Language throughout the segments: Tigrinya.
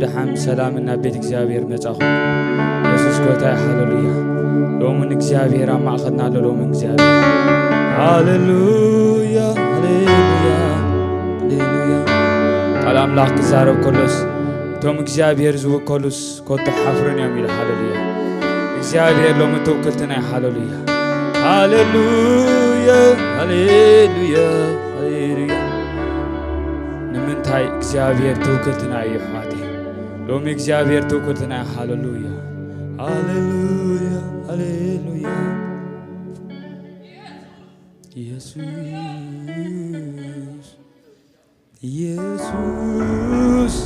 ደሓን ሰላም ናብ ቤት እግዚኣብሔር መጻኹም። የሱስ ጎይታ እዩ። ሃሌሉያ። ሎምን እግዚኣብሔር ኣብ ማእኸልና ኣሎ። ሎምን እግዚኣብሔር። ሃሌሉያ፣ ሃሌሉያ፣ ሃሌሉያ። ቃል ኣምላኽ ክዛረብ ከሎስ፣ እቶም እግዚኣብሔር ዝውከሉስ ኮቶ ሓፍርን እዮም ኢሉ። ሃሌሉያ። እግዚኣብሔር ሎሚ ትውክልትና እዩ። ሃሌሉያ። ሃሌሉያ፣ ሃሌሉያ፣ ሃሌሉያ። ንምንታይ እግዚኣብሔር ትውክልትና እዩ፣ ኣሕዋተይ? ሎሚ እግዚኣብሔር ትውክልትና እዩ። ሃሌሉያ፣ ሃሌሉያ፣ ሃሌሉያ። የሱስ፣ የሱስ፣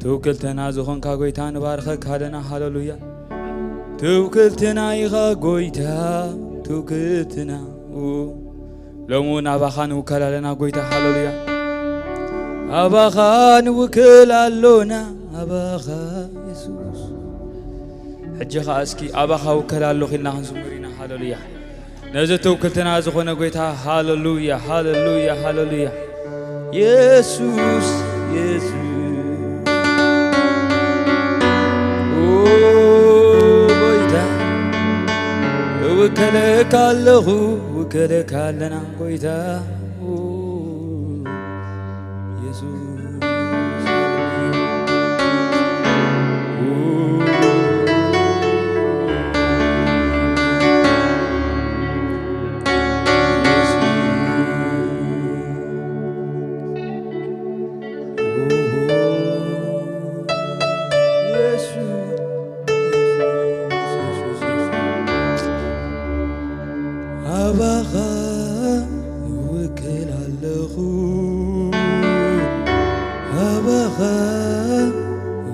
ትውክልትና ዝኾንካ ጎይታ ንባርኸካ ኣለና። ሃሌሉያ። ትውክልትና ኢኻ ጎይታ፣ ትውክልትና። ሎሚ እውን ኣባኻ ንውከል ኣለና ጎይታ። ሃሌሉያ። ኣባኻ ንውክል ኣሎና፣ ኣባኻ የሱስ። ሕጂ ኸኣ እስኪ ኣባኻ ውከል ኣለኹ ኢልና ክንዝምር ኢና። ሃሌሉያ። ነዚ ትውክልትና ዝኾነ ጎይታ። ሃሌሉያ፣ ሃሌሉያ፣ ሃሌሉያ። የሱስ፣ የሱስ፣ ኦ ጎይታ፣ እውከለካ ኣለኹ፣ እውከለካ ኣለና ጎይታ። ኦ የሱስ። ኣባኻ እውክል ኣለኹ፣ ኣባኻ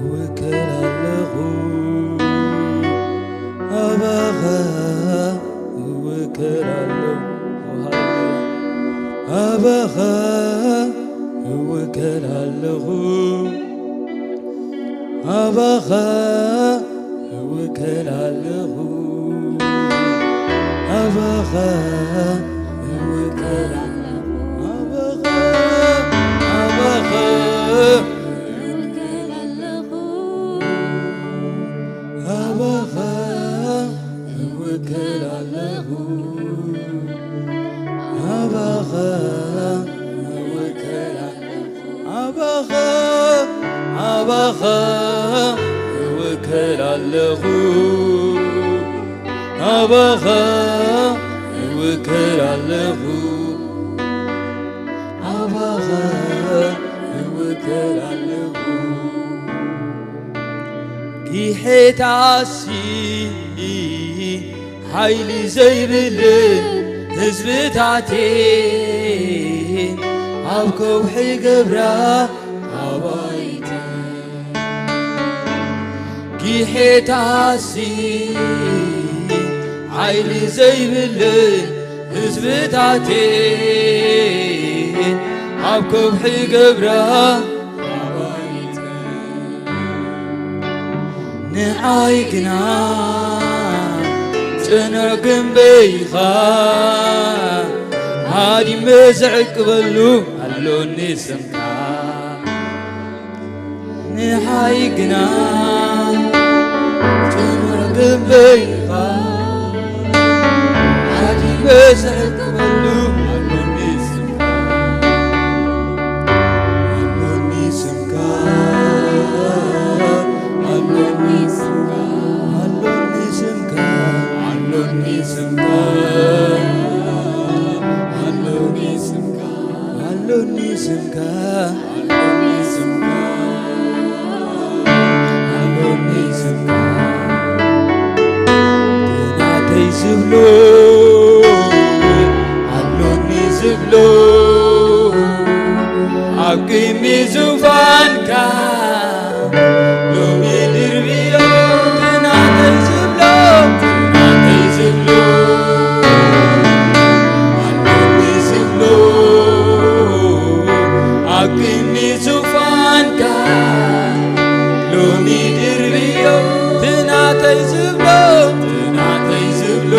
እውክል ኣለኹ፣ ኣባኻ እውክል ኣለኹ፣ ኣባኻ እውክል ኣለኹ። ኣባኻ እውከል ኣለኹ፣ ኣባኻ እውከል ኣለኹ፣ ኣባኻ፣ ኣባኻ እውከል ኣለኹ፣ ኣባኻ እውከል ኣለኹ፣ ኣባኻ እውከል ኣለኹ። ኣባኻ፣ ኣባኻ እውከል ኣለኹ፣ ኣባኻ እውከል ኣለኹ፣ ኣባኻ እውከል ኣለኹ። ጊሔታሲ ሓይሊ ዘይብልን ህዝብታቴን ኣብ ከውሒ ገብራ ኣባይቲ። ጊሔታሲ ሓይሊ ዘይብልን ህዝብታቴን ኣብ ከውሒ ገብራ ኣባይቲ። ንዓይ ግና ጽኑዕ ግንበይ ኢኻ፣ ሃዲመ ዝዕቅበሉ ኣሎኒ ስምካ። ንዓይ ግና ጽኑዕ ግንበይ ኢኻ፣ ሃዲመ ዝዕቅበሉ ኣሎኒ ስምካ። ኣሎኒ ስምካ፣ ኣሎኒ ስምካ፣ ኣሎኒ ስምካ፣ ኣሎኒ ስምካ፣ ኣሎኒ ስምካ፣ ኣሎኒ ስምካ፣ ኣሎኒ ስምካ፣ ኣሎኒ ስምካ። ናተይ ዝብሎ፣ ኣሎኒ ዝብሎ፣ ኣብ ቅድሚ ዙፋንካ ሎሚ ድርብዮ። ናተይ ዝብሎ፣ ናተይ ዝብሎ፣ ኣሎኒ ዝብሎ፣ ኣብ ቅድሚ ዙፋንካ ሎሚ ድርብዮ። ናተይ ዝብሎ፣ ናተይ ዝብሎ፣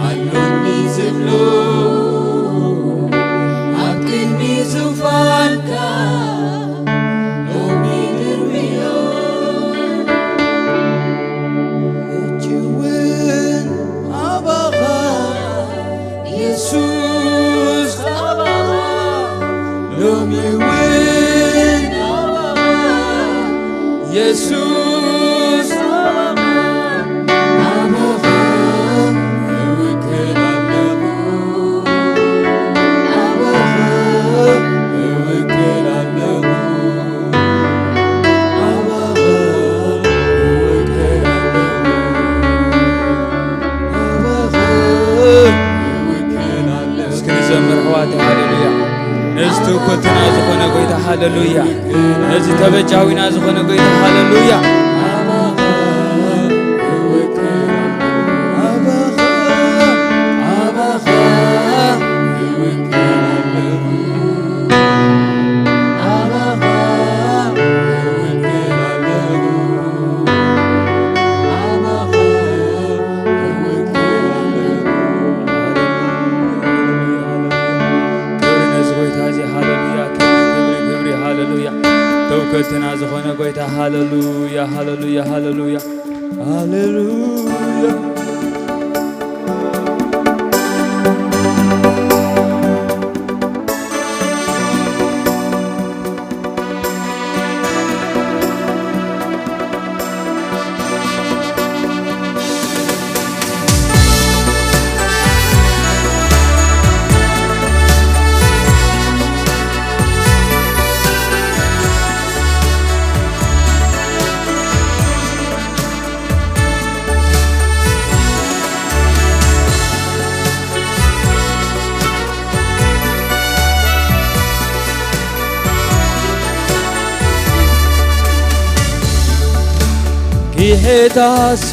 ኣሎኒ ዝብሎ፣ ኣብ ቅድሚ ዙፋን እውን ኣባኻ የሱስ ኣባኻ እውክል ኣለኹ ኣባኻ እውክል ኣለኹ ኣባኻ እውክል ኣለኹ ኣባኻ እውክል ኣለኹ። እስኪ ንዘምር ኣሕዋተይ፣ ሃሌሉያ። ነዚ ትውክልትና ዝኾነ ጎይታ፣ ሃሌሉያ። ነዚ ተበጃዊና ዝኾነ ጎይታ፣ ሃሌሉያ። ኣባኻ እውክል ኣለኹ፣ ኣባኻ እውክል ኣለኹ፣ ኣባኻ እውክል ኣለኹ፣ ኣባኻ እውክል ኣለኹ። ክብሪ ነዚ ጎይታ እዚ፣ ሃሌሉያ። ክብሪ፣ ክብሪ፣ ክብሪ፣ ሃሌሉያ። ተውከልትና ዝኾነ ጎይታ፣ ሃሌሉያ፣ ሃሌሉያ፣ ሃሌሉያ፣ ሃሌሉያ። ጌታሲ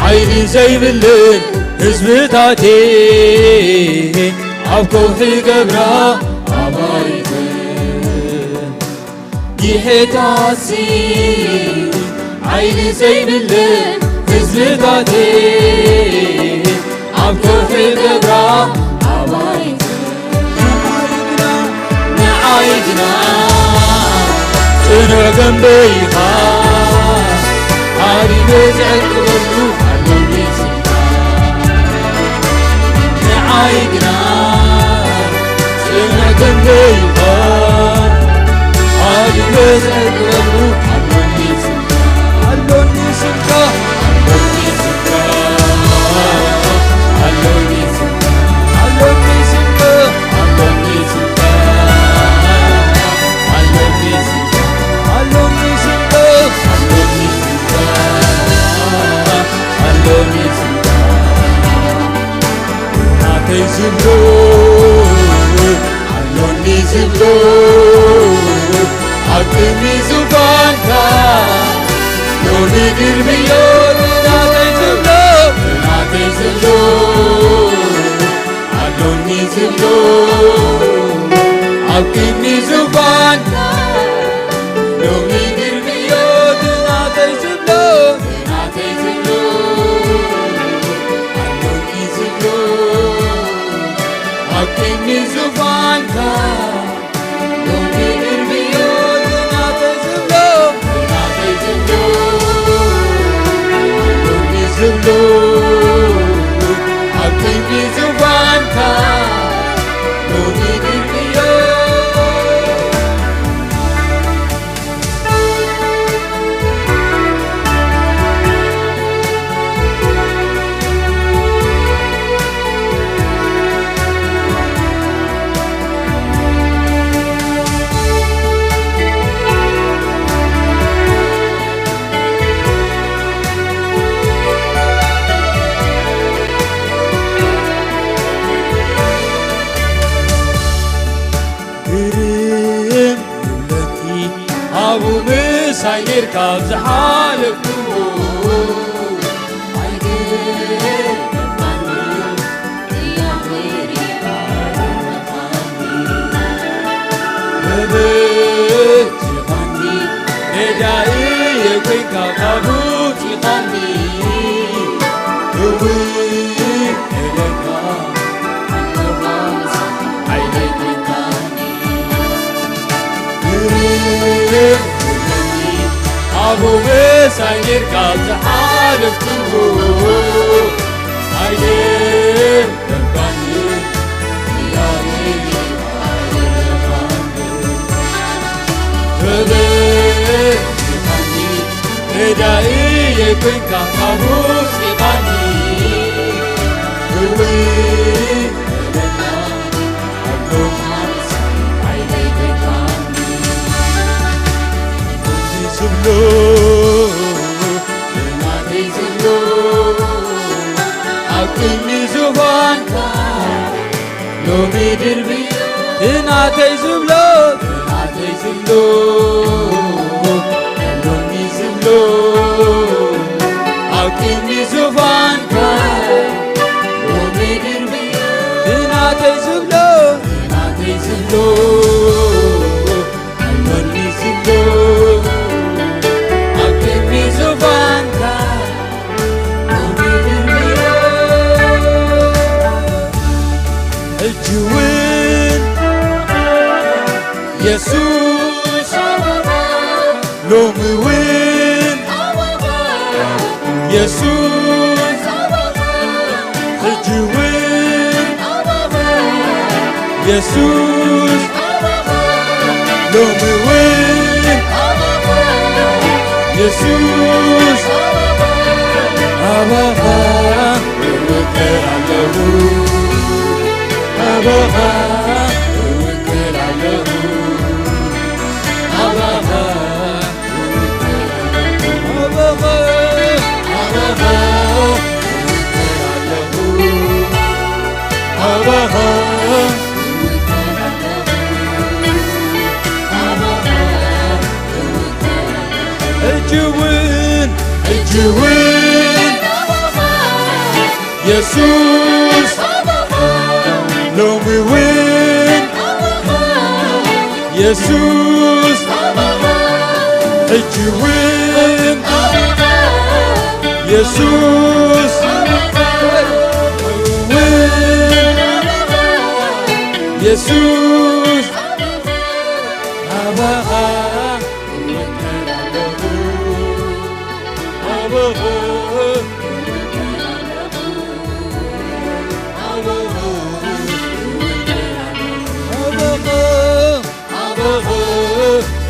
ሓይሊ ዘይብለን ህዝብታቴ ኣብ ከውሒ ገብራ ኣባይተ ጌታሲ ሓይሊ ዘይብለን ህዝብታቴ ኣብ ከውሒ ገብራ ኣባይተ ንዓይ ግና ጽኑዕ ግንቢ ኢኻ ሃዲመ ዝዕቅበሉ ኣሎኒ ስልጣን ንዓይ ግና ጽኑዕ ግንቢ ኢኻ ሃዲመ ዝዕቅበሉ ኣሎኒ ስልጣን ኣሎኒ ስልጣን ኣሎኒ ስልጣን ኣሎኒ ስልጣን ኣሎኒ ስልጣን ኣሎኒ ስልጣን ኣሎኒ ስልጣን ኣሎኒ ስልጣን ኣሎኒ ስልጣን ኣሎኒ ስልጣን ናተይ ዝብሎ ኣሎኒ ዝብሎ ኣብ ቅድሚ ዙፋንካ ሎሚ ግርምዮ ናተይ ዝብሎ ናተይ ዝብሎ ኣሎኒ ዝብሎ ኣብ ቅድሚ ዙፋንካ ሎሚ ግርምዮ ናተይ ዝብሎ ናተይ ዝብሎ ኣሎኒ ዝብሎ ኣብ ቅድሚ ዙፋንካ ሎሚ ግርምዮ ናተይ ዝብሎ ናተይ ዝብሎ ኣሎኒ ዝብሎ ኣብ ቅድሚ ዙፋንካ ሎሚ ግርምዮ ግርም ይብለኒ ኣብኡ ምሳይ ኔርካ ኣብ ዝሓለፍክዎ ኣይገባኒ ተበጅኻኒ ረዳኢ ኮይንካ ካብ ውፂኻኒ እው እለካ ሓይለይ ኮይንካኒ ኣብኡ ምሳይ ኔርካ ዝሓለፍክዎ ኣይደከምካኒ። ካቡ ሲኻኒ እውይ በለና ኣሎኻ ሓይለይ ገታኒ ዝብሎ ናተይ ዝብሎ ኣብ ቅድሚ ዙፋንካ ሎሚ ድርብዮ ናተይ ዝብሎ ናተይ ዝብሎ ሎሚ ዝብሎ ኣብ ቅድሚ ዙፋንካ ሎሚ ድርብዮ ናተይ ዝብሎ ናተይ ዝብሎ ኣሎኒ ዝብሎ ኣብ ቅድሚ ዙፋንካ ሕጂ እውን የሱስ ሎሚ እውን የሱስ ሕጂ እውን የሱስ ሎሚ እውን የሱስ ኣባኻ እውከል ኣለኹ ኣባኻ እውከል ኣለኹ ኣባኻ ኣባኻ ኣባኻ እውከል ኣለኹ ኣባኻ ሕጂ እውን ሕጂ እውን የሱስ ሎሚ እውን የሱስ ሕጂ እውን የሱስ እውን የሱስ ኣባኻ እወከል ኣለኹ ኣባኻ እወከል ኣለኹ ኣባኻ እወከል ኣለኹ ኣባኻ ኣባኻ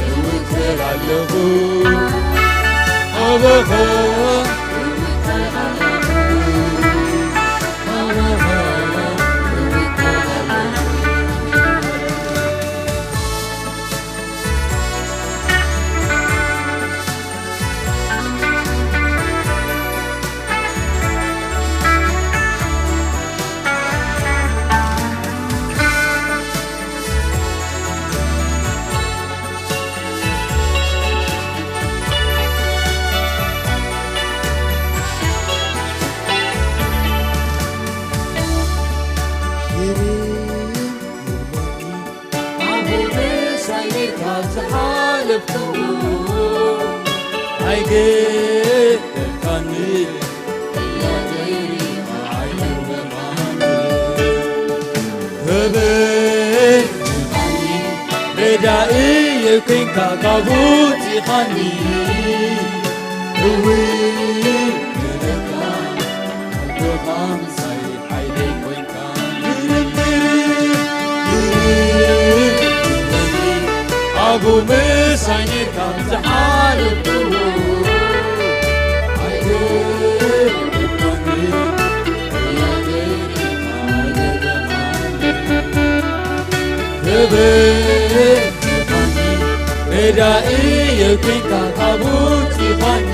እውከል ኣለኹ ኣባኻ እውከል ኣለኹ ኣባኻ እውከል ኣለኹ ረዳኢ ኮይንካ ካብ ውፂኻኒ እውይ ንደካ ኣቦኻ ምሳይ ሓይለይ ኮይንካ ኣቡ ምሳይ ኔርካ ዝሓለፍኩዎ ኣይገርመኒ ክብር ረዳኢ የኮንካ ካብ ውፂኻኒ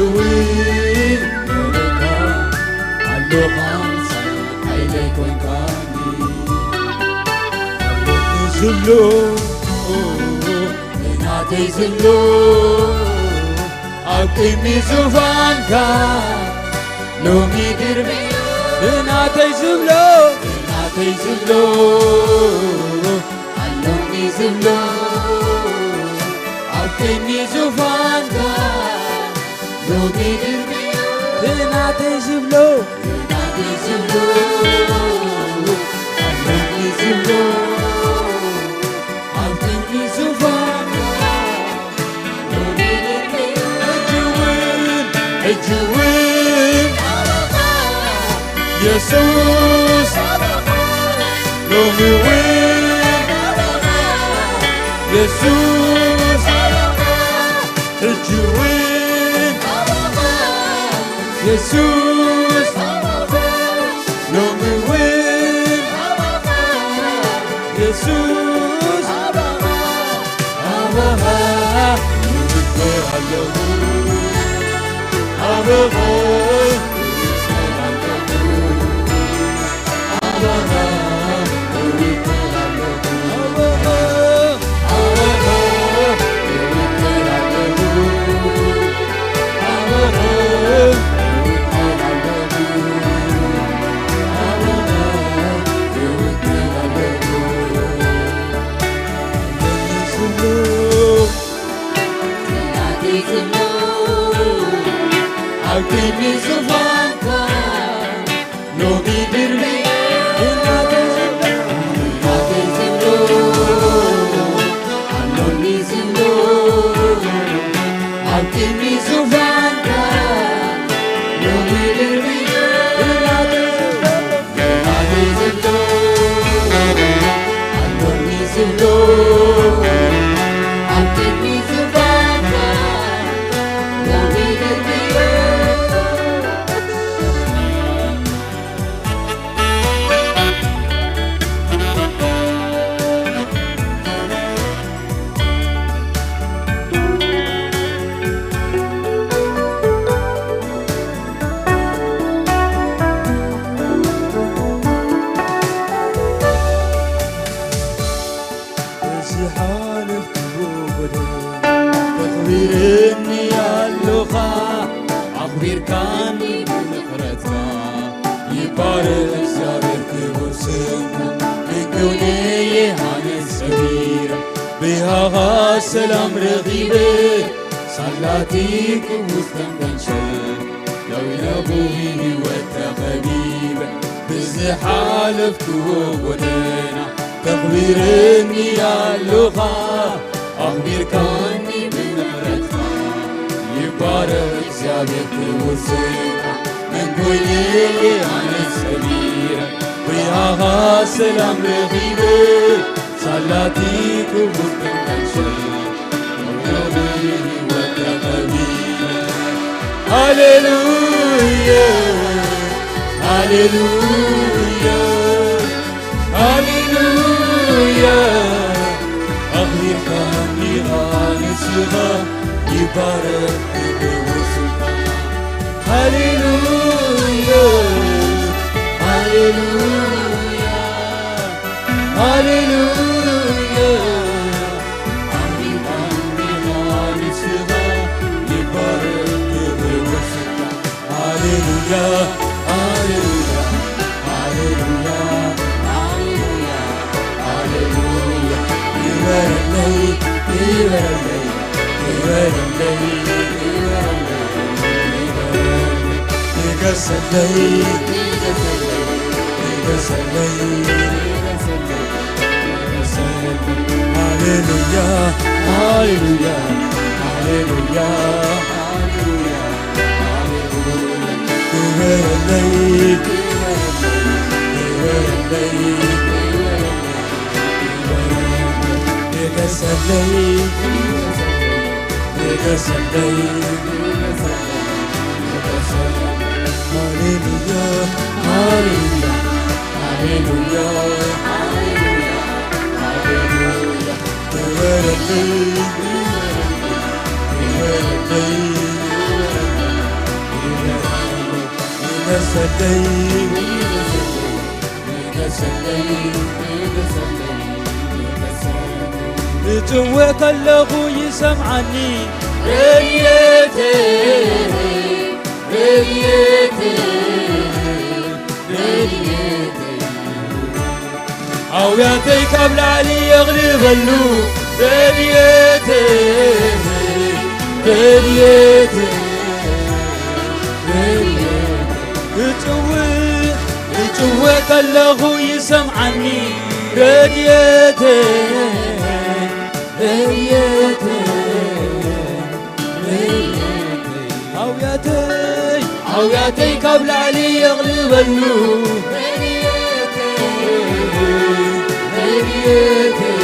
እውይ በለካ ኣሎኻ ሓይለይ ኮንካኒ ዝብሎ ናተይ ዝብሎ ኣብ ቅድሚ ዙፋንካ ሎሚ ድርብዮ ናተይ ዝብሎ ናተይ ዝብሎ ኣሎሚ ዝብሎ ኣብ ቅድሚ ዙፋንካ ሎሚ ድርብዮ ናተይ ዝብሎ ናተይ ዝብሎ ኣሎሚ ዝብሎ ኣብ ቅድሚ ዙፋንካ ሕጂ እውን፣ ሕጂ እውን የሱስ ሎሚ እውን የሱስ ሕጂ እውን የሱስ ሎሚ እውን የሱስ ኣባኻ ይውክል ኣለኹ። ኣባኻ ኣብ ቅድሚ ዙፋንካ ሎሚ ድርብየ እናተዘምሮ፣ እናተዘምሮ፣ ኣሎኒ ዝብሎ ኣብ ቅድሚ ዙፋንካ ሎሚ ድርብየ እናተዘምሮ፣ እናተዘምሮ፣ ኣሎኒ ዝብሎ ኣብ ቅድሚ ዙፋንካ ሎሚ ድርብየ ዝሓለፍክዎ ጎደና ተኽቢርኒ ኣሎኻ፣ ኣኽቢርካኒ ብምሕረትካ። ይባረኽ እግዚኣብሔር ክቡር ስምካ። እንኮይነ የሃነስ ሰሚረ፣ ብያኻ ሰላም ረኺበ፣ ሳላቲ ክቡር ተንበንሸ፣ ለዊለኹ ህይወት ተኸቢበ፣ ብዝሓለፍክዎ ጎደና ተኽቢርኒ ኣሎኻ፣ ኣኽቢርካኒ ብምሕረትካ። ይባረኽ እግዚኣብሔር ክቡር ስምካ። መን ኮይነ ኣነ ሰሚረ፣ ብያኻ ሰላም ረኺበ፣ ሳላቲ ክቡር ተንበንሸ፣ ሃሌሉያ፣ ሃሌሉያ፣ ሃሌሉያ። ኣኽቢርካኒ ኢኻ ንስኻ፣ ይባረኽ ክብሪ ስምካ። ሃሌሉያ፣ ሃሌሉያ። ሃሌሉያ። ኣሜን፣ ኣሜን፣ ኣሜን፣ ስጋ ይባረክ፣ ክብሪ ወስጋ። ሃሌሉያ፣ ሃሌሉያ፣ ሃሌሉያ፣ ሃሌሉያ፣ ሃሌሉያ። ይበረለይ፣ ይበረለይ፣ ይበረለይ፣ ይበረለይ፣ ይበረለይ። ንገሰለይ፣ ንገሰለይ፣ ንገሰለይ። ሃሌሉያ፣ ሃሌሉያ፣ ሃሌሉያ፣ ሃሌሉያ፣ ሃሌሉያ። ክበረለይ፣ ክበረለይ፣ ክበረለይ፣ ንገሰለይ፣ ንገሰለይ። ሃሌሉያ፣ ሃሌሉያ፣ ሃሌሉያ፣ ሃሌሉያ፣ ሃሌሉያ። ክበረለይ፣ ክበረለይ፣ ንገሰለይ፣ ንገሰለይ፣ ንገሰለይ። ክጽውዕ ከለኹ ይሰምዓኒ ረድኤተይ፣ ረድኤተይ፣ ረድኤተይ። ኣውያተይ ካብ ላዕሊ የቕልበሉ ረድኤተይ፣ ረድኤተይ፣ ረድኤተይ። ክጽውዕ፣ ክጽውዕ ከለኹ ይሰምዓኒ ረድኤተይ፣ ረድኤተይ፣ ረድኤተይ። ኣውያተይ፣ ኣውያተይ ካብ ላዕሊ የቕልበሉ ረድኤተይ፣ ረድኤተይ፣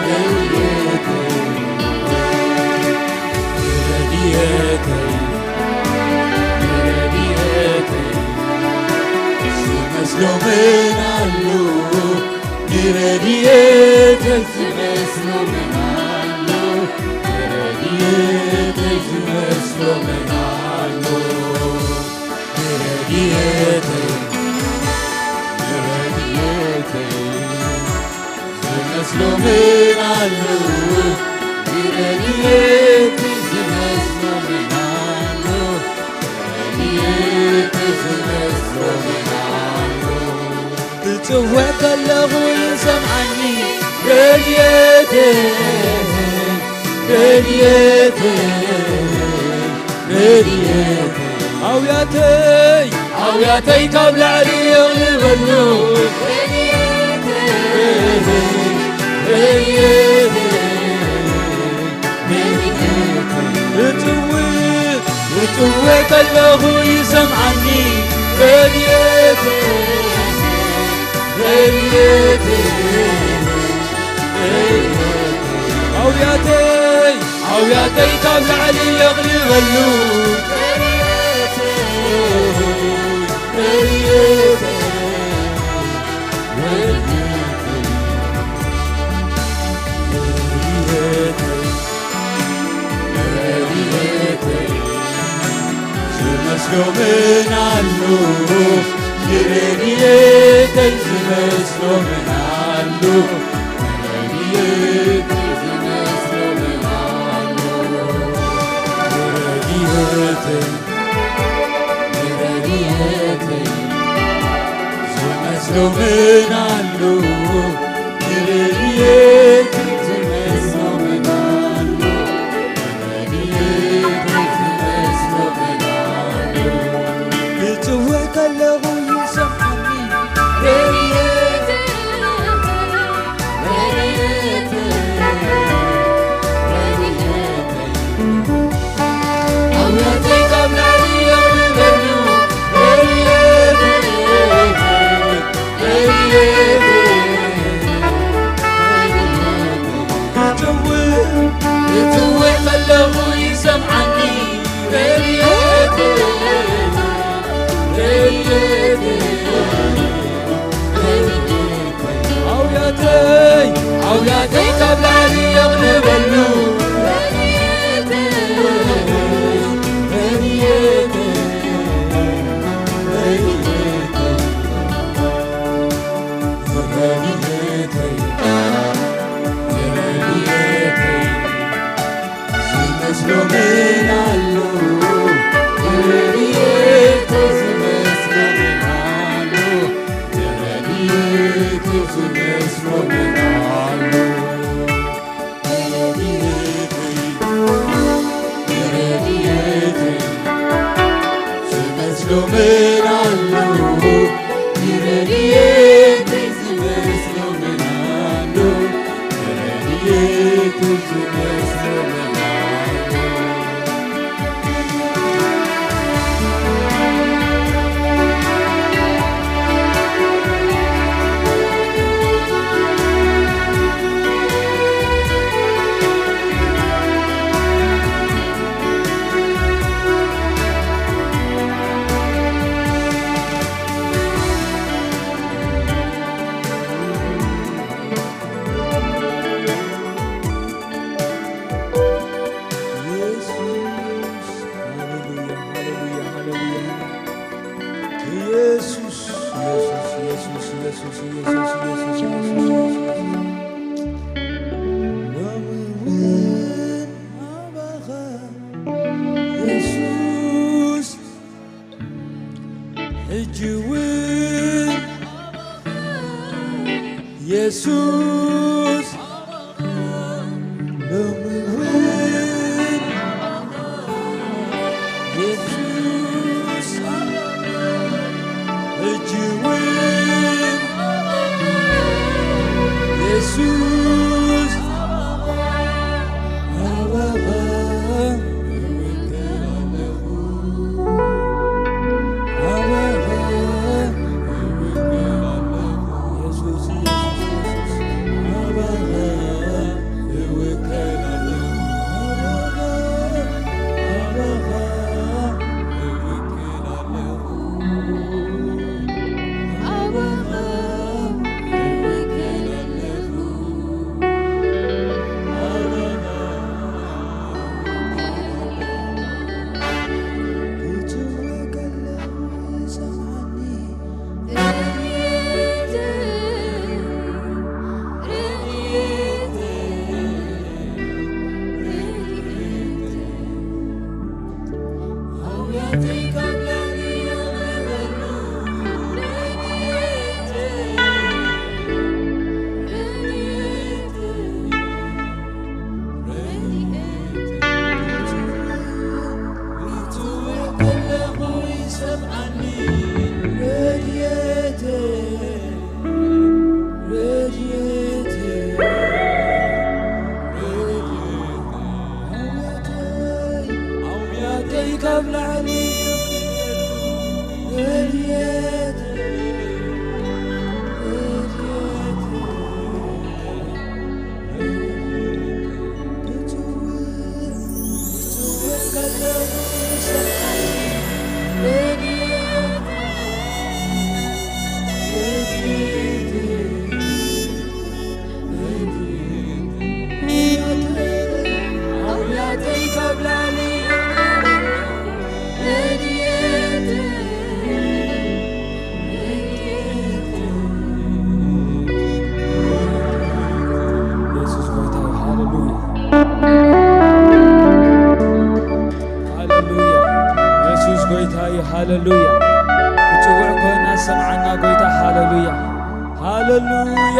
ረድኤተይ። ረድኤተይ፣ ምን ኣሎ ንረድኤተይ ዝመስሎ ምን ኣሎ ንረድኤተይ ዝመስሎ ምን ኣሎ ንረድኤተይ ንረድኤተይ ዝመስሎ ምን ኣሎ ንረድኤተይ ዝመስሎ ምን ኣሎ ንረድኤተይ ዝመስሎ ምን ኣሎ ክጽውዕ ከለኹ ይሰምዓኒ ረድኤተይ ረድኤተይ ረድኤተይ ኣውያተይ ኣውያተይ ካብ ላዕሊ የቕልበሉ ረድኤተይ ረድኤተይ እጽውዕ እጽውዕ ከለኹ ይሰምዓኒ ረድኤተይ ረድኤተይ ኣውያተይ ኣውያተይ ካብ ላዕሊ የቕልበሉ ረድኤተይ ረድኤተይ ዝመስሎ ምን ኣሎ ንረድኤተይ ዝመስሎ ምን ኣሎ ንረድኤተይ ዝመስሎ ምን ኣሎ ንረድኤተይ ንረድኤተይ ዝመስሎ ምን ኣሎ ንረድኤተይ ዝመስሎ ምን ኣሎ ንረድኤተይ ዝመስሎ ምን ኣሎ ክጽውዕ ከለኹ ይሰምዓኒ ረድኤተይ ረድኤተይ ረድኤተይ ኣውያተይ ኣውያተይ ካብ ላዕሊ የቕልበሉ ዝመስሎ ምን ኣሎ ረድኤተይ ዝመስሎ ምን ኣሎ ረድኤተይ ዝመስሎ ምን ኣሎ ረድኤተይ ረድኤተይ ዝመስሎ ምን ኣሎ ረድኤተይ ዝመስሎ ምን ኣሎ ረድኤተይ ዝመስሎ ምን ኣሎ ኢየሱስ፣ ሃሌሉያ፣ ሃሌሉያ፣ ሃሌሉያ። ኢየሱስ፣ ኢየሱስ፣ ኢየሱስ። ሎሚ እውን ኣባኻ ኢየሱስ፣ ሕጂ እውን ኢየሱስ፣ ሎሚ እውን ኢየሱስ፣ ሕጂ እውን ኢየሱስ፣ ኣባኻ እውክል ኣለኹ። ኣባኻ እውክል ኣለኹ። ኢየሱስ፣ ኢየሱስ፣ ኢየሱስ። ካብ ላዕሊ ረድኤት፣ ረድኤት፣ ክጽውዕ፣ ክጽውዕ ከለኹ ይሰምዓኒ። ረድኤት፣ ረድኤት፣ የሱስ ጎይታ እዩ። ሃሌሉያ፣ ሃሌሉያ። የሱስ ጎይታ እዩ። ሃሌሉያ። ክጽውዕ ኮይና ዝሰምዓና ጎይታ። ሃሌሉያ፣ ሃሌሉያ።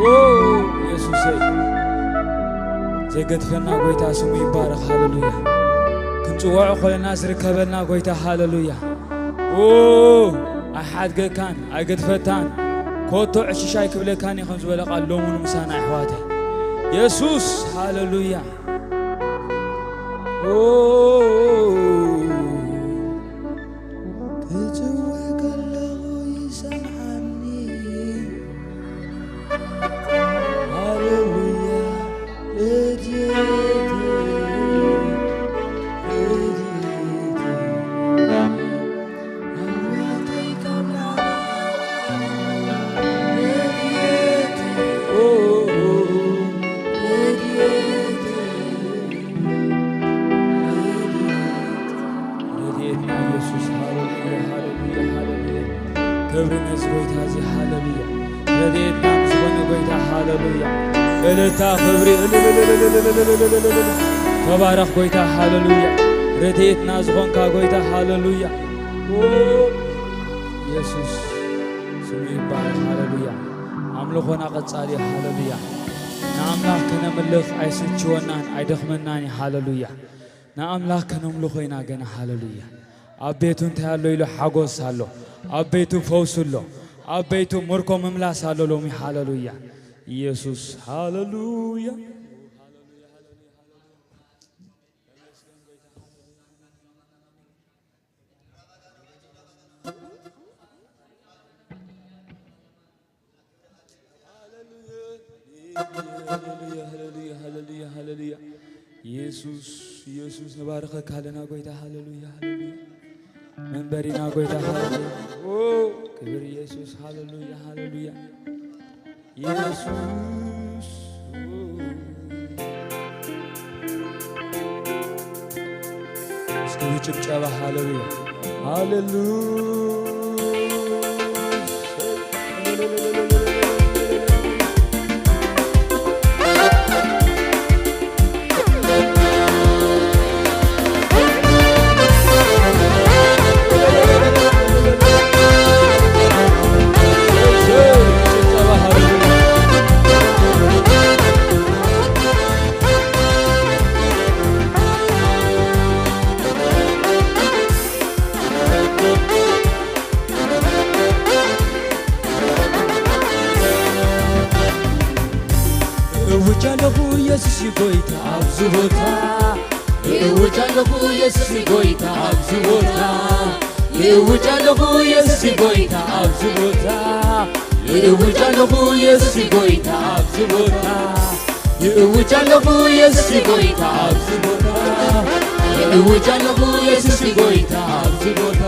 ዎ፣ የሱሰይ። ዘይገድፈና ጎይታ ስሙ ይባረኽ። ሃሌሉያ። ክንጽውዖ ኮይና ዝርከበና ጎይታ። ሃሌሉያ። ዎ፣ ኣይሓድገካን፣ ኣይገድፈካን። ኮቶ ዕሽሽ ኣይክብለካን እዩ ከም ዝበለ ቃል ሎሙን ምሳና ኣሕዋተይ። የሱስ፣ ሃሌሉያ። ዎ፣ ክጽውዕ ከለኹ ይሰምዓኒ። ሃሌሉያ፣ ረድኤት፣ ረድኤት፣ ኣምላኸይ ካብ ላዕሊ፣ ረድኤት፣ ኦ፣ ረድኤት፣ ረድኤት፣ ረድኤትና ኢየሱስ። ሃሌሉያ፣ ሃሌሉያ፣ ሃሌሉያ። ክብሪ ነዚ ጎይታ እዚ። ሃሌሉያ። ረድኤትና ዝኾነ ጎይታ። ሃሌሉያ። እልልታ፣ ክብሪ። እልልልልልልልልልልልልል። ተባረኽ ጎይታ። ሃሌሉያ። ረድኤትና ዝኾንካ ጎይታ። ሃሌሉያ። ኦ፣ ኢየሱስ ስሙ ይባረኽ። ሃሌሉያ። ኣምልኾና ቀጻሊ። ሃሌሉያ። ንኣምላኽ ከነምልኽ ኣይስልችወናን ኣይደኽመናን እዩ። ሃሌሉያ። ንኣምላኽ ከነምልኾ ኢና ገና። ሃሌሉያ። ኣብ ቤቱ እንታይ ኣሎ ኢሉ ሓጎስ ኣሎ። ኣብ ቤቱ ፈውስ ኣሎ። ኣብ ቤቱ ምርኮ ምምላስ ኣሎ ሎሚ። ሃሌሉያ። ኢየሱስ። ሃሌሉያ። ሃሌሉያ፣ ሃሌሉያ፣ ሃሌሉያ፣ ሃሌሉያ። ኢየሱስ፣ ኢየሱስ፣ ንባርኸካ ኣለና ጎይታ። ሃሌሉያ፣ ሃሌሉያ። መንበሪና ጎይታ። ሃሌሉያ። ኦ፣ ክብር ኢየሱስ። ሃሌሉያ፣ ሃሌሉያ። ኢየሱስ። እስኪ ብጭብጨባ ሃሌሉያ፣ ሃሌሉያ። እውጅ ኣለኹ የሱስ እዩ ጎይታ ኣብዚ ቦታ። እውጅ ኣለኹ የሱስ እዩ ጎይታ ኣብዚ ቦታ። እውጅ ኣለኹ የሱስ እዩ ጎይታ ኣብዚ ቦታ። እውጅ ኣለኹ የሱስ እዩ ጎይታ ኣብዚ ቦታ። ይእውጅ ኣለኹ የሱስ እዩ ጎይታ ኣብዚ ቦታ። ይእውጅ ኣለኹ የሱስ እዩ ጎይታ ኣብዚ ቦታ።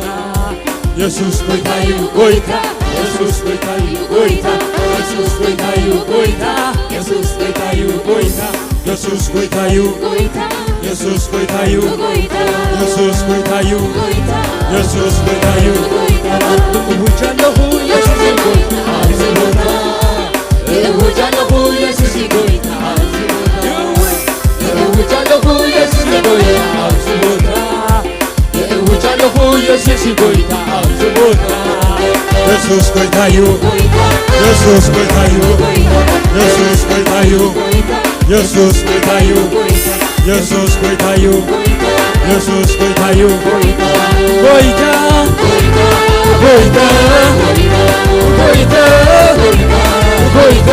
የሱስ ጎይታ እዩ ጎይታ። የሱስ ጎይታ እዩ ጎይታ። የሱስ ጎይታ እዩ ጎይታ። የሱስ ጎይታ እዩ ጎይታ። የሱስ ጎይታ እዩ ጎይታ። የሱስ ጎይታ እዩ ጎይታ። የሱስ ጎይታ እዩ ጎይታ። የሱስ ጎይታ እዩ ጎይታ። ይእውጅ ኣለኹ የሱስ እዩ ጎይታ ኣብዚ ቦታ። እእውጅ ኣለኹ የሱስ እዩ ጎይታ ኣብዚ ቦታ። እእውጅ ኣለኹ የሱስ እዩ ጎይታ ኣብዚ ቦታ። እእውጅ ኣለኹ የሱስ እዩ ጎይታ ኣብዚ ቦታ። የሱስ ጎይታ እዩ። የሱስ ጎይታ እዩ። የሱስ ጎይታ እዩ። የሱስ ጎይታ እዩ። የሱስ ጎይታ እዩ። የሱስ ጎይታ እዩ። ጎይታ፣ ጎይታ፣ ጎይታ፣ ጎይታ።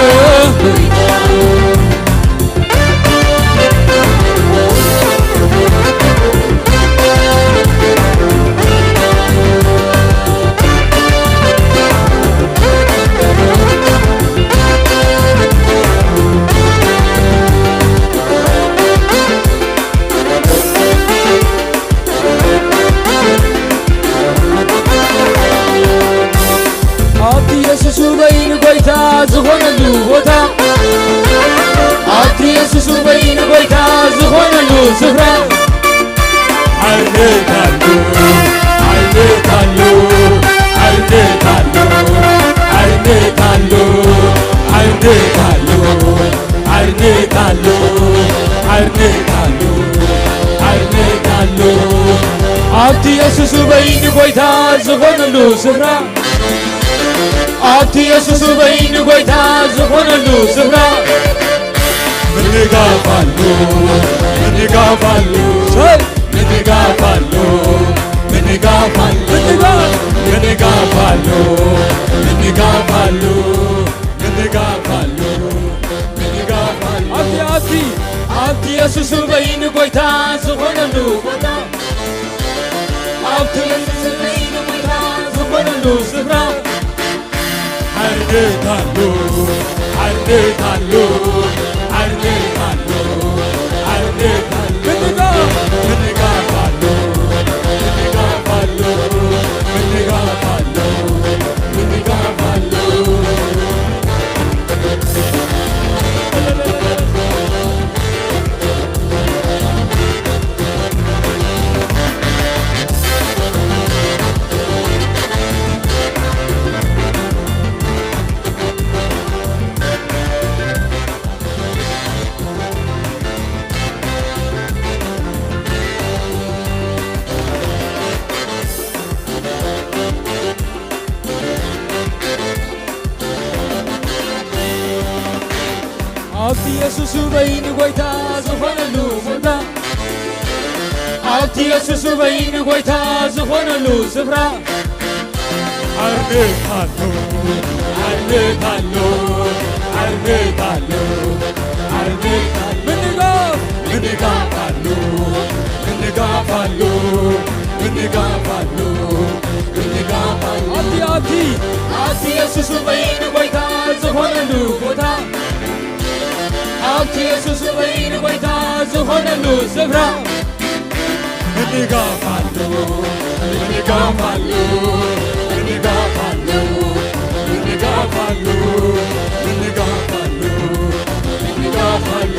ኣብቲ የሱስ በይኑ ጎይታ ዝኾነሉ ቦታ፣ ኣብቲ የሱስ በይኑ ጎይታ ዝኾነሉ ስፍራ፣ ሓይልታሉ፣ ሓይልታሉ፣ ሓይልታሉ፣ ሓይልታሉ፣ ሓይልታሉ። ሓይልታሉ፣ ሓይልታሉ፣ ሓይልታሉ። ኣብቲ የሱስ በይኑ ጎይታ ዝኾነሉ ስፍራ፣ ኣብቲ የሱስ በይኑ ጎይታ ዝኾነሉ ስፍራ፣ ምንጋፍ ኣሎ፣ ምንጋፍ ኣሎ፣ ሰይ! ምንጋፍ ኣሎ፣ ምንጋፍ ኣሎ፣ ምንጋፍ! ምንጋፍ ኣሎ፣ ምንጋፍ ኣሎ። ምንጋፍ ኣሎ፣ ምንጋፍ ኣሎ። ኣብቲ፣ ኣብቲ፣ ኣብቲ የሱስ በይኑ ጎይታ ዝኾነሉ ቦታ፣ ኣብቲ የሱስ በይኑ ጎይታ ዝኾነሉ ስፍራ፣ ሓርነት ኣሎ፣ ሓርነት ኣሎ፣ ሓርነት ኣሎ፣ ሓርነት ኣሎ። ምንጋፍ፣ ምንጋፍ ኣሎ፣ ምንጋፍ ኣሎ፣ ምንጋፍ ኣሎ። ኣብቲ የሱስ በይኑ ጎይታ ዝኾነሉ ቦታ፣ ኣብቲ የሱስ በይኑ ጎይታ ዝኾነሉ ስፍራ፣ ሓርነት ኣሎ፣ ሓርነት ኣሎ፣ ሓርነት ኣሎ፣ ሓርነት ኣሎ። ምንጋፍ፣ ምንጋፍ ኣሎ፣ ምንጋፍ ኣሎ፣ ምንጋፍ ኣሎ፣ ምንጋፍ ኣሎ። ኣብቲ፣ ኣብቲ፣ ኣብቲ የሱስ በይኑ ጎይታ ዝኾነሉ ቦታ፣ ኣብቲ የሱስ በይኑ ጎይታ ዝኾነሉ ስፍራ፣ ምንጋፍ ኣሎ፣ ምንጋፍ ኣሎ፣ ምንጋፍ ኣሎ፣ ምንጋፍ ኣሎ፣ ምንጋፍ ኣሎ፣ ምንጋፍ ኣሎ።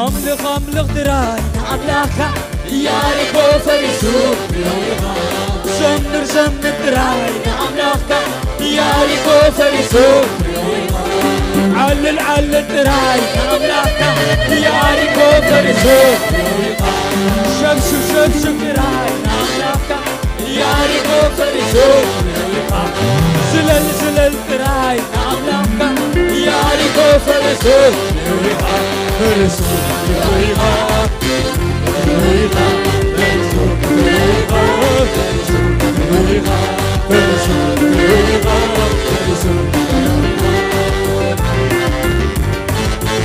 ኣምልኽ ኣምልኽ ጥራይ ንኣምላኽካ፣ ኢያሪኮ ፈሪሱ ርኢኻ። ዘምር ዘምር ጥራይ ንኣምላኽካ፣ ኢያሪኮ ፈሪሱ ርኢኻ። ዓልል ዓልል ጥራይ ንኣምላኽካ፣ ኢያሪኮ ፈሪሱ ርኢኻ። ሸብሽብ ሸብሽብ ጥራይ ንኣምላኽካ፣ ኢያሪኮ ፈሪሱ ርኢኻ። ዝለል ዝለል ጥራይ ንኣምላኽካ፣ ኢያሪኮ ፈሪሱ ርኢኻ። ፈሪሱ ርኢኻ። ርኢኻ። ፈሪሱ ርኢኻ። ፈሪሱ ርኢኻ። ፈሪሱ ርኢኻ።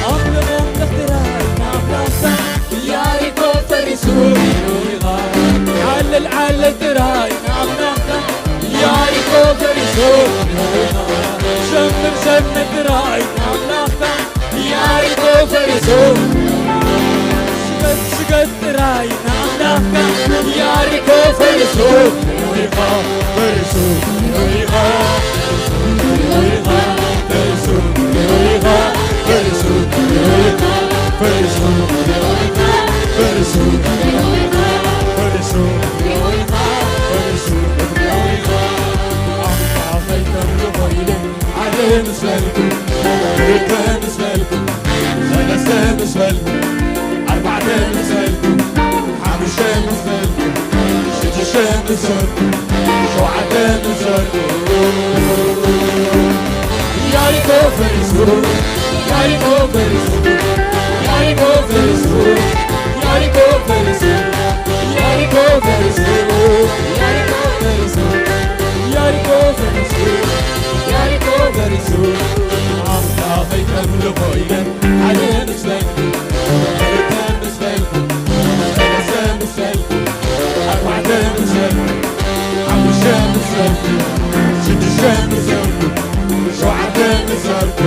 ኣምልኽ ኣምልኽ ጥራይ ንኣምላኽካ፣ ኢያሪኮ ፈሪሱ ርኢኻ። ዓለል ዓለል ጥራይ ንኣምላኽካ፣ ኢያሪኮ ፈሪሱ ርኢኻ። ዘምር ዘምር ጥራይ ንኣምላኽካ፣ ኢያሪኮ ፈሪሱ። ስገድ ስገድ ጥራይ ንኣምላኽካ፣ ኢያሪኮ ፈሪሱ ርኢኻ። ፈሪሱ ርኢኻ። ምስ በልኩ፣ ክልተ ምስ በልኩ፣ ሰለስተ ምስ በልኩ፣ ኣርባዕተ ምስ በልኩ፣ ሓሙሽተ ምስ በልኩ፣ ሽዱሽተ ምስ በልኩ፣ ሸውዓተ ምስ በልኩ፣ ያሪኮ ፈሪሱ፣ ያሪኮ ፈሪሱ፣ ያሪኮ ፈሪሱ፣ ያሪኮ ፈሪሱ፣ ያሪኮ ፈሪሱ፣ ያሪኮ ፈሪሱ፣ ያሪኮ ፈሪሱ፣ ያሪኮ ፈሪሱ። ኣምላኸይ ከምልኾ ኢለ ሓደ ምስ በልኩ፣ ክልተ ምስ በልኩ፣ ሰለስተ ምስ በልኩ፣ ኣርባዕተ ምስ በልኩ፣ ሓሙሽተ ምስ በልኩ፣ ሽዱሽተ ምስ በልኩ፣ ሸውዓተ ምስ በልኩ፣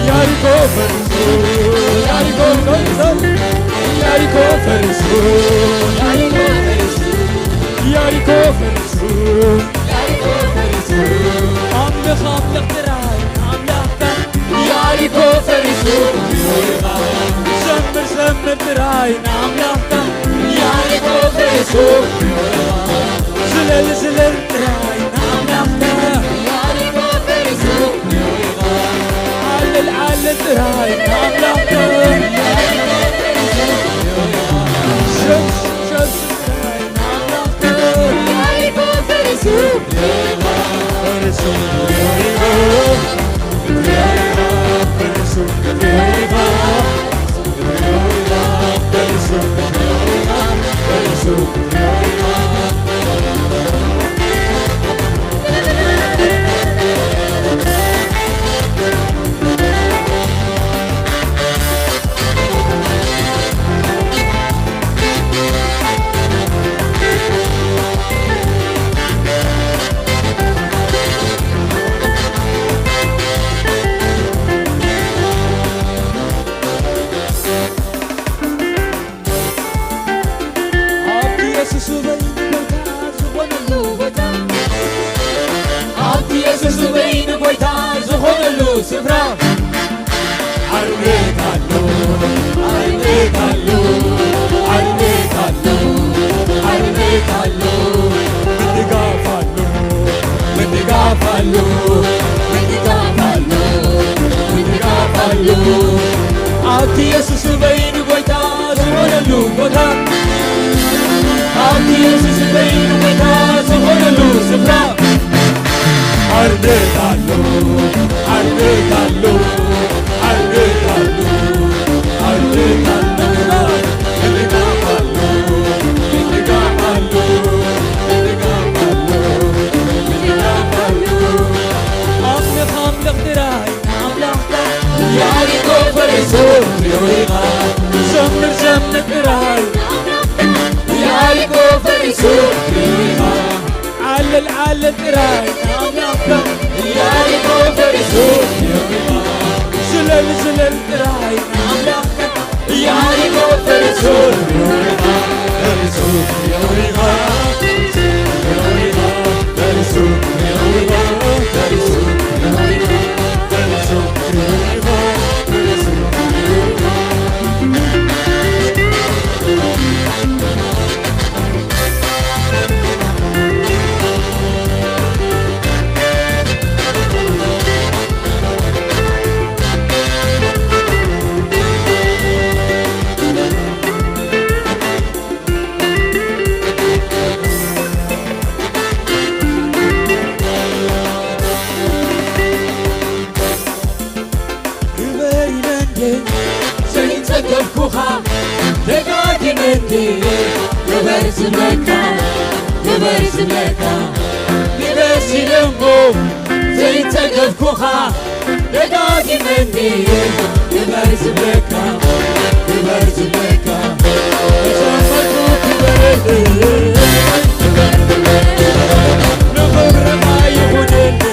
ያሪኮ ፈሪሱ፣ ያሪኮ ፈሪሱ፣ ያሪኮ ፈሪሱ፣ ያሪኮ ፈሪሱ፣ ያሪኮ ፈሪሱ፣ ያሪኮ ፈሪሱ። ኣምልኽ፣ ኣምልኽ ጥራይ ኣምላኽካ። ያሪኮ ፈሪሱ። ዘምር፣ ዘምር ጥራይ ንኣምላኽካ። ያሪኮ ፈሪሱ። ዝለል፣ ዝለል ጥራይ ንኣምላኽካ። ያሪኮ ፈሪሱ። ዓልል፣ ዓልል ጥራይ ንኣምላኽካ። ሸብሽብ፣ ሸብሽብ ጥራይ ንኣምላኽካ። ያሪኮ ፈሪሱ። ኣብቲ የሱስ በይኑ ጎይታ ዝኾነሉ ቦታ፣ ኣብቲ የሱስ በይኑ ጎይታ ዝኾነሉ ስፍራ፣ ዓርነት ኣሎ፣ ዓርነት ኣሎ፣ ዓርነት ኣሎ፣ ዓርነት ኣሎ። ምድጋፍ ኣሎ፣ ምድጋፍ ኣሎ፣ ምድጋፍ ኣሎ፣ ምድጋፍ ኣሎ። ኣብቲ የሱስ በይኑ ጎይታ ዝኾነሉ ቦታ፣ ኣብቲ የሱስ በይኑ ጎይታ ዝኾነሉ ስፍራ፣ ዓርነት ኣሎ፣ ዓርነት ኣሎ፣ ዓርነት ኣሎ፣ ዓርነት ኣሎ። ምድጋፍ ኣሎ፣ ምድጋፍ ኣሎ፣ ምድጋፍ ኣሎ፣ ምድጋፍ ኣሎ። ኣምልኽ፣ ኣምልኽ ጥራይ ኣምላኽካ። ያሪኮ ፈሪሱ ሪኦይኻ። ዘምር፣ ዘምር ጥራይ ያሪኮ ፈሪሱ ሪኦይኻ። ዓለል፣ ዓለል ጥራይ ኣምላኽካ። ያሪኮ ፈሪሱ ሪኦይኻ። ዝለል፣ ዝለል ጥራይ ኣምላኽካ። ያሪኮ ፈሪሱ ሪኦይኻ። ፈሪሱ ሪኦይኻ። ግበር ኢለ እንዴ ዘይጸገብኩኻ፣ ደጋጊመ እንዴ ግበር ዝብለካ፣ ግበር ዝብለካ፣ ግበር ኢለ እሞ ዘይጸገብኩኻ፣ ደጋጊመ እንዴ ግበር ዝብለካ፣ ግበር ዝብለካ፣ ተሰማይኩ ክበረለይ፣ ንኽብርኻ ይኹነለይ።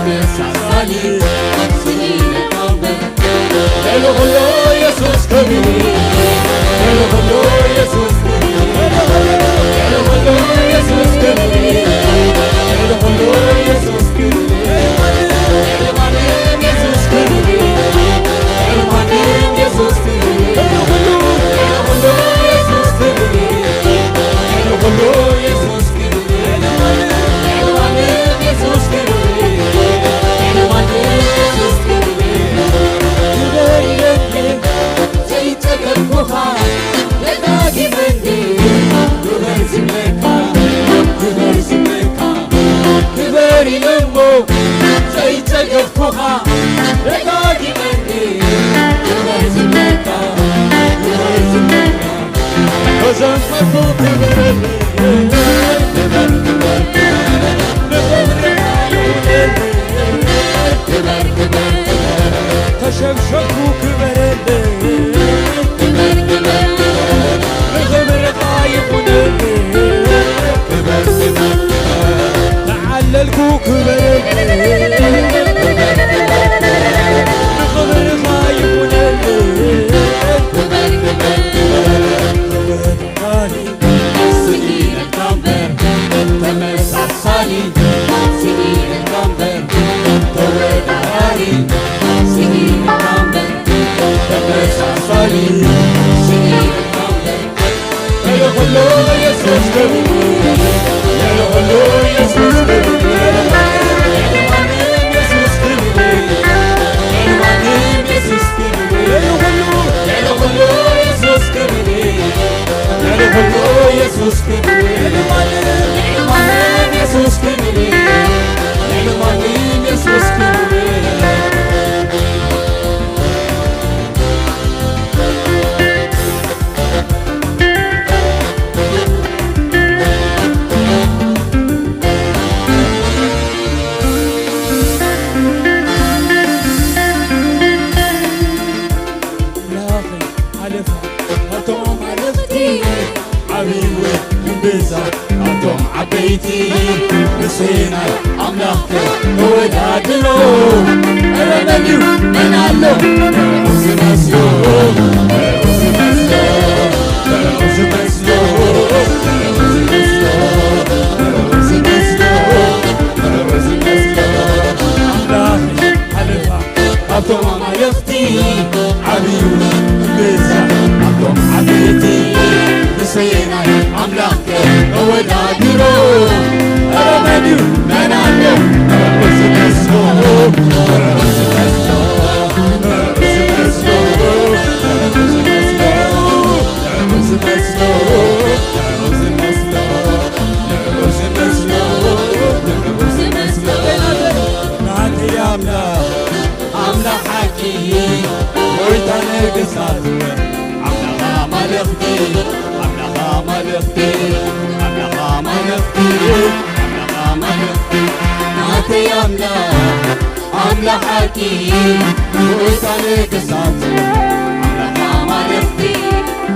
ተመሳሳሊ ስኢነ ካምበር ልዕሊ ኩሉ ኢየሱስ ክብሪ፣ ልዕሊ ኩሉ ኢየሱስ ክብሪ፣ ልዕሊ ኩሉ ኢየሱስ ክብሪ፣ ልዕሊ ኩሉ ኢየሱስ ክብሪ፣ ልዕሊ ማንም ኢየሱስ ክብሪ፣ ልዕሊ ማንም ኢየሱስ ክብሪ፣ ልዕሊ ኩሉ ኢየሱስ ክብሪ፣ ልዕሊ ኩሉ ኢየሱስ ክበር ኢለሞ ዘይጸገብኩኻ ደጋጊመ ክበር ዝብለካ፣ ክበር ዝብለካ። ተዘመርኩ ክበረለይ፣ ክበር፣ ክበር፣ ክበር። ንኽብርኻ ይኹነለይ፣ ክበር፣ ክበር፣ ክበር። ተሸብሸብኩ ክበረለይ፣ ክበር፣ ክበር፣ ክበር። ንኽብርኻ ይኹነለይ፣ ክበር፣ ክበር፣ ክበር። ተዓለልኩ ክበረለይ፣ ክበር፣ ክበር፣ ክበር። ንኽብርኻ ይኹነለይ፣ ክበር፣ ክበር፣ ክበር። ተወዳዳሪ ስኢነካ እምበር፣ ተመሳሳሊ ስኢነካ እምበር፣ ተወዳዳሪ ስኢነካ እምበር፣ ተመሳሳሊ ስኢነካ እምበር። ልዕሊ ኩሉ ኢየሱስ ክብሪ፣ ልዕሊ ኩሉ ኢየሱስ ክብሪ፣ ልዕሊ ማንም ኢየሱስ ክብሪ፣ ልዕሊ ማንም ኢየሱስ ክብሪ፣ ልዕሊ ኩሉ፣ ልዕሊ ኩሉ ኢየሱስ ክብሪ፣ ልዕሊ ኩሉ ኢየሱስ ክብሪ፣ ልዕሊ ማንም፣ ልዕሊ ማንም ኢየሱስ ክብሪ፣ ልዕሊ ማንም ኢየሱስ ክብሪ። ኣምላኽ ሓለፋ ኣቶም ኣለኽቲ ዓብይዎ እምብዛ ኣቶም ዓበይቲ ንሴናይ ኣምላኽ ተወዳድሮ ኧረ መን እዩ መን ኣሎ ንዑ ዝመስሎ ንዑ ዝመስሎ ንዑ ዝመስሎ ንዑ ዝመስሎ ንዑ ዝመስሎ ንዑ ዝመስሎ ኣምላኽ ሓለፋ ካብቶም ኣማልኽቲ ዓብዩ እምብዛ ካብቶም ዓበይቲ ንሰየናይ ኣምላኽ ከ ተወዳድሮ ኧረ መን እዩ መን ኣሎ ንዑ ዝመስሎ ንዑ ዝመስሎ ንዑ ዝመስሎ ንዑ ዝመስሎ ንዑ ዝመስሎ ንዑ ዝመስሎ ንዑ ዝመስሎ ንዑ ዝመስሎ ናተይ ኣምላኽ ኣምላኽ ሓቂ ጎይታ ነገስታት ኣምላኽ ኣማልኽቲ ኣምላኽ ኣማልኽቲ ኣምላኽ ኣማልኽቲ ኣምላኽ ኣማልኽቲ ናተይ ኣምላኽ ኣምላኽ ሓቂ ጎይታ ነገስታት ኣምላኽ ኣማልኽቲ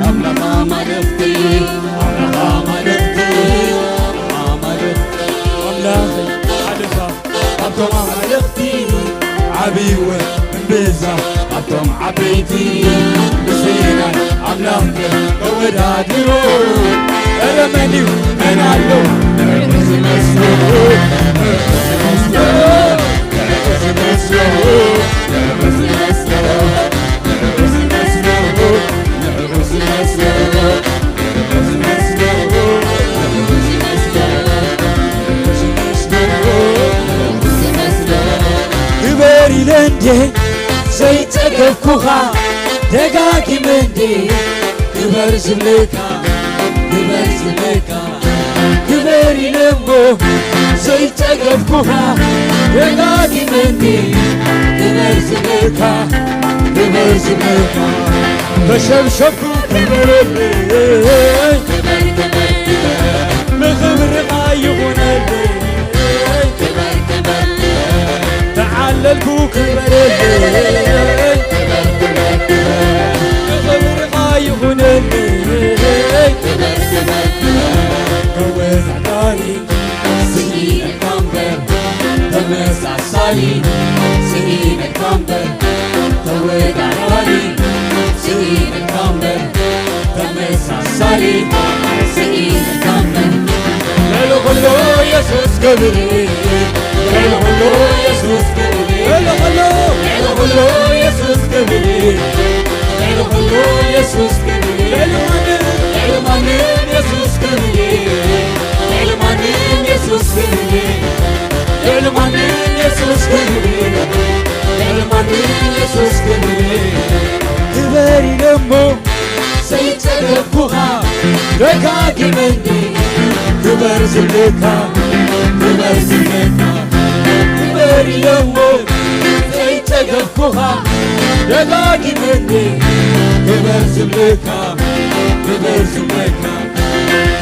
ኣምላኽ ኣማልኽቲ ኣምላኽ ኣማልኽቲ ኣምላኽ ኣማልኽቲ ኣምላኽ ሓለፋ ካብቶም ኣማልኽቲ ዓብይዎ እምብዛ ካብቶም ዓበይቲ ንሰየናይ ኣምላኽ ከ ተወዳድሮ ኧረ መን እዩ መን ኣሎ ንዑ ዝመስሎ ንዑ ዝመስሎ ንዑ ዝመስሎ ንዑ ዝመስሎ ንዑ ዝመስሎ ንዑ ዝመስሎ ንዑ ዝመስሎ ንዑ ዝመስሎ ንዑ ዝመስሎ ንዑ ዝመስሎ ክበር ኢለ እንዴ ዘይጸገብኩኻ ደጋጊመ እንዴ ክበር ዝብለካ ክበር ዝብለካ ክበር ኢለ እሞ ዘይጸገብኩኻ ደጋጊመ እንዴ ክበር ዝብለካ ክበር ዝብለካ ተሸብሸብኩ ክበረለይ ንኽብርኻ ይኹነለይ ተዓለልኩ ክበረለይ ንኽብርኻ ይኹነለይ ተወዳዳሪ ስኢነካ እምበር ተመሳ ተመሳሳሊ ስኢነካ እምበር ተወዳዳሪ ስኢነካ እምበር ተመሳሳሊ ስኢነካ እምበር ልዕሊ ኩሉ ኢየሱስ ክብሪ ልዕሊ ኩሉ ኢየሱስ ክብሪ ልዕሊ ኩሉ ልዕሊ ኩሉ ኢየሱስ ክብሪ ልዕሊ ኩሉ ኢየሱስ ክብሪ ልዕሊ ማንም ልዕሊ ማንም ኢየሱስ ክብሪ ልዕሊ ማንም ኢየሱስ ክብሪ ልዕሊ ማንም ኢየሱስ ክብሪ ልዕሊ ማንም ኢየሱስ ክብሪ ክበር ኢለሞ ዘይጸገብኩኻ ደጋጊመኒ ክበር ዝብለካ ክበር ዝብለካ ክበር ኢለሞ ዘይጸገብኩኻ ደጋጊመኒ ክበር ዝብለካ ክበር ዝብለካ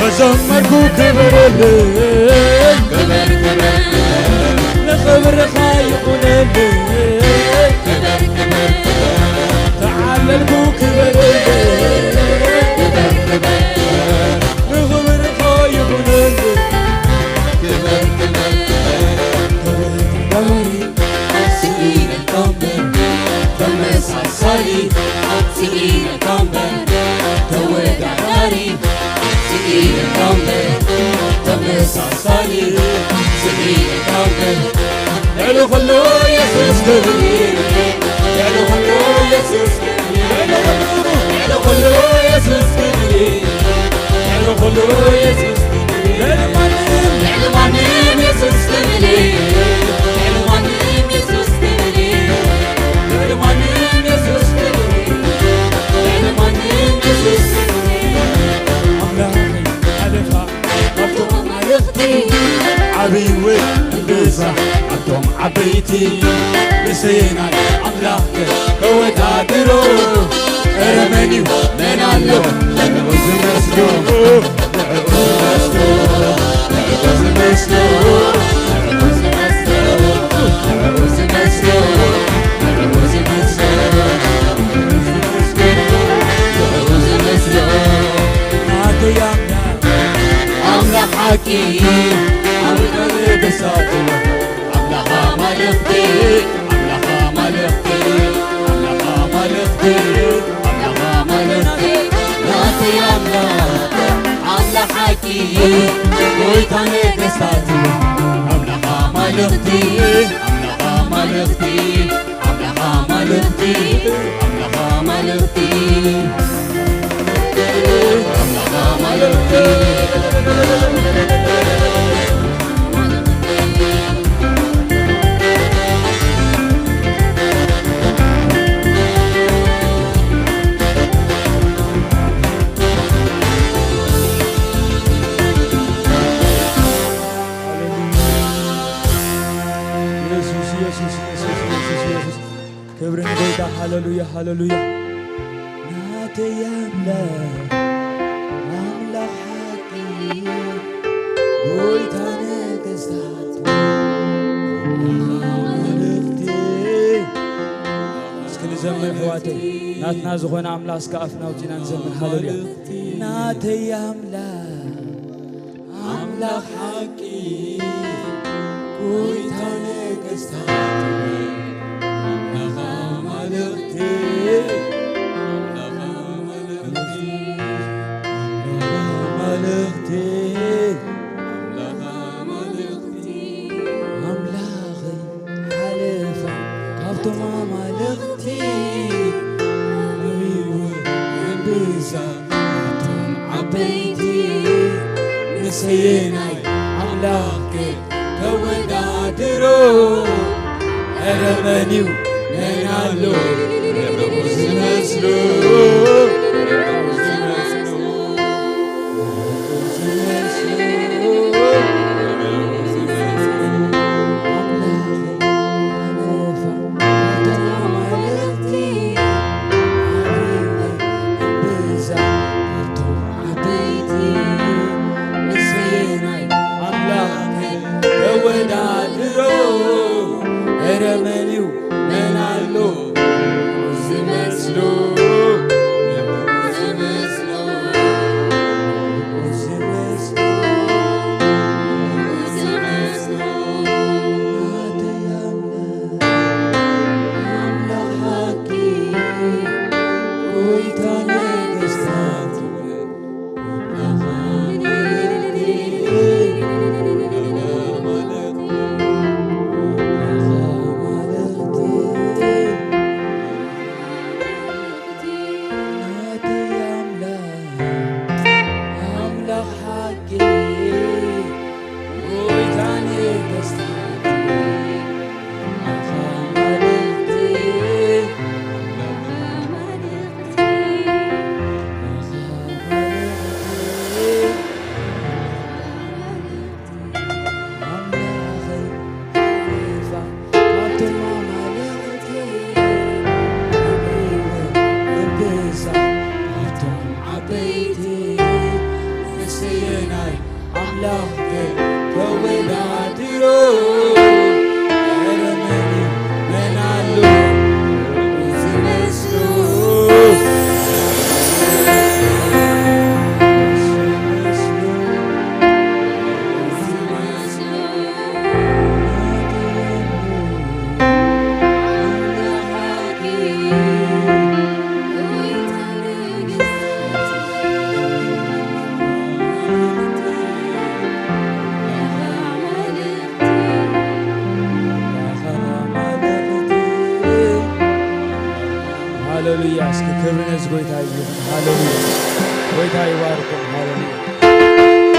ከዘመርኩ ክብረለይ ክብር ክብር ንኽብርኻ ይኹነለይ ክብር ክብር ተዓለልኩ ክብረለይ ክብር ክብር ንኽብርኻ ይኹነለይ ክብር ክብር ክብር ክብር ስኢነካ እምበር ተመሳሳሊ ስኢነካ እምበር ተወዳዳሪ ስኢነካ እምበር ተመሳሳሊ ስኢነካ እምበር ልዕሊ ኩሉ ኢየሱስ ክብሪ ልዕሊ ኩሉ ኢየሱስ ክብሪ ልዕሊ ኩሉ ኢየሱስ ክብሪ ልዕሊ ኩሉ ኢየሱስ ክብሪ ልዕሊ ማንም ልዕሊ ማንም ኢየሱስ ክብሪ ልዕሊ ማንም ኢየሱስ ክብሪ ልዕሊ ማንም ኢየሱስ ክብሪ ልዕሊ ማንም ኢየሱስ ክብሪ ኣምላኽ ሓለፋ ካብቶም ኣማልኽቲ ዓብዪ እውን እምብዛ ካብቶም ዓበይቲ ንሰየናይ ኣምላኽ ከወዳድሮ ኧረ መን እዩ መን ኣሎ ንዕኡ ዝመስሎ ንዕኡ ዝመስሎ ንዕኡ ዝመስሎ ንዕኡ ዝመስሎ ንዕኡ ዝመስሎ ንዕኡ ዝመስሎ ንዕኡ ዝመስሎ ናተይ ኣምላኽ ኣምላኽ ሓቂ ኣምላኽ ነገስታት ኣምላኽ ኣማልኽቲ ኣምላኽ ኣማልኽቲ ኣምላኽ ኣማልኽቲ ኣምላኽ ኣማልኽቲ ናተይ ኣምላኽ ኣምላኽ ሓቂ ጎይታ ነገስታት ኣምላኽ ኣማልኽቲ ኣምላኽ ኣማልኽቲ ኣምላኽ ኣማልኽቲ ኣምላኽ ኣማልኽቲ ኣምላኽ ኣማልኽቲ ኢየሱስ ኢየሱስ ኢየሱስ ኢየሱስ ኢየሱስ ክብሪ ንጎይታ ሃሌሉያ ሃሌሉያ ናተይ ኣምላኽ ኣምላኽ ሓቂ ጎይታ ነገስታት ኣምላኽ ኣማልኽቲ እስኪ ንዘምር ኣሕዋተይ ናትና ዝኾነ ኣምላኽ እስከ ኣፍና ኣውፂና ንዘምር ሃሌሉያ ናተይ ኣምላኽ ኣምላኽ ሓቂ ጎይታ ነገስታት ኣምላኽ ኣማልኽቲ ኣምላኽ ኣማልኽቲ ኣምላኽ ኣማልኽቲ ኣምላኽ ኣማልኽቲ ኣምላኸይ ሓለፋ ካብቶም ኣማልኽቲ ነቢዩ እምብዛ ካብቶም ዓበይቲ ንሰየናይ ኣምላኽ ከወዳድሮ ኧረ መን እዩ መን ኣሎ ንዕኡ ዝመስሎ ንዕኡ ዝመስሎ ተወዳድሮ ኧረ መን መን ኣሎ ዝመስሎ? ሃሌሉያ። እስኪ ክብሪ ነዚ ጎይታ ይኹን። ሃሌሉያ። ጎይታ ይባርኩም። ሃሌሉያ።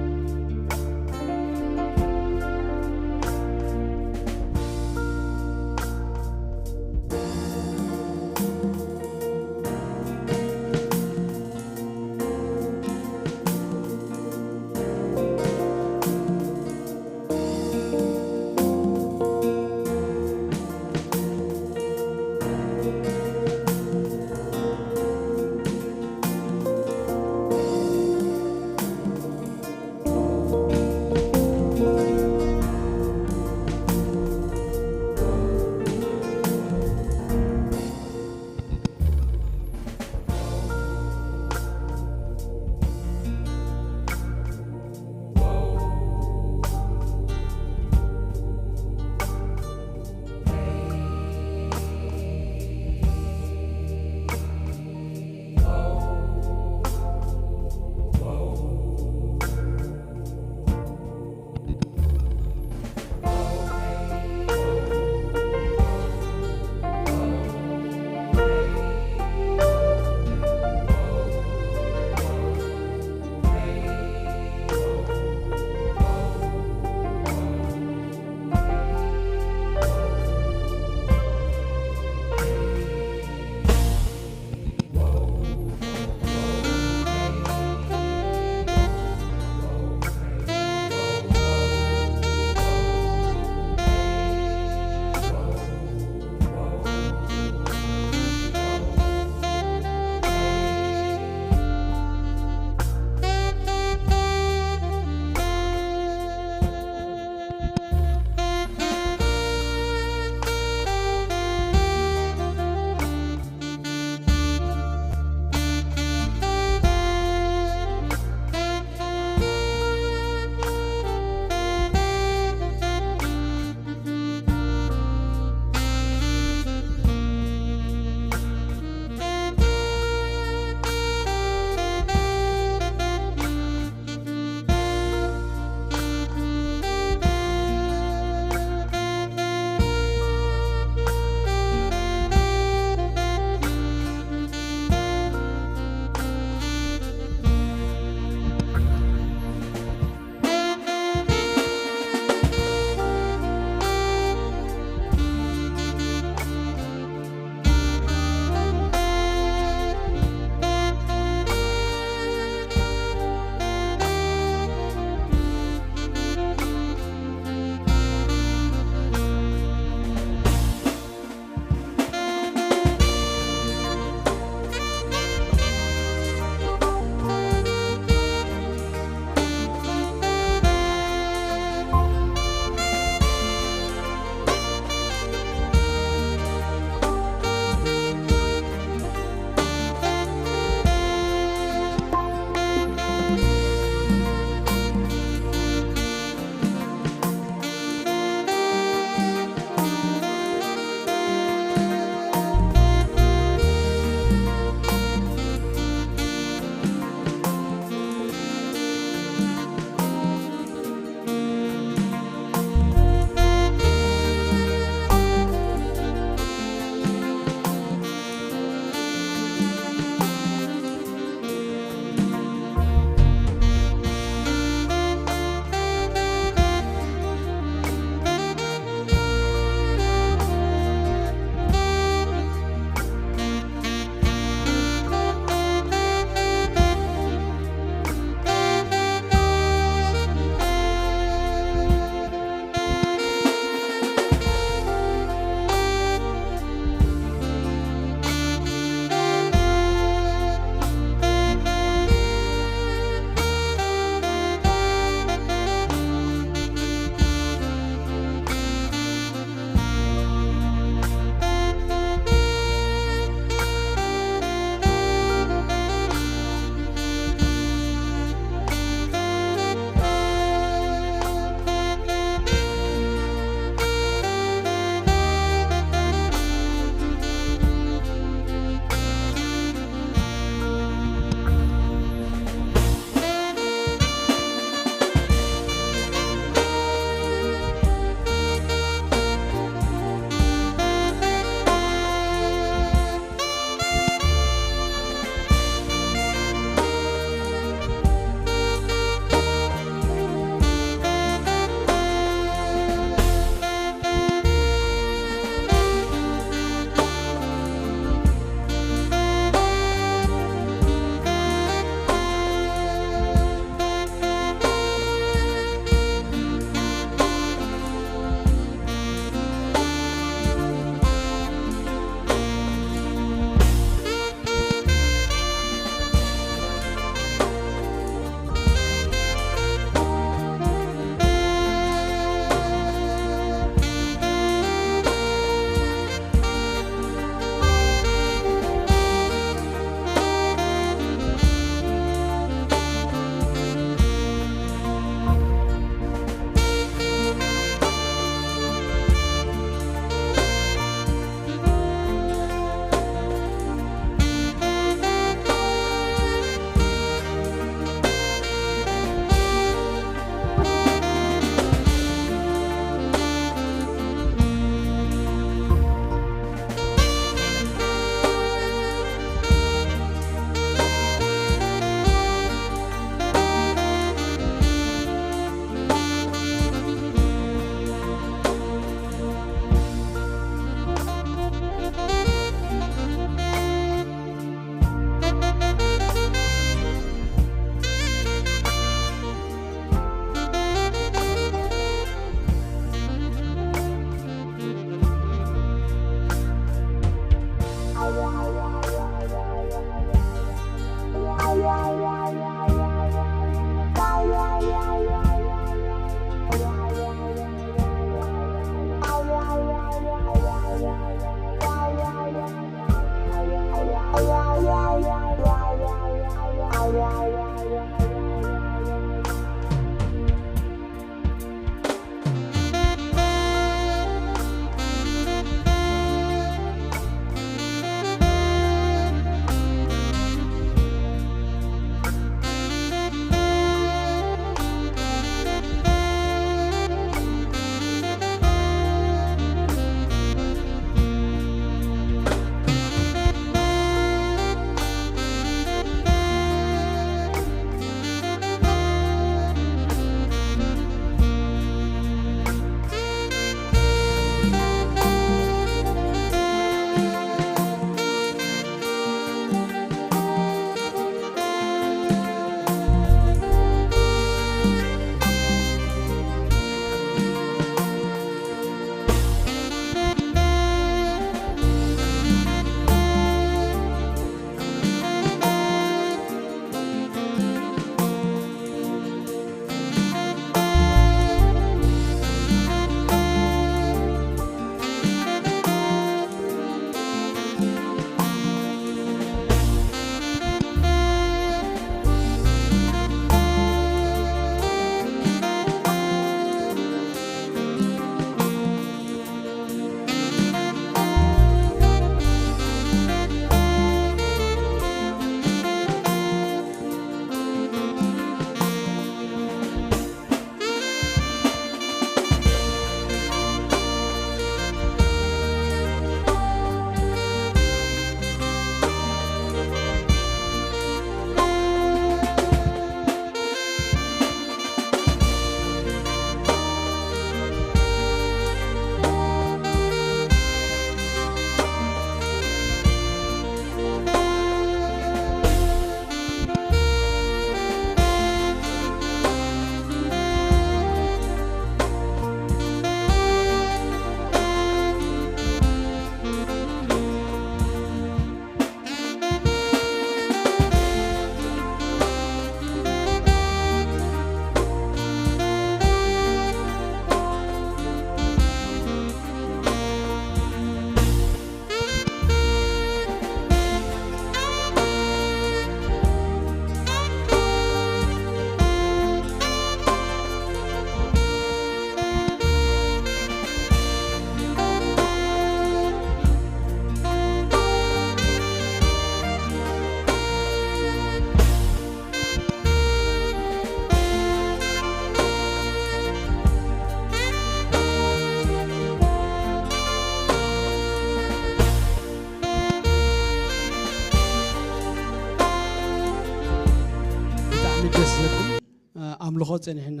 ንብልኾ ጸኒሕና።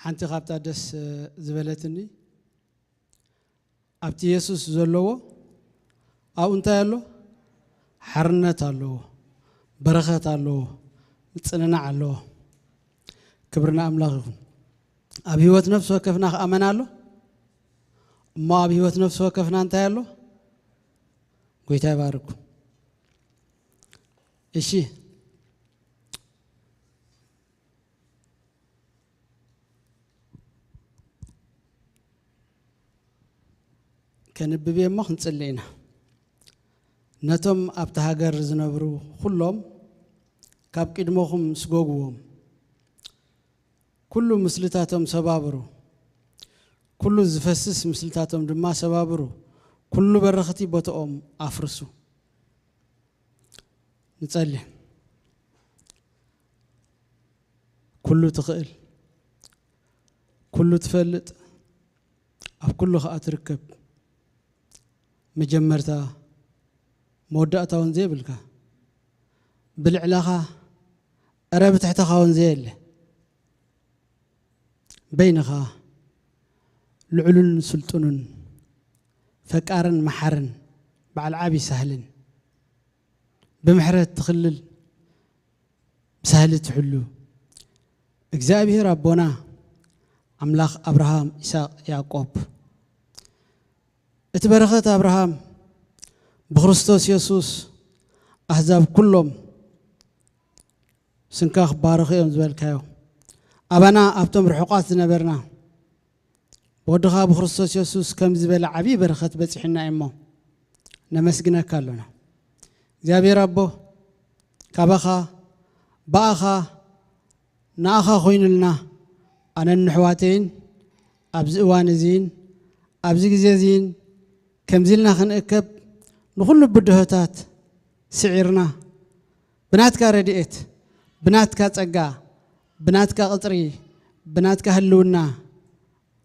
ሓንቲ ካብታ ደስ ዝበለትኒ፣ ኣብቲ የሱስ ዘለዎ ኣብኡ እንታይ ኣሎ? ሓርነት ኣለዎ፣ በረኸት ኣለዎ፣ ምጽንናዕ ኣለዎ። ክብሪ ንኣምላኽ ይኹን። ኣብ ህይወት ነፍሲ ወከፍና ከኣ መን ኣሎ? እሞ ኣብ ህይወት ነፍሲ ወከፍና እንታይ ኣሎ? ጎይታ ይባርኩም። እሺ፣ ከንብብ እየ እሞ ክንጽሊ ኢና። ነቶም ኣብቲ ሃገር ዝነብሩ ኩሎም ካብ ቅድመኹም ስጎግዎም። ኩሉ ምስልታቶም ሰባብሩ፣ ኩሉ ዝፈስስ ምስልታቶም ድማ ሰባብሩ፣ ኩሉ በረኽቲ ቦታኦም ኣፍርሱ። ንጸሊ። ኩሉ ትኽእል፣ ኩሉ ትፈልጥ፣ ኣብ ኩሉ ከኣ ትርከብ፣ መጀመርታ መወዳእታ እውን ዘይብልካ፣ ብልዕለኻ እረ ብትሕተኻ እውን ዘየለ፣ በይንኻ ልዑልን ስልጡንን፣ ፈቃርን መሓርን፣ በዓል ዓቢ ሳህልን፣ ብምሕረት ትኽልል፣ ብሳህሊ ትሕሉ፣ እግዚኣብሔር ኣቦና፣ ኣምላኽ ኣብርሃም፣ ይስሐቅ፣ ያዕቆብ፣ እቲ በረኸት ኣብርሃም ብክርስቶስ የሱስ ኣህዛብ ኩሎም ስንካ ክባረኹ እዮም ዝበልካዮ፣ ኣባና ኣብቶም ርሑቓት ዝነበርና ብወድኻ ብክርስቶስ የሱስ ከም ዝበለ ዓብዪ በረኸት በጺሑና እዩ እሞ ነመስግነካ ኣሎና። እግዚኣብሔር ኣቦ፣ ካባኻ፣ ብኣኻ፣ ንኣኻ ኮይኑልና፣ ኣነን ንሕዋተይን ኣብዚ እዋን እዚን ኣብዚ ግዜ እዚን ከምዚ ኢልና ክንእከብ ንኹሉ ብድሆታት ስዒርና፣ ብናትካ ረድኤት፣ ብናትካ ጸጋ፣ ብናትካ ቅጽሪ፣ ብናትካ ህልውና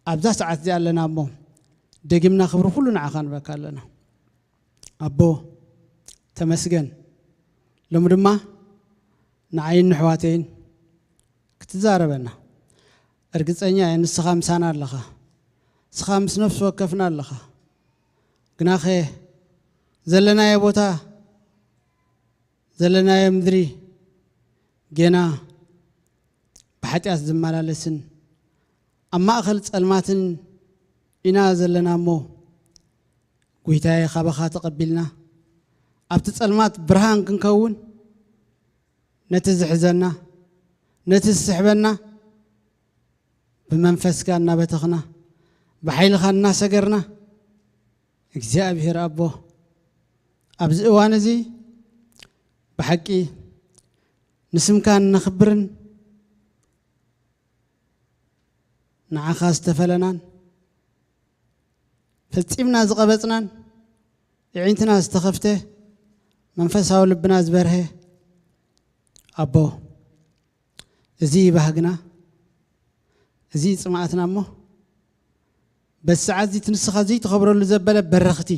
ኣብዛ ሰዓት እዚኣ ኣለና እሞ፣ ደጊምና ክብሪ ኩሉ ንዓኻ ንበካ ኣለና። ኣቦ፣ ተመስገን። ሎሚ ድማ ንዓይን ንሕዋተይን ክትዛረበና። እርግጸኛ እየ፣ ንስኻ ምሳና ኣለኻ። ንስኻ ምስ ነፍሲ ወከፍና ኣለኻ። ግናኸ ዘለናዮ ቦታ፣ ዘለናዮ ምድሪ፣ ጌና ብሓጢኣት ዝመላለስን ኣብ ማእከል ጸልማትን ኢና ዘለና እሞ፣ ጎይታዬ፣ ካባኻ ተቐቢልና ኣብቲ ጸልማት ብርሃን ክንከውን፣ ነቲ ዝሕዘና፣ ነቲ ዝስሕበና ብመንፈስካ እናበተኽና፣ ብሓይልኻ እናሰገርና፣ እግዚኣብሔር ኣቦ፣ ኣብዚ እዋን እዚ ብሓቂ ንስምካ እነኽብርን ንዓኻ ዝተፈለናን ፈጺምና ዝቐበጽናን የዒንትና ዝተኸፍተ መንፈሳዊ ልብና ዝበርሀ ኣቦ፣ እዚ ባህግና፣ እዚ ጽምኣትና እሞ በዚ ሰዓት እዚ እቲ ንስኻ ዘይትኸብረሉ ዘበለ በረኽቲ፣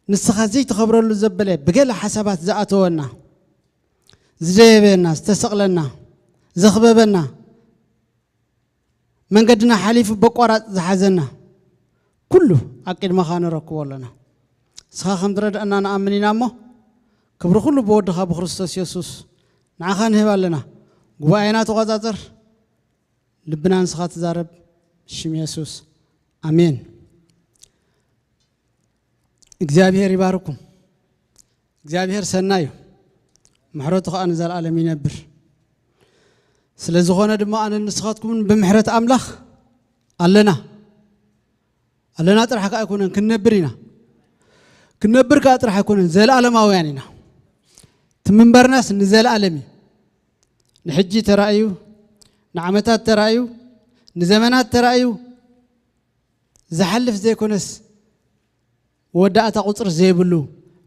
ንስኻ ዘይትኸብረሉ ዘበለ ብገለ ሓሳባት ዝኣተወና፣ ዝደየበና፣ ዝተሰቕለና፣ ዘኽበበና፣ መንገድና ሓሊፉ በቋራጽ ዝሓዘና ኩሉ ኣብ ቅድመኻ ንረክቦ ኣለና። ንስኻ ከም ትረድኣና ንኣምን ኢና እሞ፣ ክብሪ ኩሉ ብወድኻ ብክርስቶስ የሱስ ንዓኻ ንህብ ኣለና። ጉባኤና ተቖጻጸር፣ ልብና ንስኻ ትዛረብ፣ ሽም የሱስ፣ ኣሜን። እግዚኣብሔር ይባርኩም። እግዚኣብሔር ሰናይ እዩ፣ ምሕረቱ ኸኣ ንዘለኣለም ይነብር። ስለ ዝኾነ ድማ ኣነን ንስኻትኩምን ብምሕረት ኣምላኽ ኣለና። ኣለና ጥራሕ ከኣ ኣይኮነን፣ ክንነብር ኢና። ክንነብር ከኣ ጥራሕ ኣይኮነን፣ ዘለኣለማውያን ኢና። እቲ ምንባርናስ ንዘለኣለም እዩ። ንሕጂ ተራእዩ፣ ንዓመታት ተራእዩ፣ ንዘመናት ተራእዩ፣ ዝሓልፍ ዘይኮነስ፣ መወዳእታ ቁጽሪ ዘይብሉ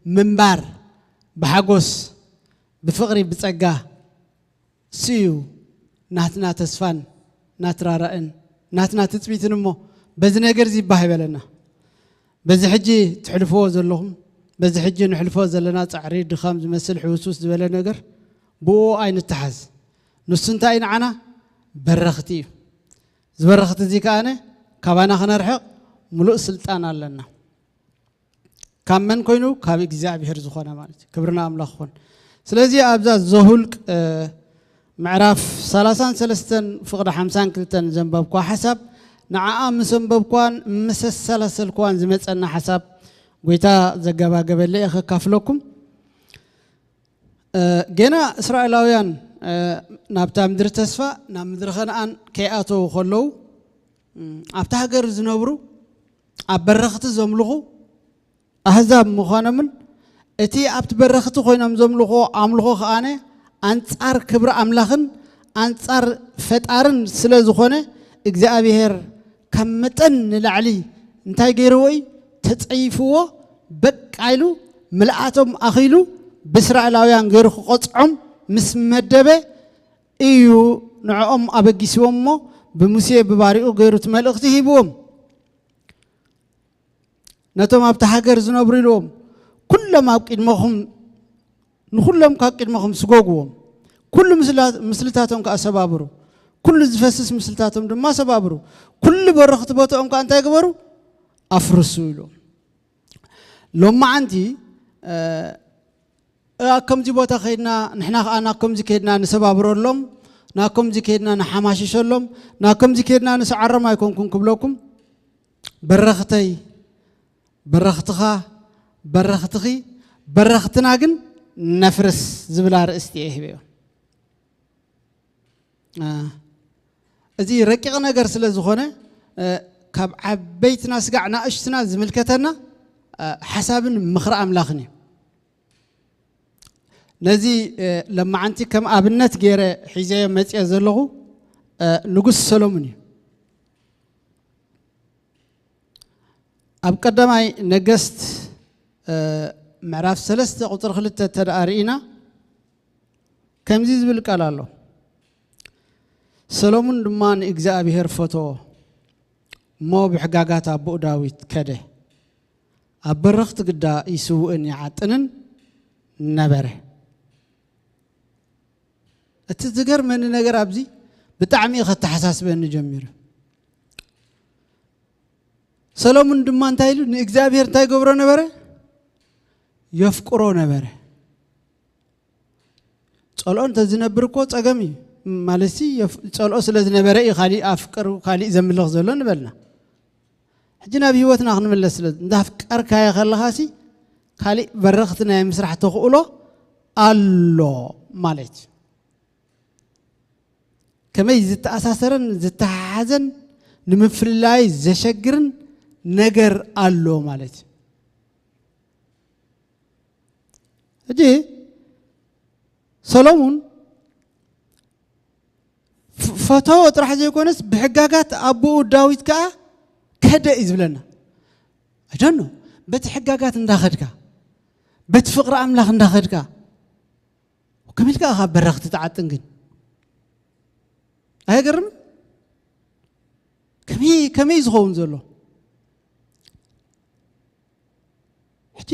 ምንባር፣ ብሓጎስ፣ ብፍቕሪ፣ ብጸጋ፣ እሱ እዩ ናትና ተስፋን ናትና ራእን ናትና ትጽቢትን እሞ፣ በዚ ነገር እዚ ባህ ይበለና። በዚ ሕጂ ትሕልፍዎ ዘለኹም በዚ ሕጂ ንሕልፎ ዘለና ጻዕሪ፣ ድኻም ዝመስል ሕውስውስ ዝበለ ነገር ብኡ ኣይንተሓዝ። ንሱ እንታይ ንዓና በረኽቲ እዩ። ዝበረኽቲ እዚ ከኣነ ካባና ክነርሕቕ ምሉእ ስልጣን ኣለና። ካብ መን ኮይኑ? ካብ እግዚኣብሔር ዝኾነ ማለት እዩ። ክብርና ኣምላኽ ይኹን። ስለዚ ኣብዛ ዘሁልቅ ምዕራፍ ሰላሳን ሰለስተን ፍቕዲ ሓምሳን ክልተን ዘንበብኳ ሓሳብ፣ ንዓኣ ምስ ኣንበብኳን ምስ ኣሰላሰልኳን ዝመጸና ሓሳብ ጎይታ ዘገባገበለ እየ ከካፍለኩም። ገና እስራኤላውያን ናብታ ምድሪ ተስፋ፣ ናብ ምድሪ ከነኣን ከይኣተዉ ከለዉ፣ ኣብቲ ሃገር ዝነብሩ፣ ኣብ በረኽቲ ዘምልኹ ኣህዛብ ምዃኖምን፣ እቲ ኣብቲ በረኽቲ ኮይኖም ዘምልኹ ኣምልኾ ከኣነ ኣንጻር ክብሪ ኣምላኽን ኣንጻር ፈጣርን ስለ ዝኾነ፣ እግዚኣብሔር ካብ መጠን ንላዕሊ እንታይ ገይርዎ እዩ? ተጸይፍዎ። በቃ ኢሉ፣ ምልኣቶም ኣኺሉ፣ ብእስራኤላውያን ገይሩ ክቐጽዖም ምስ መደበ እዩ ንዕኦም ኣበጊስዎም እሞ፣ ብሙሴ ብባሪኡ ገይሩ እቲ መልእኽቲ ሂብዎም። ነቶም ኣብቲ ሃገር ዝነብሩ ኢልዎም፣ ኩሎም ኣብ ቅድመኹም፣ ንኹሎም ካብ ቅድመኹም ስጎግዎም። ኩሉ ምስላ-፣ ምስልታቶም ከኣ ሰባብሩ። ኩሉ ዝፈስስ ምስልታቶም ድማ ሰባብሩ። ኩሉ በረኽቲ ቦታኦም ከኣ እንታይ ግበሩ? ኣፍርሱ ኢልዎም። ሎማዓንቲ፣ እ፣ ኣብ ከምዚ ቦታ ከይድና፣ ንሕና ከኣ ናብ ከምዚ ከይድና ንሰባብረሎም፣ ናብ ከምዚ ከይድና ንሓማሽሸሎም፣ ናብ ከምዚ ከይድና ንስዓሮም ኣይኮንኩን ክብለኩም። በረኽተይ፣ በረኽትኻ፣ በረኽትኺ፣ በረኽትና ግን ነፍርስ ዝብል ኣርእስቲ እየ ሂበዮ። እ፣ እዚ ረቂቕ ነገር ስለ ዝኾነ፣ እ፣ ካብ ዓበይትና ስጋዕ ናእሽትና ዝምልከተና፣ እ፣ ሓሳብን ምኽሪ ኣምላኽን እዩ። ነዚ፣ እ፣ ለማዓንቲ ከም ኣብነት ገይረ ሒዘዮ መጽየ ዘለኹ፣ እ፣ ንጉስ ሰሎሙን እዩ። ኣብ ቀዳማይ ነገስት፣ እ፣ ምዕራፍ ሰለስተ ቁጽሪ ክልተ እንተ ደኣ ርኢና፣ ከምዚ ዝብል ቃል ኣሎ። ሰሎሙን ድማ ንእግዚኣብሔር ፈተዎ፣ እሞ ብሕጋጋት ኣቦኡ ዳዊት ከደ። ኣብ በረኽቲ ግዳ ይስውእን ይዓጥንን ነበረ። እቲ ዝገርመኒ ነገር ኣብዚ ብጣዕሚ እዩ ከተሓሳስበኒ ጀሚሩ። ሰሎሙን ድማ እንታይ ኢሉ ንእግዚኣብሔር እንታይ ገብሮ ነበረ? የፍቅሮ ነበረ። ጸልኦ እንተዝነብር እኮ ጸገም እዩ። ማለትሲ የፍ-፣ ጸልኦ ስለ ዝነበረ እዩ ካሊእ ኣፍቅሩ፣ ካሊእ ዘምልኽ ዘሎ ንበልና። ሕጂ ናብ ህይወትና ክንምለስ ስለ፣ እንዳፍቀርካዮ ከለኻሲ ካሊእ በረኽቲ ናይ ምስራሕ ተኽእሎ ኣሎ ማለት እዩ። ከመይ ዝተኣሳሰረን ዝተሓሓዘን ንምፍልላይ ዘሸግርን ነገር ኣሎ ማለት እዩ። ሕጂ ሰሎሙን ፍ-፣ ፈተዎ ጥራሕ ዘይኮነስ ብሕጋጋት ኣቦኡ ዳዊት ከኣ ከደ እዩ ዝብለና። ኣይ ዶንት ኖ፣ በቲ ሕጋጋት እንዳኸድካ፣ በቲ ፍቕሪ ኣምላኽ እንዳኸድካ፣ ከመይ ኢልካ ኢኻ በረኽቲ ትዓጥን ግን? ኣየገርምን? ከመይ፣ ከመይ እዩ ዝኸውን ዘሎ? ሕጂ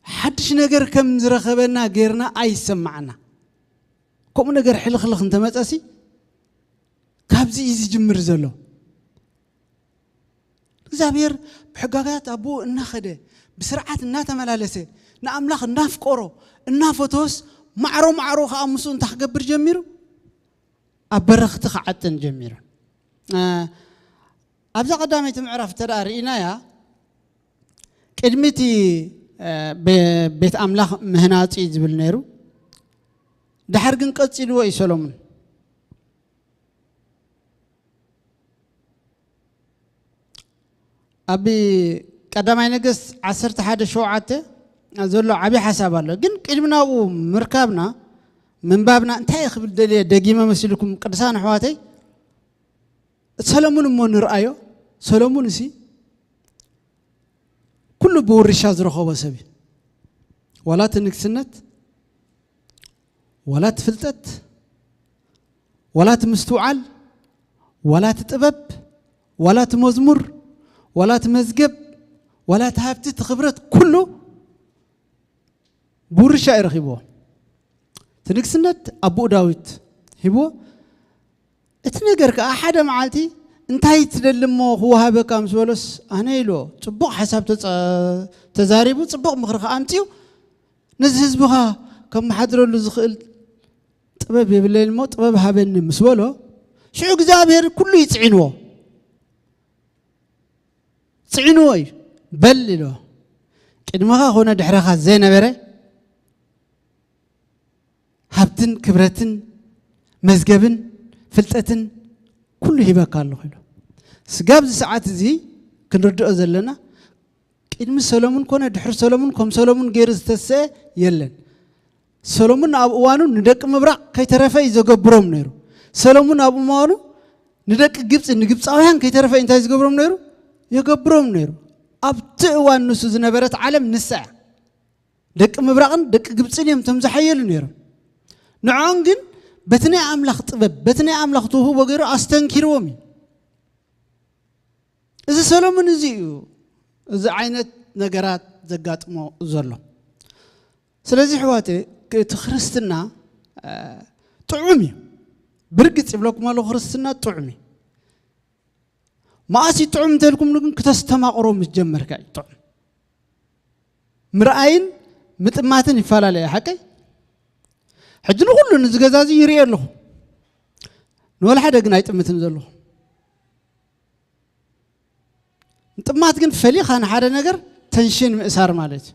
ሓድሽ ነገር ከም ዝረኸበና ጌርና ኣይሰማዓና። ከምኡ ነገር ሕልኽልኽ እንተመጸሲ፣ ካብዚ እዩ ዝጅምር ዘሎ። እግዚኣብሔር ብሕጋጋት ኣቦኡ እናኸደ፣ ብስርዓት እናተመላለሰ፣ ንኣምላኽ እናፍቀሮ፣ እናፈተወስ፣ ማዕሮ ማዕሮ ኸዓ ምስኡ እንታይ ክገብር ጀሚሩ? ኣብ በረኽቲ ክዓጥን ጀሚሩ። እ፣ ኣብዛ ቀዳመይቲ ምዕራፍ እንተ ደኣ ርኢናያ፣ ቅድሚ እቲ፣ እ፣ ቤ-፣ ቤት ኣምላኽ ምህናጹ እዩ ዝብል ነይሩ። ድሓር ግን ቀጺልዎ እዩ ሰሎሙን። ኣብ ቀዳማይ ነገስት ዓሰርተ ሓደ ሸውዓተ ዘሎ ዓብዪ ሓሳብ ኣሎ። ግን ቅድሚ ናብኡ ምርካብና፣ ምንባብና እንታይ እየ ክብል ደልየ ደጊመ መሲልኩም ቅዱሳን ኣሕዋተይ፣ ሰሎሙን እሞ ንርኣዮ። ሰሎሙን እሲ ኩሉ ብውርሻ ዝረኸቦ ሰብ እዩ። ዋላ እቲ ንግስነት፣ ዋላ እቲ ፍልጠት፣ ዋላ እቲ ምስትውዓል፣ ዋላ እቲ ጥበብ፣ ዋላ እቲ መዝሙር፣ ዋላ እቲ መዝገብ፣ ዋላ እቲ ሃብቲ፣ እቲ ክብረት ኩሉ ብውርሻ እዩ ረኺብዎ። እቲ ንግስነት ኣቦኡ ዳዊት ሂብዎ። እቲ ነገር ከኣ ሓደ መዓልቲ፣ "እንታይ ትደሊ እሞ ክወሃበካ?" ምስ በሎስ፣ "ኣነ" ኢልዎ። ጽቡቕ ሓሳብ ተጸ-፣ ተዛሪቡ፣ ጽቡቕ ምኽሪ ከኣ ኣምጺኡ፣ "ነዚ ህዝብኻ ከመሓድረሉ ዝኽእል ጥበብ የብለይን እሞ ጥበብ ሃበኒ" ምስ በሎ፣ ሽዑ እግዚኣብሔር ኩሉ እዩ ጽዒንዎ። ጽዒንዎ እዩ። "በል" ኢልዎ። "ቅድመኻ ኮነ ድሕረኻ ዘይነበረ ሃብትን ክብረትን መዝገብን ፍልጠትን ኩሉ ሂበካ ኣለኹ" ኢሉ። ስጋብ እዚ ሰዓት እዚ ክንርድኦ ዘለና፣ ቅድሚ ሰሎሙን ኮነ ድሕሪ ሰሎሙን ከም ሰሎሙን ገይሩ ዝተሰአ የለን። ሰሎሙን ኣብ እዋኑ ንደቂ ምብራቕ ከይተረፈ እዩ ዘገብሮም ነይሩ። ሰሎሙን ኣብ እዋኑ ንደቂ ግብፂ፣ ንግብፃውያን ከይተረፈ እንታይ ዝገብሮም ነይሩ? የገብሮም ነይሩ። ኣብቲ እዋን ንሱ ዝነበረት ዓለም ንሳ እያ። ደቂ ምብራቕን ደቂ ግብፅን እዮም እቶም ዝሓየሉ ነይሮም። ንዕኦም ግን በቲ ናይ ኣምላኽ ጥበብ፣ በቲ ናይ ኣምላኽ ተውህቦ ገይሩ ኣስተንኪርዎም እዩ። እዚ ሰሎሞን እዚ እዩ፣ እዚ ዓይነት ነገራት ዘጋጥሞ ዘሎ። ስለዚ ኣሕዋተይ፣ እቲ ክርስትና፣ እ፣ ጥዑም እዩ። ብርግጽ ይብለኩም ኣለኹ፣ ክርስትና ጥዑም እዩ። መኣስ እዩ ጥዑም እንተልኩም ግን፣ ክተስተማቕሮ ምስ ጀመርካ እዩ ጥዑም። ምርኣይን ምጥማትን ይፈላለ እዩ፣ ሓቀይ? ሕጂ ንኹሉ ነዚ ገዛ እዚ ይርኢ ኣለኹ። ንወላ ሓደ ግን ኣይጥምትን ዘለኹ። ምጥማት ግን ፈሊኻ ንሓደ ነገር ተንሽን ምእሳር ማለት እዩ።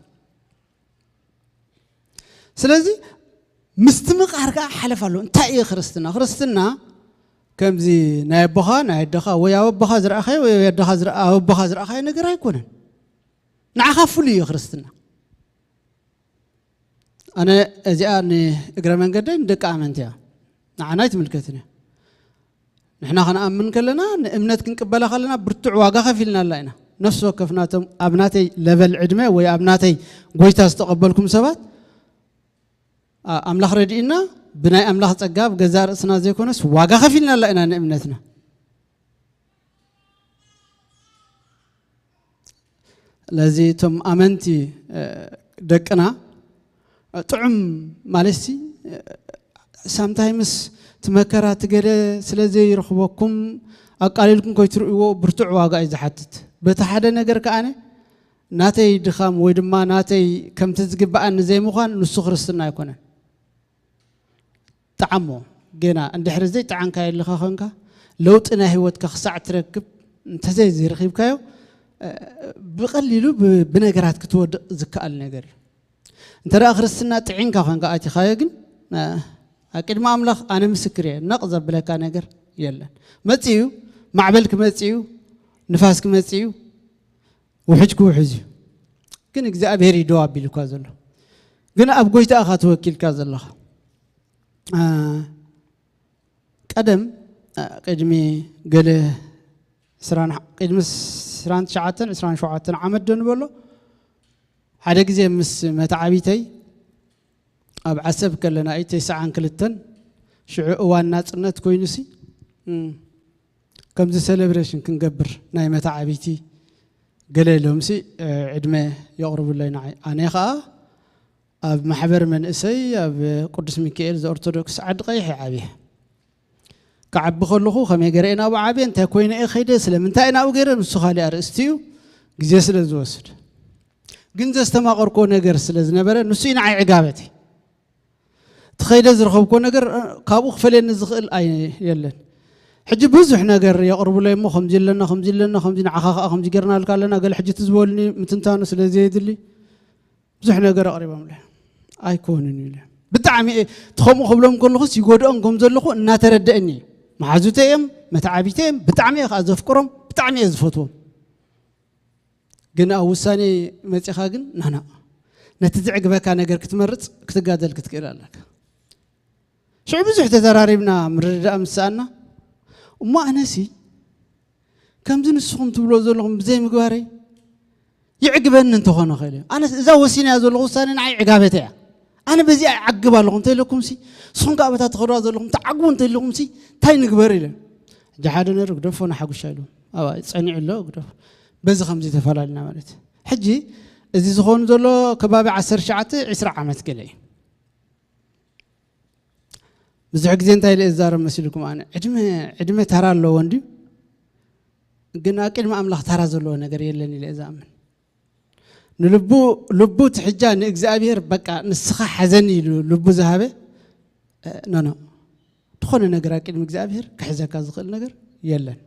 ስለዚ ምስትምቓር ከኣ ሓለፍ ኣለዎ። እንታይ እዩ ክርስትና? ክርስትና ከምዚ ናይ ኣቦኻ፣ ናይ ኣደኻ፣ ወይ ኣብ ኣቦኻ ዝረኣኻዮ፣ ወይ ኣብ ኣደኻ ዝረ-፣ ኣብ ኣቦኻ ዝረኣኻዮ ነገር ኣይኮነን። ንዓኻ ፍሉይ እዩ ክርስትና። ኣነ እዚኣ ንእግረ መንገደይ ንደቂ ኣመንቲ እያ። ንዓና ኣይትምልከትን እያ። ንሕና ክንኣምን ከለና፣ ንእምነት ክንቅበላ ከለና፣ ብርቱዕ ዋጋ ከፊልናላ ኢና። ነፍሲ ወከፍ ናቶም ኣብ ናተይ ለቨል ዕድመ ወይ ኣብ ናተይ ጎይታ ዝተቐበልኩም ሰባት፣ ኣ-፣ ኣምላኽ ረድኢና፣ ብናይ ኣምላኽ ጸጋ፣ ብገዛእ ርእስና ዘይኮነስ፣ ዋጋ ከፊልናላ ኢና ንእምነትና። ስለዚ እቶም ኣመንቲ፣ እ፣ ደቅና፣ እ፣ ጥዑም ማለትሲ፣ እ፣ ሳምታይምስ እቲ መከራ እቲ ገለ ስለ ዘይረኽበኩም ኣቃሊልኩም ከይትርእይዎ ብርቱዕ ዋጋ እዩ ዝሓትት። በቲ ሓደ ነገር ከኣነ ናተይ ድኻም ወይ ድማ ናተይ ከምቲ ዝግብኣኒ ዘይምዃን ንሱ ክርስትና ኣይኮነን። ጠዓሞ፣ ጌና እንድሕሪ ዘይጠዓንካዮ ኣለኻ ኾንካ፣ ለውጢ ናይ ህይወትካ ክሳዕ ትረክብ እንተዘይ ዘይረኺብካዮ፣ እ፣ ብቐሊሉ ብ-፣ ብነገራት ክትወድቕ ዝከኣል ነገር እዩ። እንተ ደኣ ክርስትና ጥዒንካ ኾንካ ኣቲኻዮ ግን፣ እ፣ ኣብ ቅድሚ ኣምላኽ ኣነ ምስክር እየ፣ ነቕ ዘብለካ ነገር የለን። መጺኡ፣ ማዕበል ክመጽእ እዩ፣ ንፋስ ክመጽእ እዩ፣ ውሕጅ ክውሕዝ እዩ። ግን እግዚኣብሔር እዩ ደው ኣቢሉካ ዘሎ። ግን ኣብ ጎይታ ኢኻ ተወኪልካ ዘለኻ። እ፣ ቀደም፣ እ፣ ቅድሚ ገለ ዕስራን፣ ቅድሚ ዕስራን ትሽዓተን ዕስራን ሸውዓተን ዓመት ዶ ንበሎ፣ ሓደ ግዜ ምስ መተዓቢተይ ኣብ ዓሰብ ከለና እዩ፣ ተስዓን ክልተን፣ ሽዑ እዋን ናጽነት ኮይኑሲ፣ እም፣ ከምዚ ሴሌብሬሽን ክንገብር ናይ መተዓቢቲ ገለ ኢሎምሲ፣ እ፣ ዕድመ የቕርቡለይ ንዓይ። ኣነ ኸኣ ኣብ ማሕበር መንእሰይ ኣብ ቅዱስ ሚካኤል ዘኦርቶዶክስ ዓዲ ቀይሕ እየ ዓብየ። ክዓቢ ከለኹ ከመይ ገይረ እየ ናብኡ ዓብየ፣ እንታይ ኮይነ እየ ከይደ፣ ስለምንታይ እየ ናብኡ ገይረ፣ ንሱ ካሊእ ኣርእስቲ እዩ፣ ግዜ ስለ ዝወስድ። ግን ዘስተማቐርኮ ነገር ስለ ዝነበረ፣ ንሱ እዩ ንዓይ ዕጋበተይ። እቲ ከይደ ዝረኸብኮ ነገር፣ እ፣ ካብኡ ክፈልየኒ ዝኽእል ኣይ-፣ የለን። ሕጂ ብዙሕ ነገር የቕርቡለይ እሞ፣ ከምዚ ኣለና፣ ከምዚ ኣለና፣ ከምዚ ንዓኻ ኸኣ ከምዚ ጌርናልካ ኣለና፣ ገለ ሕጂ እቲ ዝበሉኒ ምትንታኑ ስለ ዘየድሊ፣ ብዙሕ ነገር ኣቕሪቦምለይ። ኣይኮንን ኢለ። ብጣዕሚ እየ፣ እቲ ከምኡ ክብሎም ከለኹስ ይጎድኦም ከም ዘለኹ እናተረደአኒ እዩ። መሓዙተይ እዮም፣ መተዓቢተይ እዮም፣ ብጣዕሚ እየ ኸኣ ዘፍቅሮም፣ ብጣዕሚ እየ ዝፈትዎም። ግን ኣብ ውሳኔ መጺኻ ግን፣ ናና፣ ነቲ ዘዕግበካ ነገር ክትመርጽ ክትጋደል ክትክእል ኣለካ። ሽዑ ብዙሕ ተዘራሪብና፣ ምርድዳእ ምስ ሰኣና፣ እሞ ኣነሲ ከምዚ ንስኹም ትብሎ ዘለኹም ብዘይ ምግባረይ ይዕግበኒ እንተኾነ ኸኢለ። ኣነስ እዛ ወሲነያ ዘለኹ ውሳኔ ንዓይ ዕጋበተይ እያ። ኣነ በዚኣ እዓግብ ኣለኹ እንተኢለኩምሲ፣ ንስኹም ከኣ በታ ትኸድዋ ዘለኹም ትዓግቡ እንተኢለኩምሲ፣ እንታይ ንግበር ኢለ። ሕጂ ሓደ ነይሩ፣ ግደፎ ንሓጉሻ ኢሉ። ኣብኣ ጸኒዑ ኣሎ፣ ግደፎ። በዚ ከምዚ ተፈላለና ማለት እዩ። ሕጂ እዚ ዝኾኑ ዘሎ ከባቢ ዓሰርተ ትሽዓተ ዕስራ ዓመት ገለ እዩ። ብዙሕ ግዜ እንታይ ኢለ እዛረብ መሲልኩም? ኣነ ዕድመ ዕድመ ተራ ኣለዎ እንድዩ፣ ግን ኣብ ቅድሚ ኣምላኽ ተራ ዘለዎ ነገር የለን ኢለ እዛምን። ንልቡ ልቡ ትሕጃ ንእግዚኣብሔር በቃ ንስኻ ሓዘኒ ኢሉ ልቡ ዝሃበ፣ እ፣ ኖ ኖ፣ ዝኾነ ነገር ኣብ ቅድሚ እግዚኣብሔር ክሕዘካ ዝኽእል ነገር የለን።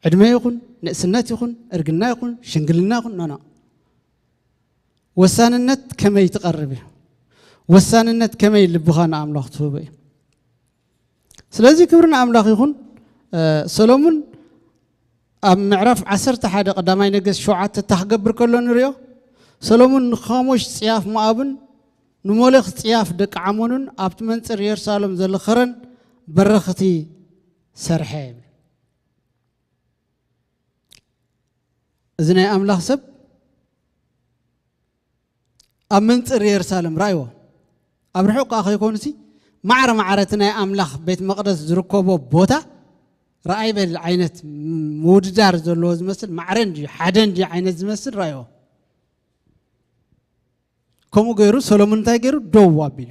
ዕድመ ይኹን ንእስነት ይኹን እርግና ይኹን ሽንግልና ይኹን፣ ኖ ኖ። ወሳንነት ከመይ ትቐርብ እዩ። ወሳንነት ከመይ ልብኻ ንኣምላኽ ትህቦ እዩ። ስለዚ ክብሪ ንኣምላኽ ይኹን። እ፣ ሰሎሙን ኣብ ምዕራፍ ዓሰርተ ሓደ ቀዳማይ ነገስት ሸውዓተ እታ ክገብር ከሎ ንሪኦ። ሰሎሙን ንኻሞሽ ጽያፍ ሞኣብን ንሞሌኽ ጽያፍ ደቂ ዓሞንን ኣብቲ መንጽር የሩሳሌም ዘሎ ኸረን በረኽቲ ሰርሐ ይብል። እዚ ናይ ኣምላኽ ሰብ ኣብ መንጽር የሩሳሌም ራእይዎ። ኣብ ርሑቕ ከኣ ከይኮኑሲ ማዕረ ማዕረ እቲ ናይ ኣምላኽ ቤት መቕደስ ዝርከቦ ቦታ ራእይ በል ዓይነት ምውድዳር ዘለዎ ዝመስል ማዕረ እንድዩ ሓደ እንድዩ ዓይነት ዝመስል ራእይዎ። ከምኡ ገይሩ ሰሎሞን እንታይ ገይሩ? ደው ኣቢሉ።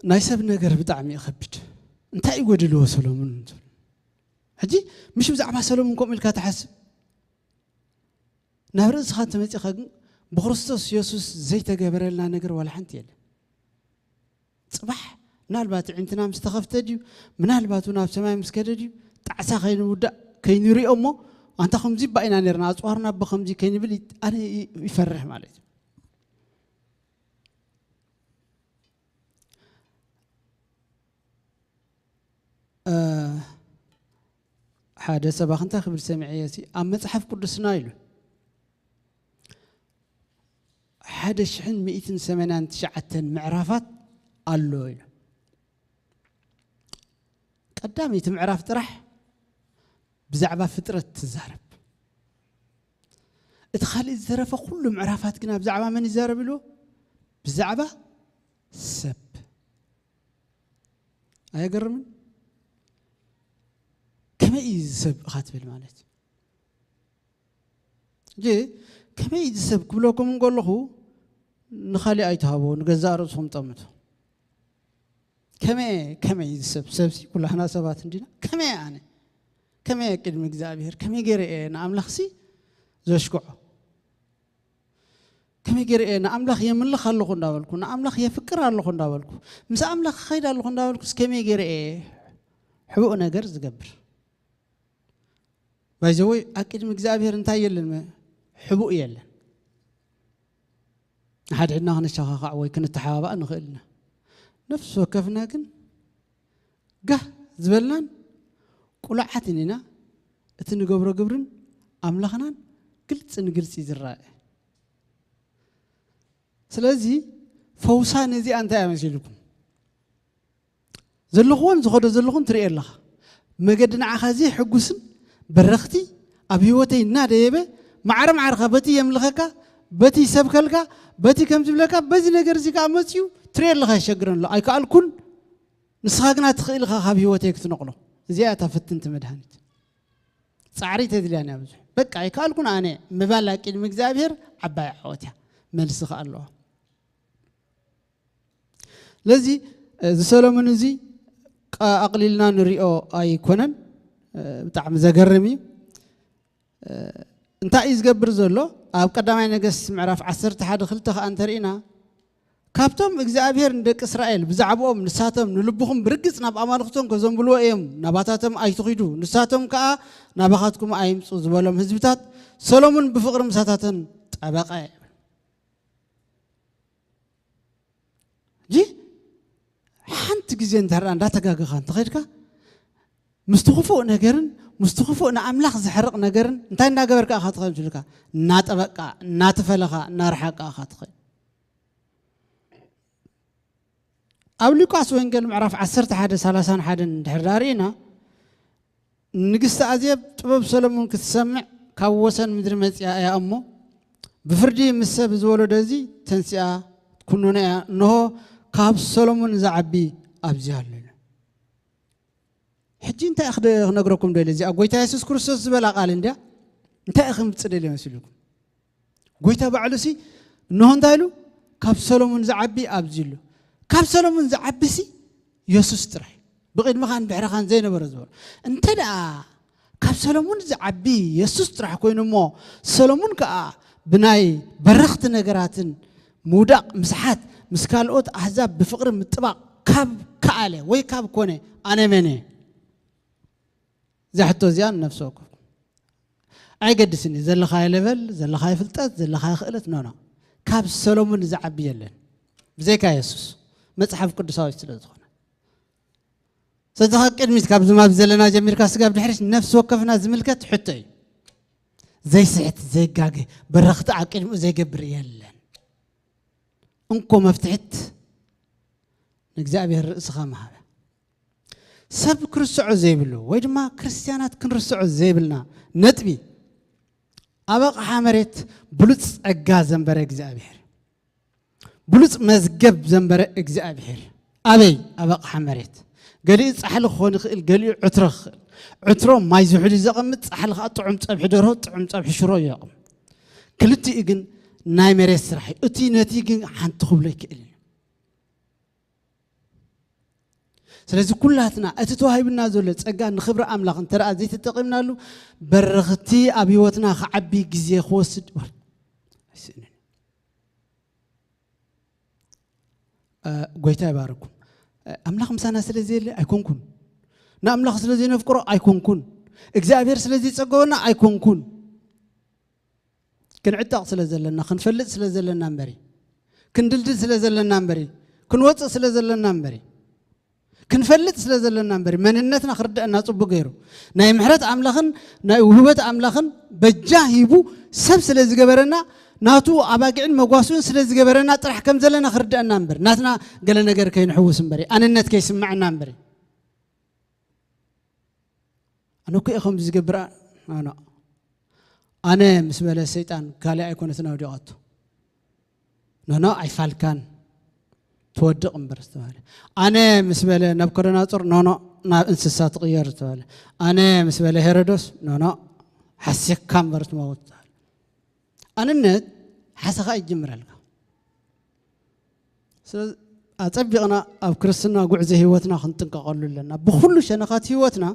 ናይ ሰብ ነገር ብጣዕሚ ይኸብድ። እንታይ ይጎድልዎ ሰሎሞን? ሕጂ ምሽ ብዛዕባ ሰሎሞን ከምኡ ኢልካ ትሓስብ? ናብ ርእስኻ እንተመጺኻ ግን ብክርስቶስ የሱስ ዘይተገበረልና ነገር ዋላ ሓንቲ የለን። ጽባሕ ምናልባት ኣዒንትና ምስ ተኸፍተ ድዩ፣ ምናልባት እውን ኣብ ሰማይ ምስ ከደ ድዩ፣ ጣዕሳ ከይንውዳእ ከይንሪኦ እሞ፣ ኣንታ ከምዚ እባ ኢና ነርና፣ ኣጽዋርና እባ ከምዚ ከይንብል ይ-፣ ኣነ ይ-፣ ይፈርሕ ማለት እዩ። እ፣ ሓደ ሰባኺ እንታይ ክብል ሰሚዐዮ ሲ፣ ኣብ መጽሓፍ ቅዱስና ኢሉ ሓደ ሽሕን ሚእትን ሰማንያን ትሽዓተን ምዕራፋት ኣሎ ኢሉ። ቀዳመይቲ ምዕራፍ ጥራሕ ብዛዕባ ፍጥረት ትዛረብ። እቲ ካልእ ዝተረፈ ኩሉ ምዕራፋት ግና ብዛዕባ መን ይዛረብ ኢልዎ? ብዛዕባ ሰብ። ኣየገርምን? ከመይ እዩ እዚ ሰብ ኢኻ ትብል ማለት እዩ። ሕጂ ከመይ እዩ እዚ ሰብ ክብለኩም እንከለኹ ንኻሊእ ኣይትሃቦ፣ ንገዛእ ርእስኹም ጠምቱ። ከመይ፣ ከመይ እዚ ሰብ፣ ሰብሲ ኩላህና ሰባት እንዲና፣ ከመይ ኣነ፣ ከመይ ቅድሚ እግዚኣብሔር፣ ከመይ ገይረ እየ ንኣምላኽሲ ዘሽክዖ? ከመይ ገይረ እየ ንኣምላኽ የምልኽ ኣለኹ እንዳበልኩ፣ ንኣምላኽ የፍቅር ኣለኹ እንዳበልኩ፣ ምስ ኣምላኽ እኸይድ ኣለኹ እንዳበልኩስ ከመይ ገይረ እየ ሕቡእ ነገር ዝገብር? ባይዘወይ ኣብ ቅድሚ እግዚኣብሔር እንታይ የለን? መ-፣ ሕቡእ የለን። ንሓድሕድና ክንሸኻኻዕ ወይ ክንተሓባባእ ንኽእል ኢና። ነፍሲ ወከፍና ግን ጋህ ዝበልናን ቁሉዓትን ኢና። እቲ ንገብሮ ግብርን ኣምላኽናን ግልጺ ንግልጺ ዝረኣየ። ስለዚ ፈውሳ ነዚኣ እንታይ እያ መሲልኩም? ዘለኽዎን ዝኸዶ ዘለኹን ትርኢ ኣለኻ። መገዲ ንዓኻ እዚ ሕጉስን በረኽቲ ኣብ ህይወተይ እናደየበ ማዕረ ማዕርኻ በቲ የምልኸካ፣ በቲ ይሰብከልካ፣ በቲ ከም ዝብለካ፣ በዚ ነገር እዚ ከኣ መጺኡ ትርኢ ኣለኻ የሸግረን ኣሎ። ኣይከኣልኩን፣ ንስኻ ግና ትኽእል ኢኻ ካብ ህይወተይ ክትነቕሎ። እዚኣ እታ ፍትንቲ መድሃኒት። ጻዕሪ ተድልያን እያ ብዙሕ። በቃ ኣይከኣልኩን ኣነ ምባል ኣብ ቅድሚ እግዚኣብሔር ዓባይ ዓወት እያ። መልሲ ከኣ ኣለዋ። ስለዚ እዚ ሰሎሞን እዚ ቃ-፣ ኣቕሊልና ንሪኦ ኣይኮነን። ብጣዕሚ ዘገርም እዩ። እንታይ እዩ ዝገብር ዘሎ? ኣብ ቀዳማይ ነገስት ምዕራፍ ዓሰርተ ሓደ ክልተ ከኣ እንተርኢና፣ ካብቶም እግዚኣብሔር ንደቂ እስራኤል ብዛዕባኦም ንሳቶም ንልብኹም ብርግጽ ናብ ኣማልኽቶም ከዘንብልዎ እዮም፣ ናባታቶም ኣይትኺዱ፣ ንሳቶም ከኣ ናባኻትኩም ኣይምጹ ዝበሎም ህዝብታት ሰሎሞን ብፍቕሪ ምሳታተን ጠበቐ። ሕጂ ሓንቲ ግዜ እንተ ደኣ እንዳተጋገኻ እንተኸድካ፣ ምስቲ ክፉእ ነገርን ምስቲ ክፉእ ንኣምላኽ ዘሕርቕ ነገርን እንታይ እንዳገበርካ ኢኻ ትኸይድ? ትብልካ፣ እናጠበቕካ፣ እናተፈለኻ፣ እናረሓቕካ ኢኻ ትኸይድ። ኣብ ሉቃስ ወንጌል ምዕራፍ ዓሰርተ ሓደ ሰላሳን ሓደን እንድሕር ደኣ ርኢና፣ ንግስቲ ኣዜብ ጥበብ ሰሎሞን ክትሰምዕ ካብ ወሰን ምድሪ መጺኣ እያ እሞ፣ ብፍርዲ ምስ ሰብ ዝወለዶ እዚ ተንሲኣ ትኩንኖ እያ፣ እንሆ ካብ ሰሎሞን ዝዓቢ ኣብዚ ኣሎ ኢሉ። ሕጂ እንታይ ክነግረኩም ደልየ? እዚኣ ጎይታ የሱስ ክርስቶስ ዝበላ ቃል እንድያ። እንታይ ክምፅእ ደልየ መሲልኩም? ጎይታ ባዕሉሲ እንሆ እንታይ ኢሉ? ካብ ሰሎሞን ዝዓቢ ኣብዚ ኣሎ። ካብ ሰሎሞን ዝዓቢሲ የሱስ ጥራይ፣ ብቕድምኻን ድሕርኻን ዘይነበረ ዝበሎ። እንተ ደኣ ካብ ሰሎሞን ዝዓቢ የሱስ ጥራሕ ኮይኑ እሞ፣ ሰሎሞን ከኣ ብናይ በረኽቲ ነገራትን ምውዳቕ ምስሓት ምስ ካልኦት ኣህዛብ ብፍቕሪ ምጥባቕ ካብ ከኣለ ወይ ካብ ኮነ፣ ኣነ መን እየ? እዛ ሕቶ እዚኣ ንነፍሲ ወከፍኩም። ኣይገድስን እዩ ዘለኻዮ ለቨል፣ ዘለኻዮ ፍልጠት፣ ዘለኻዮ ክእለት፣ ኖ ኖ፣ ካብ ሰሎሞን ዝዓቢ የለን፣ ብዘይካ የሱስ፣ መጽሓፍ ቅዱሳዊ ስለ ዝኾነ። ስለዚ ካብ ቅድሚት ካብ ዝማብ ዘለና ጀሚርካ ስጋብ ድሕሪት ነፍሲ ወከፍና ዝምልከት ሕቶ እዩ። ዘይስሕት፣ ዘይጋገ፣ በረኽቲ ኣብ ቅድሚኡ ዘይገብር የለን። እንኮ መፍትሕት ንእግዚኣብሔር ርእስኻ ምሃበ። ሰብ ክርስዖ ዘይብሉ ወይ ድማ ክርስትያናት ክንርስዖ ዘይብልና ነጥቢ፣ ኣብ ኣቕሓ መሬት ብሉጽ ጸጋ ዘንበረ እግዚኣብሔር፣ ብሉጽ መዝገብ ዘንበረ እግዚኣብሔር። ኣበይ? ኣብ ኣቕሓ መሬት። ገሊኡ ጻሕሊ ክኾን ይኽእል፣ ገሊኡ ዕትሮ ክኽእል። ዕትሮ ማይ ዝሑል እዩ ዘቐምጥ፣ ጻሕሊ ከዓ ጥዑም ጸብሒ ደርሆ፣ ጥዑም ጸብሒ ሽሮ እዩ ዘቐምጥ። ክልቲኡ ግን ናይ መሬት ስራሕ እዩ። እቲ ነቲ ግን ሓንቲ ክብሎ ይክእል እዩ። ስለዚ ኩላትና እቲ ተዋሂብና ዘሎ ጸጋ ንኽብሪ ኣምላኽ እንተ ደኣ ዘይተጠቒምናሉ፣ በረኽቲ ኣብ ህይወትና ክዓቢ ግዜ ክወስድ ኣይስእንን። እ፣ ጎይታ ይባርኩም። እ፣ ኣምላኽ ምሳና ስለ ዘየለ ኣይኮንኩን። ንኣምላኽ ስለ ዘይነፍቅሮ ኣይኮንኩን። እግዚኣብሔር ስለ ዘይጸገወና ኣይኮንኩን። ክንዕጠቕ ስለ ዘለና፣ ክንፈልጥ ስለ ዘለና እምበሪ፣ ክንድልድል ስለ ዘለና እምበሪ፣ ክንወጽእ ስለ ዘለና እምበሪ፣ ክንፈልጥ ስለ ዘለና እምበሪ፣ መንነትና ክርደአና ጽቡቅ ገይሩ፣ ናይ ምሕረት ኣምላኽን ናይ ውህበት ኣምላኽን በጃ ሂቡ ሰብ ስለ ዝገበረና፣ ናቱ ኣባጊዕን መጓስኡን ስለ ዝገበረና ጥራሕ ከም ዘለና ክርደአና እምበሪ፣ ናትና ገለ ነገር ከይንሕውስ እምበሪ፣ ኣነነት ከይስምዐና እምበሪ። ኣነ እኮ እየ ከምዚ ዝገብር፣ ኖ፣ ኖ። ኣነ ምስ በለ ሰይጣን ካልእ ኣይኮነትን ኣውዲቐቶ። ኖ፣ ኖ፣ ኣይፋልካን፣ ትወድቕ እምበር ዝተባህለ። ኣነ ምስ በለ ናቡከደነፆር፣ ኖ፣ ኖ፣ ናብ እንስሳ ትቕየር ዝተባህለ። ኣነ ምስ በለ ሄሮዶስ፣ ኖ፣ ኖ፣ ሓሲኽካ እምበር ትመውት ዝተባህለ። ኣነነት ሓሰኻ ይጅምረልካ። ስለዚ ኣጸቢቕና ኣብ ክርስትና ጉዕዞ ህይወትና ክንጥንቀቐሉ ኣለና። ብኹሉ ሸነኻት ህይወትና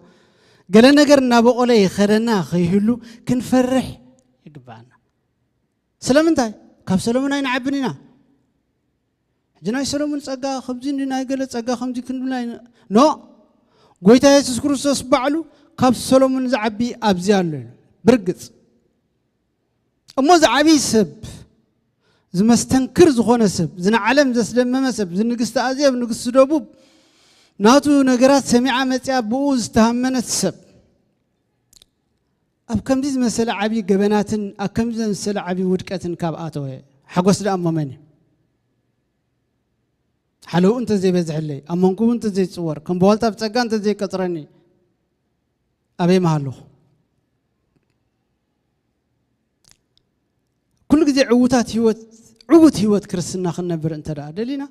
ገለ ነገር እናበቖለ ይኸደና ከይህሉ ክንፈርሕ ይግባኣና። ስለምንታይ? ካብ ሰሎሞን ኣይንዓብን ኢና። ሕጂ ናይ ሰሎሞን ጸጋ ከምዚ እንዲ፣ ናይ ገለ ጸጋ ከምዚ ክንብል ኣይን-፣ ኖ፣ ጎይታ የሱስ ክርስቶስ ባዕሉ ካብ ሰሎሞን ዝዓቢ ኣብዚ ኣሎ ኢሉ። ብርግጽ። እሞ ዝዓቢ ሰብ፣ ዝመስተንክር ዝኾነ ሰብ፣ እዚ ንዓለም ዘስደመመ ሰብ፣ እዚ ንግስቲ ኣዜብ፣ ንግስቲ ደቡብ፣ ናቱ ነገራት ሰሚዓ መጺኣ ብኡ ዝተሃመነት ሰብ፣ ኣብ ከምዚ ዝመሰለ ዓቢ ገበናትን ኣብ ከምዚ ዝመሰለ ዓቢ ውድቀትን ካብ ኣተወ፣ ሓጎስ ደኣ እሞ መን እዩ? ሓለውኡ እንተዘይበዝሐለይ፣ ኣብ መንኩቡ እንተዘይጽወር፣ ከም ብዋልታ ብጸጋ እንተዘይቀጽረኒ፣ ኣበይ ምሃለኹ? ኩሉ ግዜ ዕዉታት ህይወት፣ ዕዉት ህይወት ክርስትና ክንነብር እንተ ደኣ ደሊና፣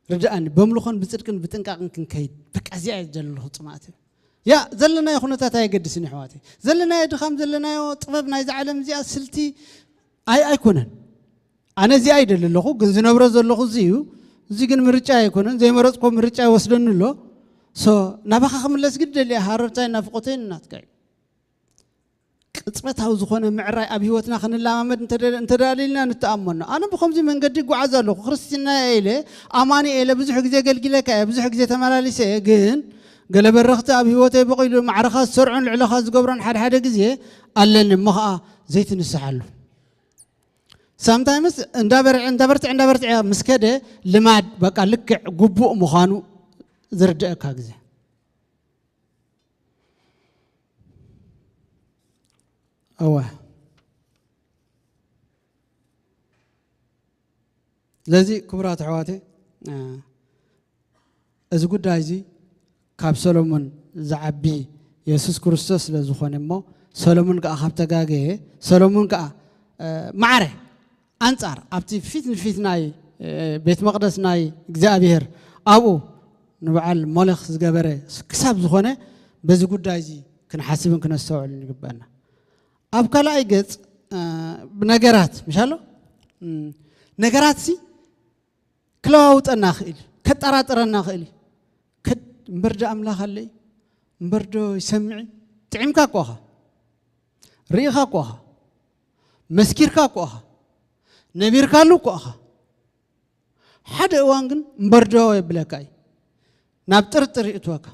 ርድኣኒ፣ በምልኾን ብጽድቅን ብጥንቃቕን ክንከይድ። በቃ እዚኣ እየ ዘለኹ ጽማእቲ። ያ፣ ዘለናዮ ኩነታት ኣየገድስን፣ ኣሕዋተይ። ዘለናዮ ድኻም፣ ዘለናዮ ጥበብ ናይዛ ዓለም እዚኣ ስልቲ ኣይ-፣ ኣይኮነን። ኣነ እዚኣ ይደሊ ኣለኹ፣ ግን ዝነብሮ ዘለኹ እዚ እዩ። እዚ ግን ምርጫ ኣይኮነን፣ ዘይመረጽኮ ምርጫ ይወስደኒ ኣሎ። ሶ፣ ናባኻ ክምለስ ግድ ደልየ፣ ሃረርታይ ናፍቆተይ ናትካ እዩ። ቅጽበታዊ ዝኾነ ምዕራይ ኣብ ህይወትና ክንለማመድ እንተ-፣ እንተደሊልና ንተኣመኖ። ኣነ ብኸምዚ መንገዲ ይጓዓዝ ኣለኹ። ክርስትናየ ኢለ፣ ኣማኒ ኢለ፣ ብዙሕ ግዜ ኣገልጊለካ እየ፣ ብዙሕ ግዜ ተመላሊሰ እየ፣ ግን ገለ በረኽቲ ኣብ ህይወተይ በቒሉ ማዕረኻ ዝሰርዖን ልዕለኻ ዝገብሮን ሓደ ሓደ ግዜ ኣለኒ፣ እሞ ኸኣ ዘይትንስሓሉ። ሳምታይምስ እንዳበርዐ-፣ እንዳበርትዐ፣ እንዳበርትዐ ምስ ከደ ልማድ በቃ ልክዕ ግቡእ ምዃኑ ዝርድአካ ግዜ። እወ። ስለዚ ክቡራት ኣሕዋተይ፣ እ፣ እዚ ጉዳይ እዚ ካብ ሰሎሞን ዝዓቢ የሱስ ክርስቶስ ስለ ዝኾነ እሞ፣ ሰሎሞን ከኣ ካብ ተጋገየ፣ ሰሎሞን ከኣ፣ እ፣ ማዕረ ኣንጻር ኣብቲ ፊት ንፊት ናይ፣ እ፣ ቤት መቕደስ ናይ እግዚኣብሔር ኣብኡ ንበዓል ሞለኽ ዝገበረ ክሳብ ዝኾነ በዚ ጉዳይ እዚ ክንሓስብን ክነስተውዕልን ይግበአና። ኣብ ካልኣይ ገጽ፣ እ፣ ብነገራት፣ ምሽ ኣሎ? እም፣ ነገራት ሲ ክለዋውጠና ይኽእል እዩ፣ ከጠራጥረና ይኽእል እዩ። ከድ-፣ እምበር ዶ ኣምላኽ ኣሎ እዩ? እምበር ዶ ይሰምዕ እዩ? ጥዒምካ እኮ ኢኻ፣ ርኢኻ እኮ ኢኻ፣ መስኪርካ እኮ ኢኻ፣ ነቢርካሉ እኮ ኢኻ። ሓደ እዋን ግን እምበር ዶ የብለካ እዩ፣ ናብ ጥርጥር ይእትወካ።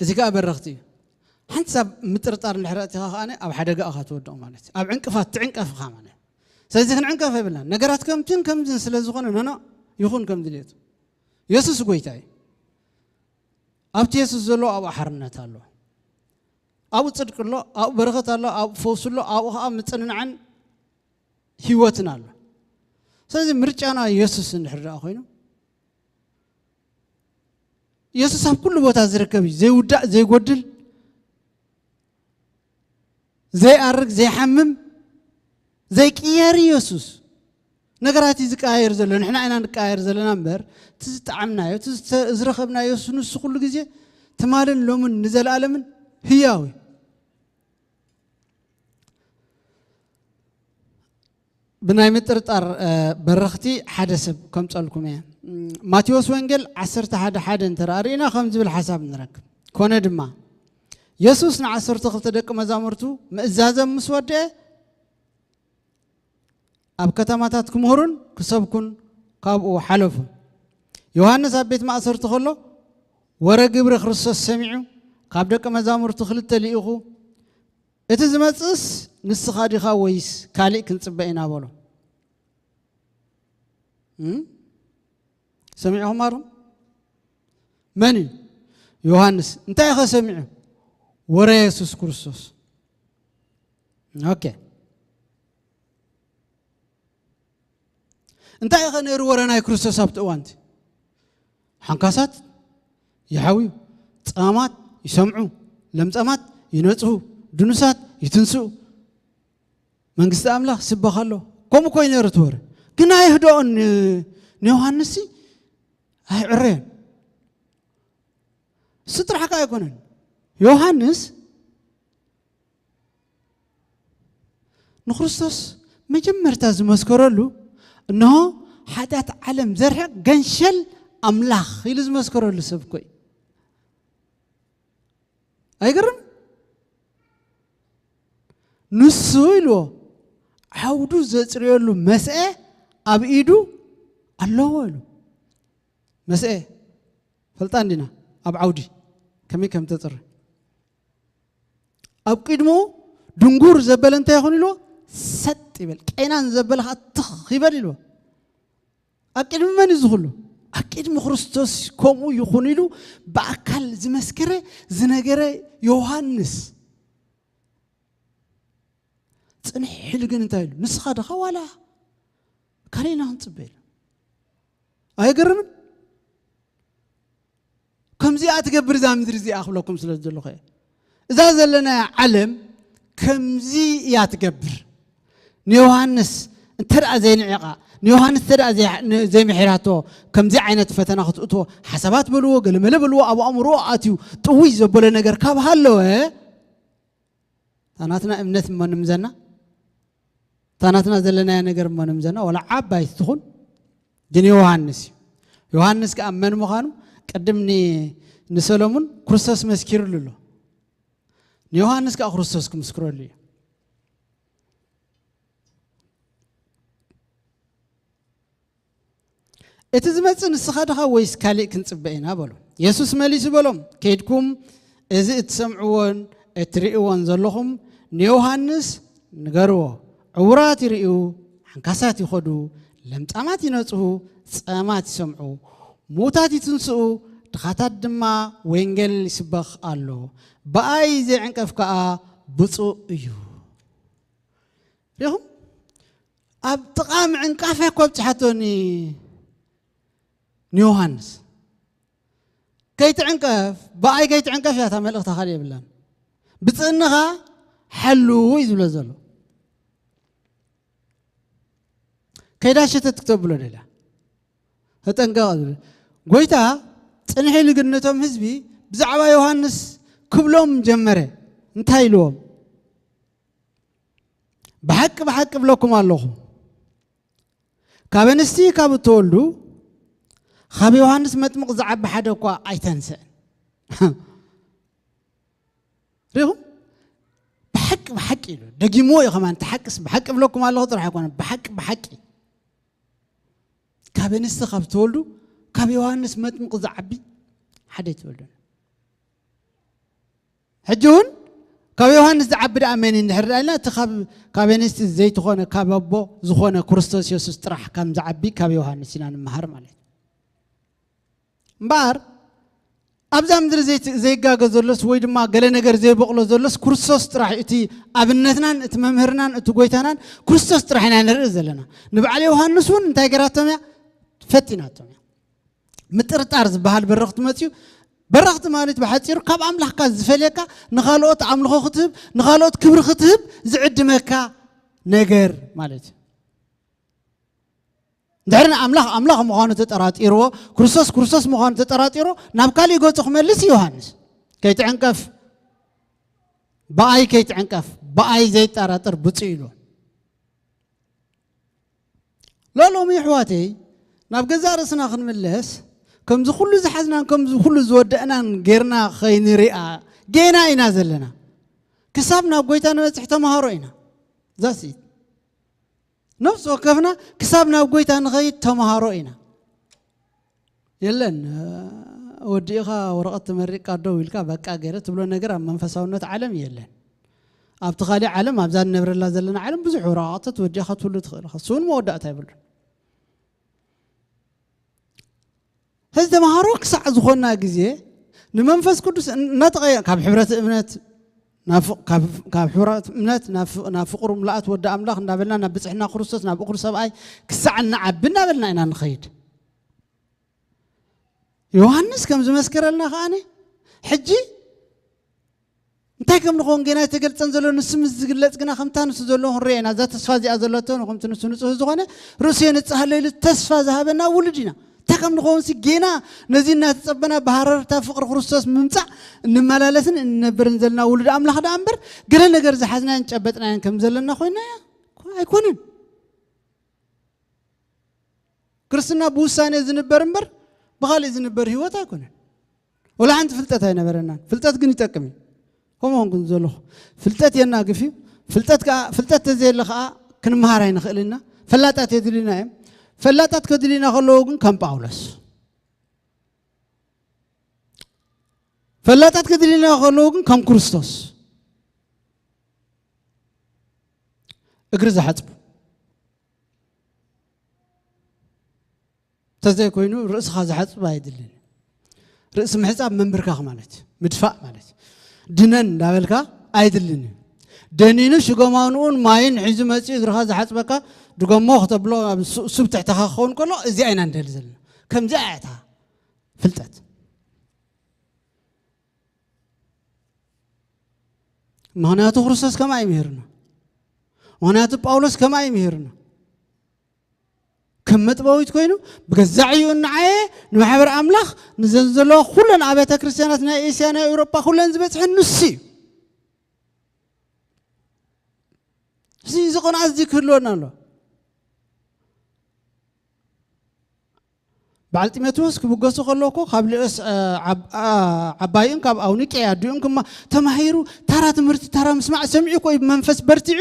እዚ ከኣ በረኽቲ እዩ። ሓንሳብ ምጥርጣር እንድሕር ኣእቲኻ ከኣ ኣብ ሓደጋ ኢኻ ትወድቕ ማለት እዩ። ኣብ ዕንቅፋት ትዕንቀፍ ኢኻ ማለት እዩ። ስለዚ ክንዕንቀፍ የብልናን። ነገራት ከምትን ከምዝን ስለ ዝኾነ፣ ኖኖ፣ ይኹን ከም ድልየቱ። የሱስ ጎይታ እዩ። ኣብቲ የሱስ ዘሎ ኣብኡ ሓርነት ኣሎ። ኣብኡ ጽድቂ ኣሎ፣ ኣብኡ በረኸት ኣሎ፣ ኣብኡ ፈውሲ ኣሎ፣ ኣብኡ ከኣ ምጽንናዕን ህይወትን ኣሎ። ስለዚ ምርጫና የሱስ እንድሕር ደኣ ኮይኑ፣ የሱስ ኣብ ኩሉ ቦታ ዝርከብ እዩ። ዘይውዳእ፣ ዘይጎድል፣ ዘይኣርግ፣ ዘይሓምም፣ ዘይቅየር የሱስ። ነገራት እዩ ዝቀያየር ዘሎ፣ ንሕና ኢና ንቀያየር ዘለና እምበር፣ እቲ ዝጠዓምናዮ፣ እቲ ዝተ-፣ ዝረኸብናዮ የሱስ ንሱ ኩሉ ግዜ ትማልን ሎምን ንዘለኣለምን ህያው እዩ። ብናይ ምጥርጣር፣ እ፣ በረኽቲ ሓደ ሰብ ከምጸልኩም እየ። እም፣ ማቴዎስ ወንጌል ዓሰርተ ሓደ ሓደ እንተ ደኣ ርኢና ከም ዝብል ሓሳብ ንረክብ። ኮነ ድማ፣ የሱስ ንዓሰርተ ክልተ ደቂ መዛሙርቱ ምእዛዞም ምስ ወደአ፣ ኣብ ከተማታት ክምህሩን ክሰብኩን ካብኡ ሓለፉ። ዮሃንስ ኣብ ቤት ማእሰርቲ ከሎ፣ ወረ ግብሪ ክርስቶስ ሰሚዑ፣ ካብ ደቂ መዛሙርቱ ክልተ ልኢኹ፣ "እቲ ዝመጽእስ ንስኻ ዲኻ ወይስ ካልእ ክንጽበ ኢና?" በሎ። እም? ሰሚዕኹም ኣሮም? መን እዩ? ዮሃንስ። እንታይ ኸ ሰሚዑ? ወረ የሱስ ክርስቶስ። ኦኬ። እንታይ ኸ ነይሩ ወረ ናይ ክርስቶስ ኣብቲ እዋንቲ? ሓንካሳት ይሓውዩ፣ ጸማማት ይሰምዑ፣ ለምጸማት ይነጽሁ፣ ድኑሳት ይትንስኡ፣ መንግስቲ ኣምላኽ ይስበኽ ኣሎ። ከምኡ እኮ እዩ ነይሩ እቲ ወረ። ግን ኣይህድኦን ን-፣ ንዮሃንስ ሲ ኣይዕረዮን። እሱ ጥራሕ ከኣ ኣይኮነን። ዮሃንስ ንክርስቶስ መጀመርታ ዝመስከረሉ፣ "እንሆ ሓጢኣት ዓለም ዘርሕቕ ገንሸል ኣምላኽ" ኢሉ ዝመስከረሉ ሰብ እኮ እዩ። ኣይገርም? ንሱ ኢልዎ፣ "ዓውዱ ዘጽርየሉ መስአ ኣብ ኢዱ ኣለዎ" ኢሉ። መስአ ፈልጣ እንዲና፣ ኣብ ዓውዲ ከመይ ከም ተጽሪ። ኣብ ቅድሙ ድንጉር ዘበለ እንታይ ይኹን ኢልዎ፣ "ሰጥ ይበል፣ ቄናን ዘበለ ኸዓ ትኽ ይበል" ኢልዎ። ኣብ ቅድሚ መን እዩ ዝኹሉ? ኣብ ቅድሚ ክርስቶስ ከምኡ ይኹን ኢሉ ብኣካል ዝመስከረ፣ ዝነገረ ዮሃንስ። ጽንሕ ኢሉ ግን እንታይ ኢሉ? "ንስኻ ዲኻ ዋላ ካልእ ኢና ክንጽበ?" ኢሉ። ኣይገርምን? ከምዚኣ ትገብር እዛ ምድሪ እዚኣ ክብለኩም ስለ ዘለኹ እየ። እዛ ዘለናያ ዓለም ከምዚ እያ ትገብር። ንዮሃንስ እንተ ደኣ ዘይንዒቓ፣ ንዮሃንስ እንተ ደኣ ዘይ-፣ ን-፣ ዘይምሒራቶ፣ ከምዚ ዓይነት ፈተና ክትእትዎ፣ ሓሳባት በልዎ፣ ገለመለ በልዎ፣ ኣብ ኣእምሮኡ ኣትዩ ጥውይ ዘበሎ ነገር ካብ ሃለወ፣ እታ ናትና እምነት እሞ ንምዘና፣ እታ ናትና ዘለናያ ነገር እሞ ንምዘና፣ ወላ ዓባይ ትኹን፣ ግን ዮሃንስ እዩ። ዮሃንስ ከኣ መን ምዃኑ ቅድም ኒ-፣ ንሰሎሙን ክርስቶስ መስኪሩሉ ኣሎ። ንዮሃንስ ከኣ ክርስቶስ ክምስክረሉ እዩ። "እቲ ዝመጽእ ንስኻ ዲኻ ወይስ ካልእ ክንጽበ ኢና?" በሉ። የሱስ መሊሱ በሎም፣ "ከይድኩም እዚ እትሰምዕዎን እትርእይዎን ዘለኹም ንዮሃንስ ንገርዎ። ዕዉራት ይርእዩ፣ ሓንካሳት ይኸዱ፣ ለምጻማት ይነጽሁ፣ ጸማት ይሰምዑ፣ ምዉታት ይትንስኡ፣ ድኻታት ድማ ወንጌል ይስበኽ ኣሎ። ብኣይ ዘይዕንቀፍ ከኣ ብጹእ እዩ።" ሪኹም? ኣብ ጥቓ ምዕንቃፍ እያ እኮ ኣብጽሓቶ ኒ-፣ ንዮሃንስ። "ከይትዕንቀፍ፣ ብኣይ ከይትዕንቀፍ" እያ እታ መልእኽታ፣ ካልእ የብላን። "ብጽእንኻ ሓሉ" እዩ ዝብሎ ዘሎ። ከይዳ ሸተት ክተብሎ ደልያ። ተጠንቀቕ ዝብል። ጎይታ ጽንሕ ኢሉ ግን ነቶም ህዝቢ ብዛዕባ ዮሃንስ ክብሎም ጀመረ። እንታይ ኢልዎም? ብሓቂ ብሓቂ እብለኩም ኣለኹ፣ ካብ ኣንስቲ ካብ እተወልዱ ካብ ዮሃንስ መጥምቕ ዝዓቢ ሓደ እኳ ኣይተንስአን። ሪኹም? ብሓቂ ብሓቂ ኢሉ። ደጊምዎ እዩ ከማን። እቲ ሓቅስ ብሓቂ እብለኩም ኣለኹ ጥራሕ ኣይኮነን። ብሓቂ ብሓቂ ካብ ኣንስቲ ካብ እተወልዱ ካብ ዮሃንስ መጥምቕ ዝዓቢ ሓደ ኣይተወልደን። ሕጂ እውን ካብ ዮሃንስ ዝዓቢ ደኣ መን እዩ እንድሕር ደኣ ኢልና፣ እቲ ካብ፣ ካብ ኣንስቲ ዘይትኾነ ካብ ኣቦ ዝኾነ ክርስቶስ የሱስ ጥራሕ ከም ዝዓቢ ካብ ዮሃንስ ኢና ንምሃር ማለት እዩ። እምበኣር ኣብዛ ምድሪ ዘይት-፣ ዘይጋገ ዘሎስ ወይ ድማ ገለ ነገር ዘይበቕሎ ዘሎስ ክርስቶስ ጥራሕ እዩ። እቲ ኣብነትናን እቲ መምህርናን እቲ ጎይታናን ክርስቶስ ጥራሕ ኢና ንርኢ ዘለና። ንበዓል ዮሃንስ እውን እንታይ ገራቶም እያ? ፈቲናቶም እያ። ምጥርጣር ዝበሃል በረኽቲ መፅዩ። በረኽቲ ማለት ብሓፂሩ ካብ ኣምላኽካ ዝፈልየካ፣ ንኻልኦት ኣምልኾ ክትህብ፣ ንኻልኦት ክብሪ ክትህብ ዝዕድመካ ነገር ማለት እዩ። እንድሕሪ ንኣምላኽ ኣምላኽ ምዃኑ ተጠራጢርዎ፣ ክርስቶስ ክርስቶስ ምዃኑ ተጠራጢርዎ፣ ናብ ካሊእ ገፁ ክመልስ እዩ ዮሃንስ። ከይትዕንቀፍ፣ ብኣይ ከይትዕንቀፍ፣ ብኣይ ዘይጠራጠር ብፁዕ ኢሉ። ሎሎሚ ኣሕዋተይ፣ ናብ ገዛእ ርእስና ክንምለስ፣ ከምዚ ኩሉ ዝሓዝናን ከምዚ ኩሉ ዝወደእናን ጌርና ከይንሪኣ ጌና ኢና ዘለና። ክሳብ ናብ ጎይታ ንበጽሕ ተምሃሮ ኢና። ዛስ ኢት። ነፍሲ ወከፍና ክሳብ ናብ ጎይታ ንኸይድ ተምሃሮ ኢና። የለን፣ ወዲእኻ ወረቐት ተመሪቕካ ደው ኢልካ በቃ ገይረ ትብሎ ነገር ኣብ መንፈሳውነት ዓለም የለን። ኣብቲ ካሊእ ዓለም፣ ኣብዛ ንነብረላ ዘለና ዓለም ብዙሕ ወረቓቕቲ ተወዲእኻ ትህሉ ትኽእል ኢኻ። እሱ እውን መወዳእታ የብሉን። ሕዚ ተምሃሮ ክሳዕ ዝኾንና ግዜ ንመንፈስ ቅዱስ እናተቐየ-፣ ካብ ሕብረት እምነት ናብ ፍ-፣ ካብ፣ ካብ ሕብረት እምነት ናብ ፍ-፣ ናብ ፍቕሩ ምልኣት ወዲ ኣምላኽ እንዳበልና ናብ ብጽሕና ክርስቶስ ናብ እኹል ሰብኣይ ክሳዕ እንዓቢ እናበልና ኢና ንኸይድ። ዮሃንስ ከም ዝመስከረልና ከኣነ ሕጂ እንታይ ከም ንኸውን ጌና ኣይተገልጸን ዘሎ፣ ንሱ ምስ ዝግለጽ ግና ከምታ ንሱ ዘሎ ክንሪኦ ኢና። እዛ ተስፋ እዚኣ ዘለቶ ንኹምቲ ንሱ ንጹህ ዝኾነ ርእሱ የንጽሃሎ ኢሉ ተስፋ ዝሃበና ውሉድ ኢና። እንታይ ከም ንኸውን ሲ ጌና ነዚ እናተጸበና ብሃረርታ ፍቕሪ ክርስቶስ ምምጻእ እንመላለስን እንነብርን ዘለና ውሉድ ኣምላኽ ደኣ እምበር ገለ ነገር ዝሓዝናዮን ጨበጥናዮን ከም ዘለና ኮይና እያ ኣይኮነን። ክርስትና ብውሳኔ ዝንበር እምበር ብኻሊእ ዝንበር ህይወት ኣይኮነን። ወላ ሓንቲ ፍልጠት ኣይነበረናን። ፍልጠት ግን ይጠቅም እዩ። ከምኡ ኾንኩ ዘለኹ። ፍልጠት የናግፍ እዩ። ፍልጠት ከኣ፣ ፍልጠት ተዘየለ ከኣ ክንመሃር ኣይንኽእልና። ፈላጣት የድልዩና እዮም። ፈላጣት ከድልዩና ከለዉ ግን ከም ጳውሎስ። ፈላጣት ከድልዩና ከለዉ ግን ከም ክርስቶስ። እግሪ ዝሓጽቡ። እንተዘይኮይኑ ርእስኻ ዝሓጽብ ኣይድልን። ርእሲ ምሕጻብ ምንብርካኽ ማለት እዩ። ምድፋእ ማለት እዩ። ድነን እንዳበልካ ኣይድልን እዩ። ደኒኑ ሽጎማንኡን ማይን ሒዙ መጺኡ እግርኻ ዝሓጽበካ ድገሞ ክተብሎ ኣብ ሱ-፣ ሱብ ትሕተኻ ክኸውን ከሎ እዚኣ ኢና ንደሊ ዘለና። ከምዚኣ እያ እታ ፍልጠት። ምኽንያቱ ክርስቶስ ከምኣ እዩ ምሂርና። ምኽንያቱ ጳውሎስ ከምኣ እዩ ምሂርና። ከም መጥበዊት ኮይኑ ብገዛዕ እዩ እናዓየ ንማሕበር ኣምላኽ ንዘን ዘለዋ ኩለን ኣብያተ ክርስቲያናት ናይ ኤስያ፣ ናይ ኤውሮጳ ኩለን ዝበጽሐን ንሱ እዩ። እዚ፣ እዚ ቅንኣት እዚ ክህልወና ኣሎ። በዓል ጢሞቴዎስ ክብገሱ ከለዉ እኮ ካብ ልኦስ፣ እ፣ ዓብ-፣ ኣ-፣ ዓባይኡን ካብ ኣውኒቄ ኣዲኡን ክማ ተማሂሩ፣ ታራ ትምህርቲ፣ ታራ ምስማዕ ሰሚዑ እኮ እዩ ብመንፈስ በርቲዑ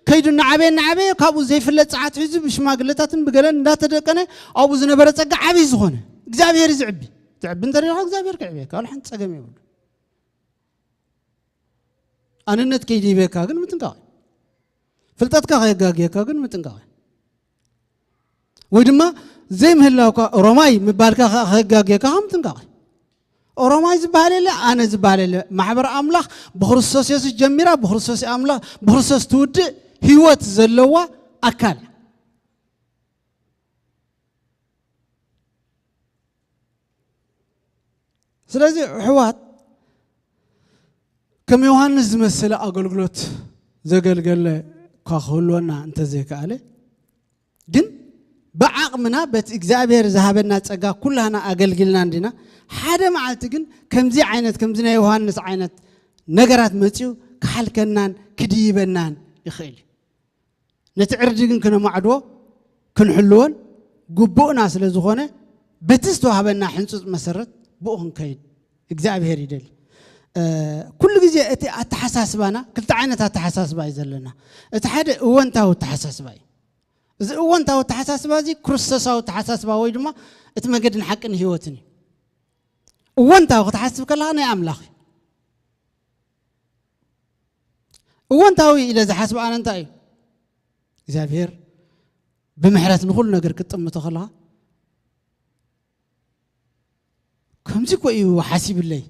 ከይዱ እናዓበየ፣ እናዓበየ ካብኡ ዘይፍለጥ ጸዓት ሒዙ ብሽማግለታትን ብገለን እንዳተደቀነ ኣብኡ ዝነበረ ጸጋ ዓብዪ ዝኾነ። እግዚኣብሔር እዩ ዝዕቢ። ትዕቢ እንተደሊኻ እግዚኣብሔር ክዕብየካ፣ ዋላ ሓንቲ ጸገም የብሉ። ኣንነት ከይድይበካ ግን ምጥንቃቕ እዩ። ፍልጠትካ ከየጋግየካ ግን ምጥንቃቕ እዩ። ወይ ድማ ዘይምህላውካ ሮማይ ምባልካ ከ-፣ ከየጋግየካ ከም ምጥንቃቕ እዩ። ኦሮማይ ዝበሃል የለ፣ ኣነ ዝበሃል የለ። ማሕበር ኣምላኽ ብክርስቶስ የሱስ ጀሚራ፣ ብክርስቶስ ኣምላኽ፣ ብክርስቶስ ትውድእ ህይወት ዘለዋ ኣካል። ስለዚ ኣሕዋት ከም ዮሃንስ ዝመሰለ ኣገልግሎት ዘገልገለ እኳ ክህልወና እንተዘይከኣለ፣ ግን ብዓቕምና በቲ እግዚኣብሔር ዝሃበና ጸጋ ኩላህና ኣገልጊልና እንዲና። ሓደ መዓልቲ ግን ከምዚ ዓይነት፣ ከምዚ ናይ ዮሃንስ ዓይነት ነገራት መጺኡ ክሓልከናን ክድይበናን ይኽእል እዩ። ነቲ ዕርዲ ግን ክነማዕድዎ ክንሕልዎን ግቡእና ስለ ዝኾነ፣ በቲ ዝተዋህበና ሕንጹጽ መሰረት ብኡ ክንከይድ እግዚኣብሔር ይደሊ። ኩሉ ግዜ እቲ ኣተሓሳስባና፣ ክልተ ዓይነት ኣተሓሳስባ እዩ ዘለና። እቲ ሓደ እወንታዊ ኣተሓሳስባ እዩ። እዚ እወንታዊ ኣተሓሳስባ እዚ ክርስቶሳዊ ኣተሓሳስባ ወይ ድማ እቲ መገድን ሓቅን ህይወትን እዩ። እወንታዊ ክትሓስብ ከለኻ ናይ ኣምላኽ እዩ። እወንታዊ ኢለ ዝሓስብ ኣነ እንታይ እዩ? እግዚኣብሔር ብምሕረት ንኹሉ ነገር ክትጥምቶ ከለኻ፣ ከምዚ እኮ እዩ ሓሲብለይ፣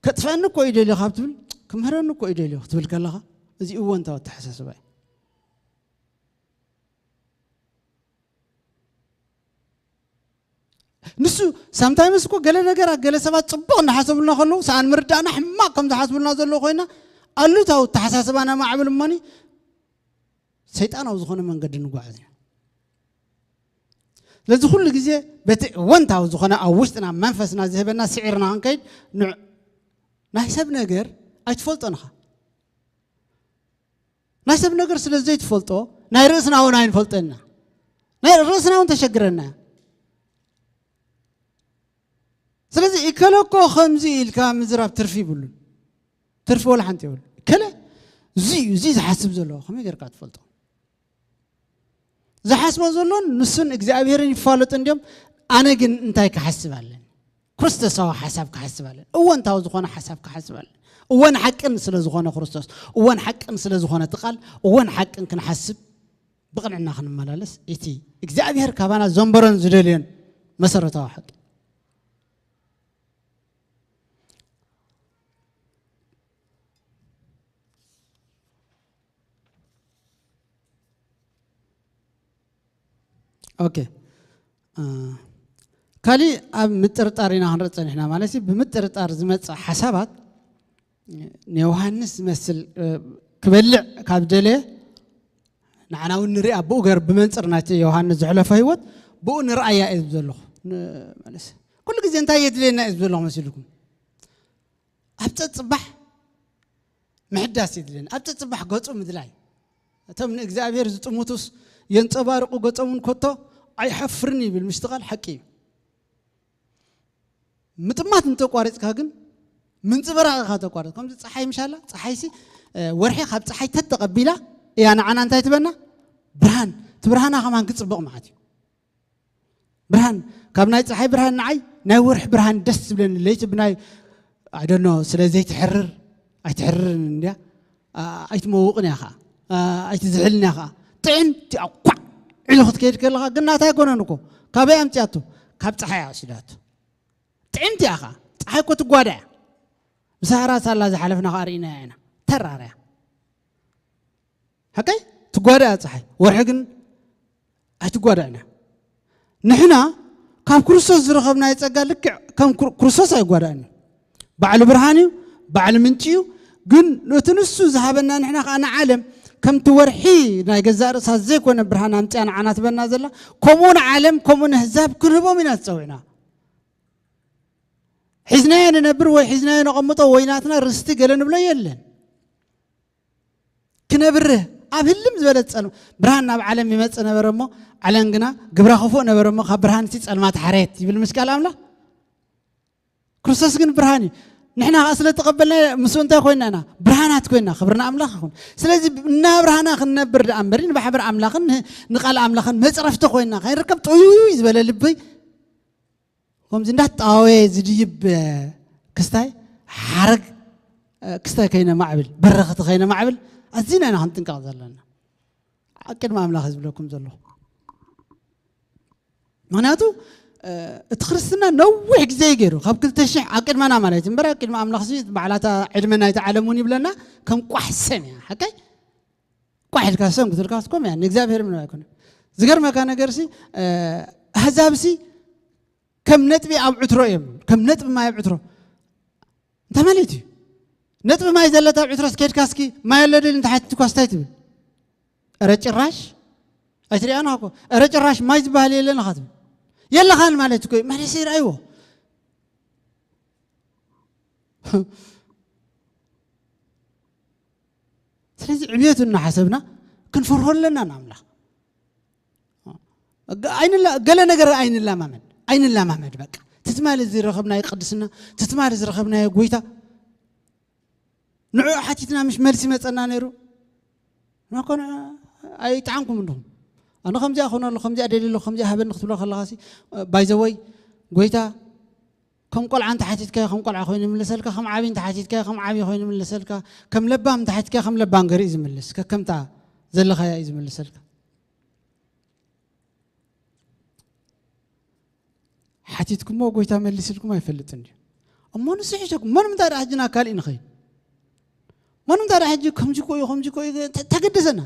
ከጥፍኣኒ እኮ እዩ ደልዮ ካብ ትብል፣ ክምህረኒ እኮ እዩ ደልዮ ክትብል ከለኻ፣ እዚ እወንታዊ ኣተሓሳስባ እዩ። ንሱ ሳምታይምስ እኮ ገለ ነገራት፣ ገለ ሰባት ጽቡቕ እናሓሰቡልና ከለዉ፣ ሰኣን ምርዳእና ሕማቕ ከም ዝሓስቡልና ዘለዉ ኮይና፣ ኣሉታዊ ኣተሓሳስባና ማዕብል እሞኒ ሰይጣናዊ ዝኾነ መንገዲ ንጓዓዝ ኢና። ስለዚ ኩሉ ግዜ በቲ እወንታዊ ዝኾነ ኣብ ውሽጥና መንፈስና ዝህበና ስዒርና ክንከይድ፣ ንዕ-፣ ናይ ሰብ ነገር ኣይትፈልጦን ኢኻ። ናይ ሰብ ነገር ስለ ዘይትፈልጦ፣ ናይ ርእስና እውን ኣይንፈልጠና። ናይ ርእስና እውን ተሸግረና። ስለዚ እከለ እኮ ከምዚ ኢልካ ምዝራብ ትርፊ ይብሉን። ትርፊ ወላ ሓንቲ የብሉ። እከለ እዚ እዩ፣ እዚ ዝሓስብ ዘለዎ ከመይ ጌርካ ትፈልጦ? ዝሓስቦ ዘሎን ንሱን እግዚኣብሔርን ይፋለጡ እንዲዮም። ኣነ ግን እንታይ ክሓስብ ኣለኒ? ክርስቶሳዊ ሓሳብ ክሓስብ ኣለኒ። እወንታዊ ዝኾነ ሓሳብ ክሓስብ ኣለኒ። እወን ሓቅን ስለ ዝኾነ ክርስቶስ፣ እወን ሓቅን ስለ ዝኾነ እቲ ቃል፣ እወን ሓቅን ክንሓስብ ብቕንዕና ክንመላለስ፣ እቲ እግዚኣብሔር ካባና ዘንበሮን ዝደልዮን መሰረታዊ ሓቂ። ኦኬ። እ፣ ካሊእ ኣብ ምጥርጣር ኢና ክንርኢ ጸኒሕና። ማለት እዩ፣ ብምጥርጣር ዝመጽእ ሓሳባት ንዮሃንስ ዝመስል፣ እ፣ ክበልዕ ካብ ደለየ፣ ንዓና እውን ንሪኣ ብኡ ገር ብመንጽር ናይቲ ዮሃንስ ዘሕለፎ ህይወት ብኡ ንርኣያ እየ ዝብ ዘለኹ። ን-፣ ማለት ኩሉ ግዜ እንታይ የድልየና እየ ዝብ ዘለኹ መሲልኩም? ኣብ ጸጽባሕ ምሕዳስ የድልየና። ኣብ ጸጽባሕ ገጹ ምድላይ። እቶም ንእግዚኣብሔር ዝጥምቱስ የንጸባርቑ ገጾምን ኮቶ ኣይሓፍርን ይብል። ምሽቲ ቃል ሓቂ እዩ። ምጥማት እንተቋሪጽካ ግን ምንጽብራቕ ኢኻ ተቋርጽ። ከምዚ ጸሓይ ምሻላ፣ ጸሓይሲ፣ እ፣ ወርሒ ካብ ጸሓይ ተተቐቢላ እያ ንዓና እንታይ ትበና? ብርሃን። እቲ ብርሃና ከማን ክጽብቕ ማለት እዩ። ብርሃን፣ ካብ ናይ ጸሓይ ብርሃን ንዓይ ናይ ወርሒ ብርሃን ደስ ዝብለኒ። ለይቲ ብናይ፣ I don't know፣ ስለ ዘይትሕርር፣ ኣይትሕርርን እንድያ፣ ኣ-፣ ኣይትመውቕን እያ ኸዓ፣ ኣ-፣ ኣይትዝሕልን እያ ኸዓ። ጥዕምቲ እያ፣ ኳዕ ኢሉ ክትከይድ ከለኻ ግን ናታ ኣይኮነን እኮ። ካበይ ኣምጽኣቶ? ካብ ጸሓይ እያ ወሲዳቶ። ጥዕምቲ እያ ኸዓ። ጸሓይ እኮ ትጓዳ እያ። ብሰሃራ ሳላ ዝሓለፍና ኸዓ ርኢናያ ኢና። ተራር እያ። ሓቀይ? ትጓዳ እያ ጸሓይ። ወርሒ ግን ኣይትጓዳእን እያ። ንሕና ካብ ክርስቶስ ዝረኸብናዮ ጸጋ ልክዕ ከም ክር-፣ ክርስቶስ ኣይጓዳእን እዩ። ባዕሉ ብርሃን እዩ፣ ባዕሉ ምንጪ እዩ። ግን ነቲ ንሱ ዝሃበና ንሕና ኸዓ ንዓለም ከምቲ ወርሒ ናይ ገዛእ ርእሳ ዘይኮነ ብርሃን ኣምጽኣ ንዓና ትበና ዘላ፣ ከምኡ ንዓለም፣ ከምኡ ነህዛብ ክንህቦም ኢና ዝጸውዕና። ሒዝናዮ ንነብር ወይ ሒዝናዮ ነቐምጦ ወይ ናትና ርስቲ ገለ ንብሎ የለን። ክነብርህ ኣብ ህልም ዝበለት ጸልማ፣ ብርሃን ናብ ዓለም ይመጽእ ነበረ እሞ፣ ዓለም ግና ግብራ ክፉእ ነበረ እሞ፣ ካብ ብርሃን እቲ ጸልማ ተሓረየት ይብል ምስ ቃል ኣምላኽ። ክርስቶስ ግን ብርሃን እዩ። ንሕና ኸዓ ስለ ተቐበልና ምስኡ እንታይ ኮይንና ኢና? ብርሃናት ኮይንና። ክብሪ ንኣምላኽ ይኹን። ስለዚ እናብርሃና ክንነብር ደኣ እምበሪ፣ ንባሕብር ኣምላኽን ን-፣ ንቓል ኣምላኽን መጽረፍቲ ኮይንና ከይንርከብ ጥውይውይ ዝበለ ልቢ ከምዚ እንዳተጣወየ ዝድይብ ክስታይ ሓረግ ክስታይ ከይነማዕብል፣ በረኽቲ ከይነማዕብል ኣዚና ኢና ክንጥንቀቕ ዘለና። ኣብ ቅድሚ ኣምላኽ ዝብለኩም ዘለኹ። ምኽንያቱ፣ እ፣ እቲ ክርስትና ነዊሕ ግዜ እዩ ገይሩ፣ ካብ ክልተ ሽሕ ኣብ ቅድመና ማለት እዩ። እምበር ኣብ ቅድሚ ኣምላኽ ሲ በዓላታ ዕድመ ናይታ ዓለም እውን ይብለና፣ ከም ቋሕ ሰም እያ። ሓቀይ? ቋሕ ኢልካ ሰም ክትብልካ ስኮም እያ፣ ንእግዚኣብሔር ምንም ኣይኮነን። ዝገርመካ ነገር ሲ፣ እ፣ ኣህዛብ ሲ ከም ነጥቢ ኣብ ዕትሮ እዮም፣ ከም ነጥቢ ማይ ኣብ ዕትሮ። እንታይ ማለት እዩ? ነጥቢ ማይ ዘለታ ኣብ ዕትሮስ ከድካ እስኪ ማይ ኣሎ ድል እንተሓቲትኳ ስታይ ትብል? ኧረ ጭራሽ። ኣይትሪኣና እኮ። ኧረ ጭራሽ ማይ ዝበሃል የለን ኢኻ ትብል። የለኻን ማለት እኮ እዩ። መለሰ ይርኣይዎ። ስለዚ ዕብየቱ እናሓሰብና ክንፈርሆ ኣለና ንኣምላኽ። ገ- ኣይንላ- ገለ ነገር ኣይንላማመድ፣ ኣይንላማመድ። በቃ ትትማሊ ዝረኸብናዮ ቅድስና፣ ትትማሊ ዝረኸብናዮ ጎይታ፣ ንዕኡ ሓቲትና ምሽ መልሲ መጸና ነይሩ። ናኮነ ኣይጠዓምኩም እንዲኹም። ኣነ ከምዚኣ ኾነ ኣሎ፣ ከምዚኣ ደልየ ኣሎ፣ ከምዚኣ ሃበኒ ክትብሎ ከለኻሲ፣ ባይዘወይ ጎይታ ከም ቆልዓ እንተ ሓቲትካዮ ከም ቆልዓ ኮይኑ ይምልሰልካ፣ ከም ዓብዪ እንተ ሓቲትካዮ ከም ዓብዪ ኮይኑ ይምልሰልካ፣ ከም ለባም እንተ ሓቲትካዮ ከም ለባም ገሪ እዩ ዝምልስ፣ ከከምታ ዘለኻያ እዩ ዝምልሰልካ። ሓቲትኩሞ ጎይታ መሊስልኩም ኣይፈልጥን ድዩ? እሞ ንሱ ሒሸኩም። መን ምንታይ ደኣ ሕጂ ናብ ካልእ ንኸይድ? መን ምንታይ ደኣ ሕጂ ከምዚ እኮ እዩ፣ ከምዚ እኮ እዩ፣ ተ- ተገደሰና?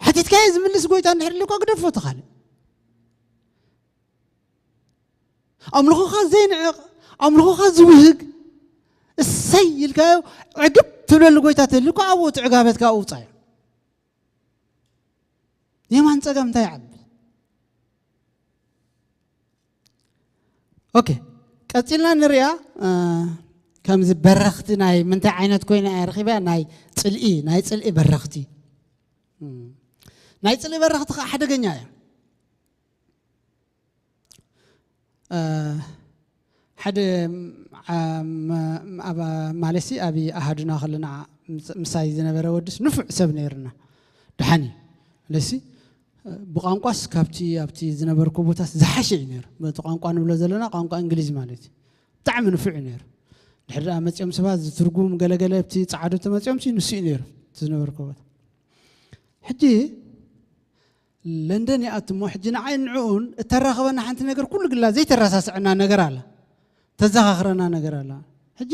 ሓቲትካዮ ዝምልስ ጎይታ እንድሕር ኢሉ እኳ ግደፎ እቲ ካልእ። ኣምልኾኻ ዘይንዕቕ፣ ኣምልኾኻ ዝውህግ፣ እሰይ ኢልካዮ ዕግብ ትብለሉ ጎይታ ተልዩ እኳ ኣብኡ እቲ ዕጋበትካ ኣብኡ ውፃዮ። የማን ጸጋም እንታይ ይዓቢ? ኦኬ፣ ቀጺልና ንሪኣ። እ፣ ከምዚ በረኽቲ ናይ ምንታይ ዓይነት ኮይና እያ ረኺባ? ናይ ጽልኢ፣ ናይ ጽልኢ በረኽቲ። እም፣ ናይ ጽልኢ በረኽቲ ከዓ ሓደገኛ እያ። እ፣ ሓደ፣ ም፣ ዓ-፣ ም፣ ኣብ፣ ማለሲ ኣብ ኣሃዱና ከለና ምስ-፣ ምሳይ ዝነበረ ወድስ ንፉዕ ሰብ ነይርና። ደሓን እዩ። ማለሲ፣ እ፣ ብቋንቋስ ካብቲ ኣብቲ ዝነበርኩ ቦታስ ዝሓሸ እዩ ነይሩ። በቲ ቋንቋ ንብሎ ዘለና ቋንቋ እንግሊዝ ማለት እዩ። ብጣዕሚ ንፉዕ እዩ ነይሩ። ድሕሪ ደኣ መጺኦም ሰባት ዝትርጉም ገለገለ ኣብቲ ጸዓዱ ተመጺኦም ሲ ንሱ እዩ ነይሩ። እቲ ዝነበርኩ ቦታ። ሕጂ ለንደን ይኣቱ እሞ፣ ሕጂ ንዓይ ንዕኡን እተራኸበና ሓንቲ ነገር ኩሉ ግላ ዘይተረሳስዐና ነገር ኣላ። ተዘኻኽረና ነገር ኣላ። ሕጂ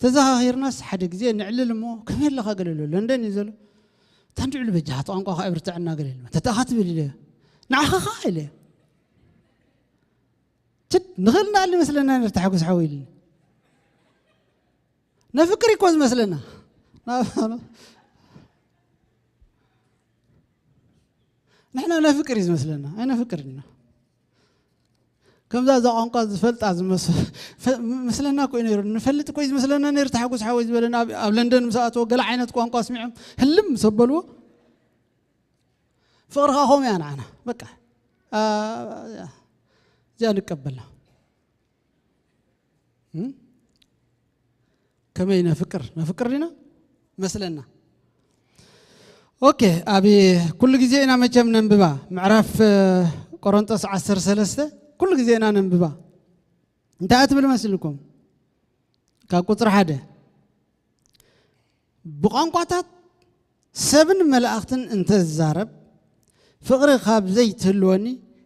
ተዘኻኺርናስ ሓደ ግዜ ንዕልል እሞ፣ ከመይ ኣለኻ ገለ ኣሎ፣ ለንደን እዩ ዘሎ። ታንድዕሉ በጃኻ፣ እቲ ቋንቋኻ ኣይብርትዐና ገለ ኢሉ። ተተኣኻ ትብል ኢለ። ንዓኻ ኸዓ ኢለ። ችድ፣ ንኽእል እንዳኣሊ መስለና ነር ተሓጉስ ሓወይ ኢሉኒ። ነፍቅር እኮ ዝመስለና። ንሕና ነፍቅር እዩ ዝመስለና፣ ኣይነፍቅር ኢና። ከምዛ እዛ ቋንቋ ዝፈልጣ ዝመስ-፣ ፈ-፣ መስለና እኮ እዩ ነይሩ። ንፈልጥ እኮ እዩ ዝመስለና ነይሩ። ተሓጉስ ሓወይ ዝበለና ኣብ፣ ኣብ ለንደን ምስ ኣተወ ገለ ዓይነት ቋንቋ ስሚዖም ህልም ምስ ኣበልዎ፣ ፍቕርኻ ከምኡ እያ ንዓና። በቃ፣ ኣ፣ እዚኣ ንቀበላ። እም? ከመይ ነፍቅር? ነፍቅር ዲና? መስለና። ኦኬ፣ ኣብ ኩሉ ግዜ ኢና መቸም ነንብባ። ምዕራፍ፣ እ፣ ቆሮንጦስ ዓሰርተ ሰለስተ ኩሉ ግዜ ኢና ነንብባ። እንታይ እያ ትብል መስልኩም? ካብ ቁጽሪ ሓደ፣ ብቋንቋታት ሰብን መላእኽትን እንተ ዝዛረብ፣ ፍቕሪ ካብ ዘይትህልወኒ፣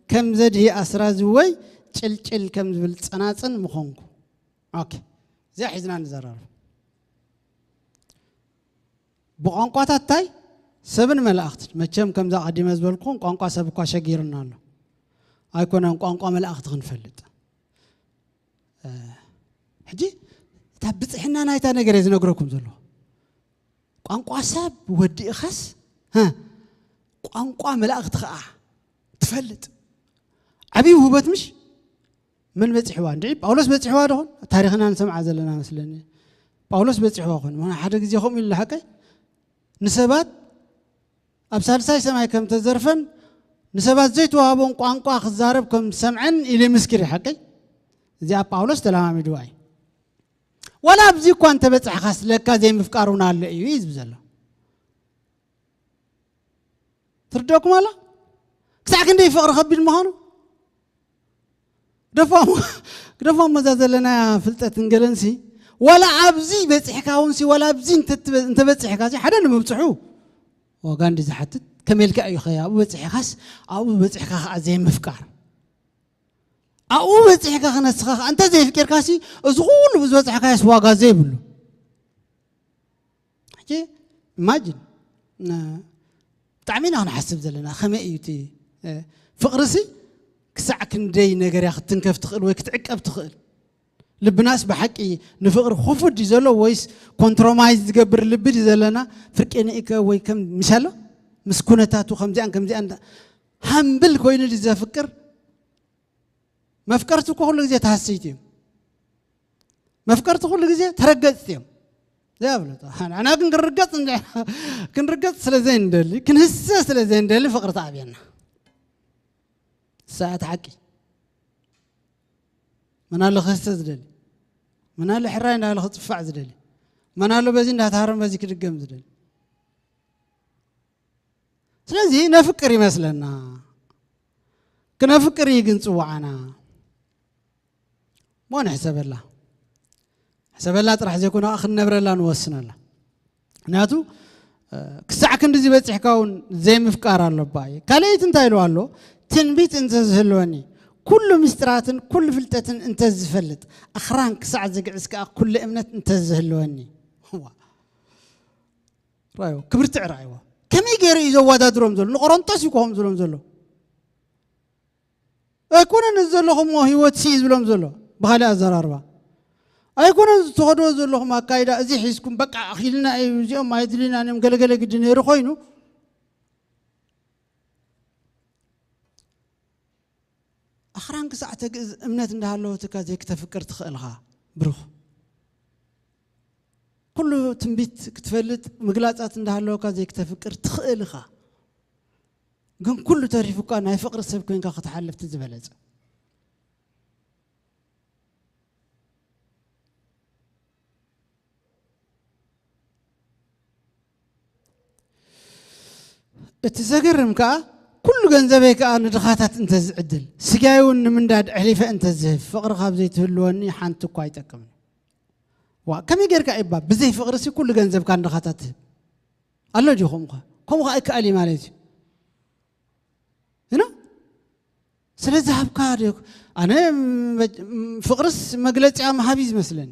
ከም ዘድሂ ኣስራዚ ወይ ጭልጭል ከም ዝብል ጸናጽን ምኾንኩ። ኦኬ፣ እዚኣ ሒዝና ንዘራረብ። ብቋንቋታት እንታይ? ሰብን መላእኽትን። መቸም ከምዛ ቀዲመ ዝበልኩኹም ቋንቋ ሰብ እኳ ሸጊርና ኣሎ። ኣይኮነን ቋንቋ መላእኽቲ ክንፈልጥ። እ፣ ሕጂ እታ ብጽሕና ናይታ ነገር እየ ዝነግረኩም ዘለኹ። ቋንቋ ሰብ ወዲእኻስ፣ ሀ፣ ቋንቋ መላእኽቲ ኸዓ ትፈልጥ። ዓብዪ ውህበት ምሽ? መን በጺሕዋ? እንድዒ ጳውሎስ በጺሕዋ ዶ ኾን? ታሪኽና ንሰምዓ ዘለና መስለኒ። ጳውሎስ በጺሕዋ ኾን። ምኽንያቱ ሓደ ግዜ ከምኡ ኢሉ ሓቀይ ንሰባት ኣብ ሳልሳይ ሰማይ ከም ተዘርፈን ንሰባት ዘይተዋህቦን ቋንቋ ክዛረብ ከም ዝሰምዐን ኢሉ ይምስክር እዩ። ሓቀይ እዚኣ ጳውሎስ ተለማሚድዋ እዩ። ዋላ ኣብዚ እኳ እንተበጻሕኻስ ለካ ዘይምፍቃር እውን ኣሎ እዩ እዩ ዝብል ዘሎ። ትርደኩም ኣላ? ክሳዕ ክንደይ ፍቕሪ ከቢድ ምዃኑ ግደፎም፣ ግደፎም መዛ ዘለና ፍልጠት እንገለንሲ፣ ዋላ ኣብዚ በጺሕካ እውን ሲ፣ ዋላ ኣብዚ እንተ-፣ እንተበጺሕካ ሲ፣ ሓደ ንምብጽሑ ዋጋ እንዲ ዝሓትት፣ ከመይ ኢልካ እዩ ኸ ኣብኡ በጺሕካስ፣ ኣብኡ በጺሕካ ኸዓ ዘይምፍቃር? ኣብኡ በጺሕካ ኸነስኻ ኸዓ እንተ ዘይፍቂርካ ሲ፣ እዚ ኩሉ ዝበጻሕካዮስ ዋጋ ዘይብሉ። ሕጂ ኢማጂን፣ እ፣ ብጣዕሚ ኢና ክንሓስብ ዘለና። ከመይ እዩ እቲ፣ እ፣ ፍቕርሲ ክሳዕ ክንደይ ነገር እያ ክትትንከፍ ትኽእል ወይ ክትዕቀብ ትኽእል? ልብናስ ብሓቂ ንፍቕሪ ክፉት ድዩ ዘሎ ወይስ ኮንትሮማይዝ ዝገብር ልቢ ድዩ ዘለና? ፍርቂ ንእከ ወይ ከም ምሻሎ ምስ ኩነታቱ ከምዚኣን ከምዚኣን እንዳ-፣ ሃምብል ኮይኑ ድዩ ዘፍቅር? መፍቀርቲ እኮ ኩሉ ግዜ ተሃሰይቲ እዮም። መፍቀርቲ ኩሉ ግዜ ተረገጽቲ እዮም። ዘብለጦ ንሕና ግን ክንርገጽ እንደ-፣ ክንርገጽ ስለ ዘይንደሊ፣ ክንህሰ ስለ ዘይንደሊ ፍቕሪ ተኣብየና። ሰዓት ሓቂ። መን ኣሎ ክህሰ ዝደሊ? መን ኣሎ ሕራይ እንዳለ ክጽፋዕ ዝደሊ? መን ኣሎ በዚ እንዳተሃረም በዚ ክድገም ዝደሊ? ስለዚ ነፍቅር ይመስለና። ክነፍቅር እዩ ግን ጽዋዓና። እሞ ንሕሰበላ። ሕሰበላ ጥራሕ ዘይኮነ፣ ከዓ ክንነብረላ ንወስነላ። ምክንያቱ፣ እ፣ ክሳዕ ክንድዚ በጺሕካ እውን ዘይምፍቃር ኣሎባ እዩ። ካልኣይቲ እንታይ ኢልዋ ኣሎ? ትንቢት እንተዝህልወኒ፣ ኩሉ ምስጢራትን ኩሉ ፍልጠትን እንተዝፈልጥ፣ ኣኽራን ክሳዕ ዝግዕዝ ከዓ ኩሉ እምነት እንተዝህልወኒ። ዋ። ራእዮ፣ ክብርትዕ ራእይዋ። ከመይ ገይሩ እዩ ዘወዳድሮም ዘሎ? ንቆሮንቶስ እዩ ክኾም ዝብሎም ዘሎ። ኣይኮነን እዚ ዘለኹምዎ ህይወት ሲ ዝብሎም ዘሎ። ብኻልእ ኣዘራርባ። ኣይኮነን እዚ ትኸድዎ ዘለኹም ኣካይዳ፣ እዚ ሒዝኩም በቃ ኣኺልና እዩ፣ እዚኦም ኣይድልዩናን እዮም፣ ገለገለ ግዲ ነይሩ ኮይኑ፣ ኣኽራን ክሳዕ ተግእዝ እምነት እንዳሃለወትካ ዘይክተፍቅር ትኽእልኻ፣ ብሩኽ። ኩሉ ትንቢት ክትፈልጥ ምግላጻት እንዳሃለወካ ዘይክተፍቅር ትኽእልኻ። ግን ኩሉ ተሪፉካ ናይ ፍቕሪ ሰብ ኮይንካ ክትሓልፍ እቲ ዝበለጸ። እቲ ዘገርም ከኣ፣ ኩሉ ገንዘበይ ከኣ ንድኻታት እንተዝዕድል፣ ስጋይ እውን ንምንዳድ ኣሕሊፈ እንተዝህብ፣ ፍቕሪ ካብ ዘይትህልወኒ ሓንቲ እኳ ኣይጠቅምን። ዋ፣ ከመይ ጌርካ ኢባ ብዘይ ፍቕሪ ሲ ኩሉ ገንዘብካ ንድኻታት ትህብ? ኣሎ ድዩ ከምኡ ኸ? ከምኡ ኸኣ ኣይከኣል እዩ ማለት እዩ። እና ስለዚ ሃብካ ድዩ? ኣነ መ-፣ ፍቕርስ መግለጺኣ ምሃብ እዩ ዝመስለኒ።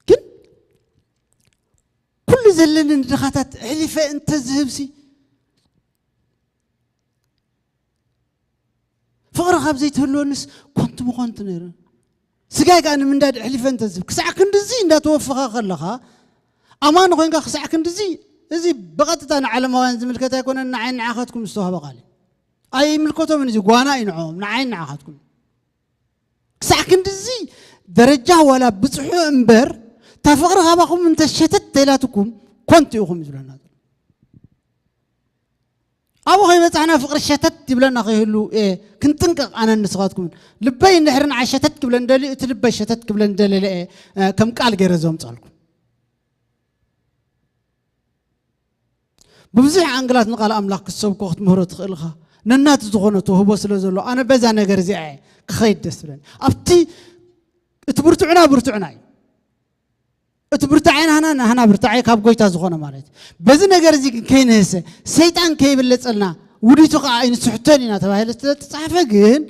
ግን ኩሉ ዘለኒ ንድኻታት ኣሕሊፈ እንተዝህብሲ፣ ፍቕሪ ካብ ዘይትህልወንስ ኮንቱ ብኾንቱ ነይሩ። ስጋይ ከኣ ንምንዳድ ኣሕሊፈ እንተዝህብ፣ ክሳዕ ክንድዚ እንዳተወፈኻ ከለኻ፣ ኣማኒ ኮይንካ ክሳዕ ክንድዚ፣ እዚ ብቐጥታ ንዓለማውያን ዝምልከት ኣይኮነን፣ ንዓይን ንዓኻትኩም ዝተዋህበ ቃል እዩ። ኣይምልከቶምን፣ እዚ ጓና እዩ ንዕኦም፣ ንዓይን ንዓኻትኩም። ክሳዕ ክንድዚ ደረጃ ዋላ ብጽሑ እምበር፣ እታ ፍቕሪ ካባኹም እንተ ሸተት ተኢላትኩም፣ ኮንቱ ኢኹም እዩ ዝብለና ዘሎ። ኣብኡ ከይበጻሕና ፍቕሪ ሸተት ይብለና ከይህሉ፣ እ፣ ክንጥንቀቕ ኣነን ንስኻትኩምን። ልበይ እንድሕሪ ንዓይ ሸተት ክብለን ደልዩ፣ እቲ ልበይ ሸተት ክብለን ደለለ እየ፣ እ፣ ከም ቃል ገይረ ዘምጻልኩም። ብብዙሕ ኣንግላት ንቃል ኣምላኽ ክትሰብኮ ክትምህሮ ትኽእል ኢኻ። ነናቱ ዝኾነ ተውህቦ ስለ ዘሎ፣ ኣነ በዛ ነገር እዚኣ እየ ክኸይድ ደስ ዝብለኒ። ኣብቲ፣ እቲ ብርቱዕና ብርቱዕና እዩ። እቲ ብርታዐ ናህና፣ ናህና ብርታዐ ካብ ጎይታ ዝኾነ ማለት እዩ። በዚ ነገር እዚ ግን ከይንህሰ፣ ሰይጣን ከይብለጸልና፣ ውዲቱ ከኣ ኣይንስሕቶን ኢና ተባሂሉ ስለተጻሕፈ ግን፣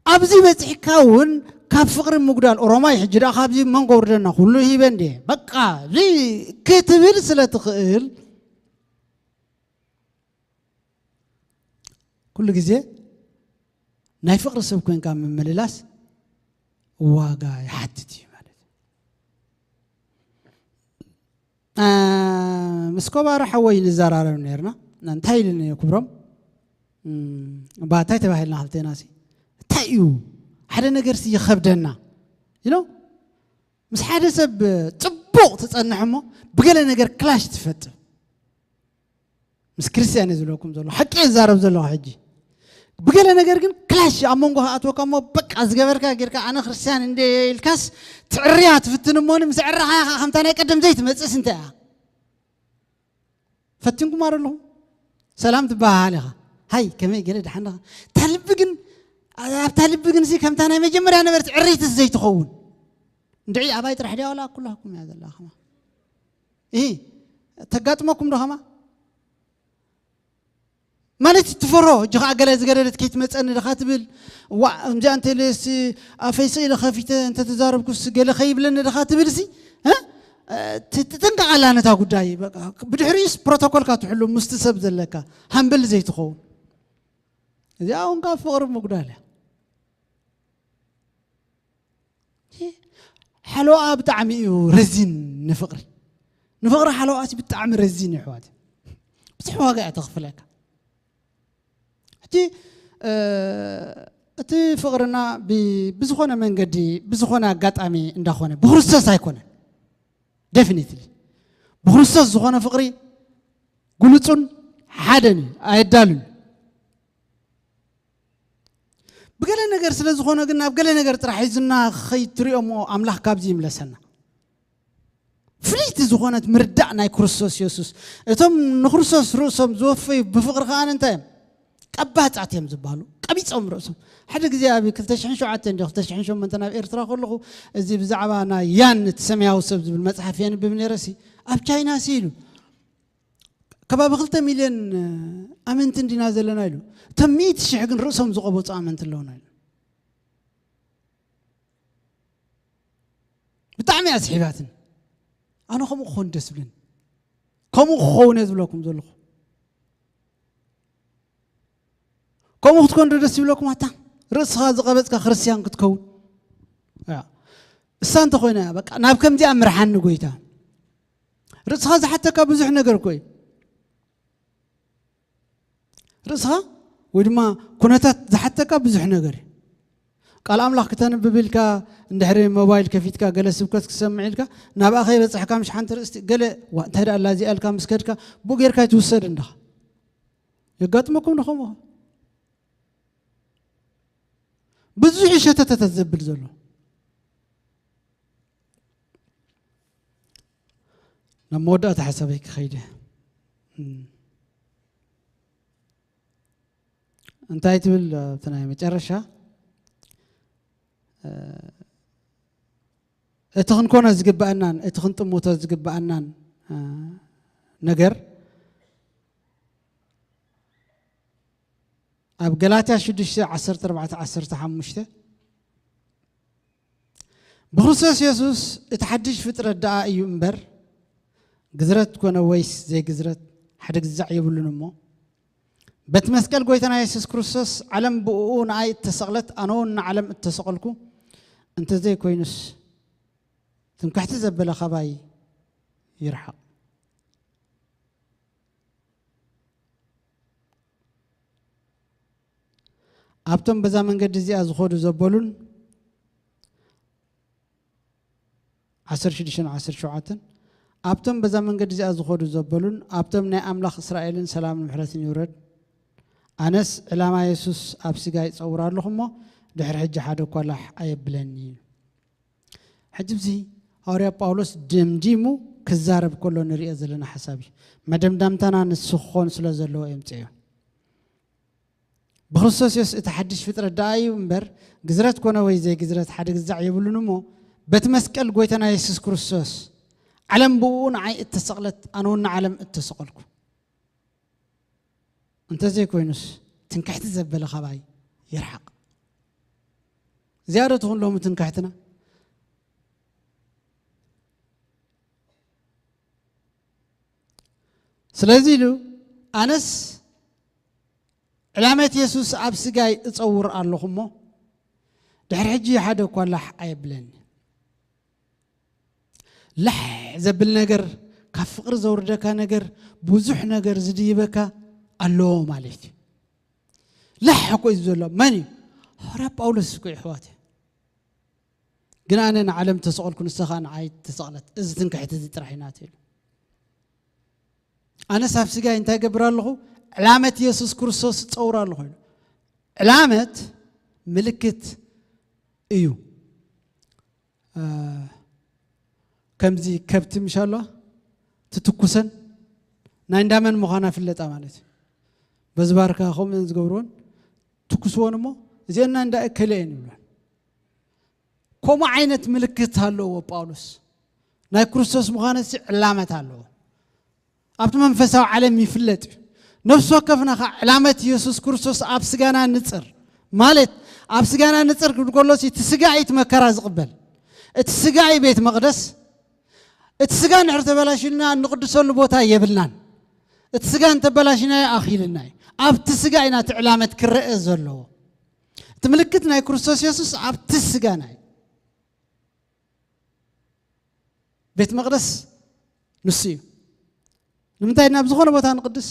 ኣብዚ በጺሕካ እውን ካብ ፍቕሪ ምጉዳል፣ ኦሮማይ ሕጂ ደኣ ካብዚ መንጎ ውርደና፣ ኩሉ ሂበ እንድየ፣ በቃ፣ እዚ ክትብል ስለ ትኽእል፣ ኩሉ ግዜ ናይ ፍቕሪ ሰብ ኮይንካ ምምልላስ ዋጋ ይሓትት እዩ ማለት እዩ። አ፣ ምስ ኮባሮ ሓወይ ንዘራረብ ነርና። እንታይ ኢሉኒ ክብሮም? እም፣ እባ እንታይ ተባሂልና ክልቴና ሲ? እንታይ እዩ? ሓደ ነገር ሲ ይኸብደና። You know? ምስ ሓደ ሰብ ጽቡቕ ትጸንሕ እሞ ብገለ ነገር ክላሽ ትፈጥር። ምስ ክርስትያን እየ ዝብለኩም ዘለኹ። ሓቂ እየ ዝዛረብ ዘለኹ ሕጂ። ብገለ ነገር ግን ክላሽ ኣብ መንጎ ክኣትወካ እሞ በቃ ዝገበርካ ጌርካ ኣነ ክርስትያን እንደ ኢልካስ ትዕርያ ትፍትን እሞኒ ምስ ዕረኻ ኢኻ ከምታ ናይ ቀደም ዘይትመጽእስ እንታይ እያ? ፈቲንኩም ኣለኹም? ሰላም ትበሃሃል ኢኻ። ሃይ ከመይ ገለ ደሓን ዲኻ? እታ ልቢ ግን፣ ኣብታ ልቢ ግን ሲ ከምታ ናይ መጀመርያ ነበርት ዕርይቲ ዘይትኸውን። እንድዒ ኣባይ ጥራሕ ድያ ዋላ ኩላኩም እያ ዘላ ከማ? እ፣ ተጋጥመኩም ዶ ከማ? ማለት ትፈሮ፣ እጂ ኸዓ ገለ ዝገደደት ከይትመጸኒ ድኻ ትብል፣ ዋእ፣ እምዚኣ እንተ ኢለስ ኣፈይ ስኢለ ኸፊተ እንተ ተዛረብኩስ ገለ ኸይብለኒ ድኻ ትብል ሲ፣ እ? እ፣ ት-፣ ትጥንቀቕ ኣላ ነታ ጉዳይ። በቃ፣ ብድሕሪኡስ ፕሮቶኮልካ ትሕሉ፣ ምስቲ ሰብ ዘለካ ሃምብል ዘይትኸውን። እዚኣ እውን ካብ ፍቕሪ ምጉዳል እያ። ሓለዋ ብጣዕሚ እዩ ረዚን ንፍቕሪ። ንፍቕሪ ሓለዋሲ ብጣዕሚ ረዚን እዩ ኣሕዋት። ብዙሕ ዋጋ እያ ተኽፍለካ። ሕጂ እቲ ፍቕርና ብዝኾነ መንገዲ ብዝኾነ ኣጋጣሚ እንዳኾነ ብክርስቶስ ኣይኮነን። ደፊኒትሊ ብክርስቶስ ዝኾነ ፍቕሪ ግሉፁን ሓደን እዩ፣ ኣየዳሉን። ብገለ ነገር ስለ ዝኾነ ግን ናብ ገለ ነገር ጥራሕ ሒዙና ከይትሪኦሞ ኣምላኽ ካብዚ ይምለሰና። ፍልይቲ ዝኾነት ምርዳእ ናይ ክርስቶስ የሱስ፣ እቶም ንክርስቶስ ርእሶም ዝወፈዩ ብፍቕሪ ከኣ እንታይ እዮም? ቀባጻት እዮም ዝበሃሉ። ቀቢጾም ርእሶም። ሓደ ግዜ ኣብ ክልተ ሽሕን ሸውዓተን እንዲ ክልተ ሽሕን ሸሞንተን ኣብ ኤርትራ ከለኹ፣ እዚ ብዛዕባ ናይ ያን እቲ ሰማያዊ ሰብ ዝብል መጽሓፍ የንብብ ነይረ ሲ፣ ኣብ ቻይና ሲ ኢሉ ከባቢ ክልተ ሚልዮን ኣመንቲ እንዲና ዘለና ኢሉ፣ እቶም ሚእቲ ሽሕ ግን ርእሶም ዝቐበጹ ኣመንቲ ኣለውና ኢሉ። ብጣዕሚ እያ ስሒባትን። ኣነ ከምኡ ክኾን ደስ ብለኒ። ከምኡ ክኸውን እየ ዝብለኩም ዘለኹ። ከምኡ ክትኮን ዶ ደስ ይብለኩም? ኣታ ርእስኻ ዝቐበጽካ ክርስትያን ክትከውን እያ። እሳ እንተኾይና እያ በቃ ናብ ከምዚኣ ምርሓኒ ጎይታ። ርእስኻ ዝሓተካ ብዙሕ ነገር እኮ እዩ። ርእስኻ ወይ ድማ ኩነታት ዝሓተካ ብዙሕ ነገር እዩ። ቃል ኣምላኽ ክተንብብ ኢልካ እንድሕሪ ሞባይል ከፊትካ ገለ ስብከት ክሰምዕ ኢልካ ናብኣ ከይበጻሕካ ምሽ ሓንቲ ርእስቲ ገለ ዋ እንታይ ደኣ ኣላ እዚኣ ኢልካ ምስ ከድካ ብኡ ጌርካ ኣይትውሰድ እንድኻ። የጋጥመኩም ዶ ከምኡ? ብዙሕ ሸተተተ ዘብል ዘሎ ናብ መወዳእታ ሓሳበይ ክኸይደ እንታይ ትብል ኣብቲ ናይ መጨረሻ እቲ ክንኮኖ ዝግባኣናን እቲ ክንጥምቶ ዝግባኣናን ነገር ኣብ ገላትያ ሽዱሽተ ዓሰርተ ኣርባዕተ ዓሰርተ ሓሙሽተ ብክርስቶስ የሱስ እቲ ሓድሽ ፍጥረት ደኣ እዩ እምበር ግዝረት ኮነ ወይስ ዘይግዝረት ሓደ ግዛዕ የብሉን እሞ በቲ መስቀል ጎይታና የሱስ ክርስቶስ ዓለም ብእኡ ንኣይ እተሰቕለት ኣነ እውን ንዓለም እተሰቐልኩ እንተዘይኮይኑስ ትምክሕቲ ዘበለ ካባይ ይርሓቕ። ኣብቶም በዛ መንገዲ እዚኣ ዝኸዱ ዘበሉን ዓሰርተ ሽዱሽተ ዓሰርተ ሸውዓተ ኣብቶም በዛ መንገዲ እዚኣ ዝኸዱ ዘበሉን ኣብቶም ናይ ኣምላኽ እስራኤልን ሰላምን ምሕረትን ይውረድ። ኣነስ ዕላማ የሱስ ኣብ ስጋ ይጸውር ኣለኹ እሞ ድሕሪ ሕጂ ሓደ እኳ ላሕ ኣየብለኒ እዩ። ሕጂ እዚ ሃዋርያ ጳውሎስ ደምዲሙ ክዛረብ ከሎ ንሪኦ ዘለና ሓሳብ እዩ። መደምዳምታና ንሱ ክኾን ስለ ዘለዎ የምፅዮ። ብክርስቶስ የሱስ እቲ ሓድሽ ፍጥረት ደኣ እዩ እምበር ግዝረት ኮነ ወይ ዘይግዝረት ሓደ ግዛዕ የብሉን እሞ በቲ መስቀል ጎይታና የሱስ ክርስቶስ ዓለም ብእኡ ንዓይ እተሰቕለት ኣነ እውን ንዓለም እተሰቐልኩ እንተዘይኮይኑስ ትንክሕቲ ዘበለ ካባይ ይርሓቕ። እዚኣ ዶ ትኹን ሎሚ ትንክሕትና? ስለዚ ኢሉ ኣነስ ዕላመት የሱስ ኣብ ስጋይ እጸውር ኣለኹ እሞ ድሕሪ ሕጂ ሓደ እኳ ላሕ ኣየብለኒ። ላሕ ዘብል ነገር ካብ ፍቕሪ ዘውርደካ ነገር ብዙሕ ነገር ዝድይበካ ኣለዎ ማለት እዩ። ላሕ እኮ እዩ ዘሎ። መን እዩ? ሃዋርያ ጳውሎስ እኮ እዩ ኣሕዋት። ግን ኣነ ንዓለም ተሰቐልኩ ንሳ ኸዓ ንዓይ ተሰቕለት። እዚ ትንክሕቲ እዚ ጥራሕ እዩ ናተይ ኢሉ። ኣነስ ኣብ ስጋይ እንታይ ገብር ኣለኹ? ዕላመት የሱስ ክርስቶስ እጸውር ኣለኹ ኢሉ። ዕላመት ምልክት እዩ። ከምዚ ከብቲ ምሽ ኣለዋ ትትኩሰን ናይ እንዳመን ምዃና ፍለጣ ማለት እዩ። በዚ ባርካ ከምኡ እየን ዝገብርዎን ትኩስዎን እሞ እዚአን ናይ እንዳ እከለ እየን ይብለን። ከምኡ ዓይነት ምልክት ኣለዎ ጳውሎስ። ናይ ክርስቶስ ምዃነሲ ዕላመት ኣለዎ። ኣብቲ መንፈሳዊ ዓለም ይፍለጥ እዩ። ነፍሲ ወከፍና ኸዓ ዕላመት ኢየሱስ ክርስቶስ ኣብ ስጋና ንጽር ማለት ኣብ ስጋና ንጽር ክብል ከሎ እቲ ስጋ እዩ እቲ መከራ ዝቕበል። እቲ ስጋ እዩ ቤት መቕደስ። እቲ ስጋ እንድሕር ተበላሽዩና እንቕድሰሉ ቦታ የብልናን። እቲ ስጋ እንተበላሽናዮ ኣኺልና እዩ። ኣብቲ ስጋ እዩ ናቲ ዕላመት ክረአ ዘለዎ። እቲ ምልክት ናይ ክርስቶስ ኢየሱስ ኣብቲ ስጋና እዩ። ቤት መቕደስ ንሱ እዩ። ንምንታይ ናብ ዝኾነ ቦታ ንቕድስ?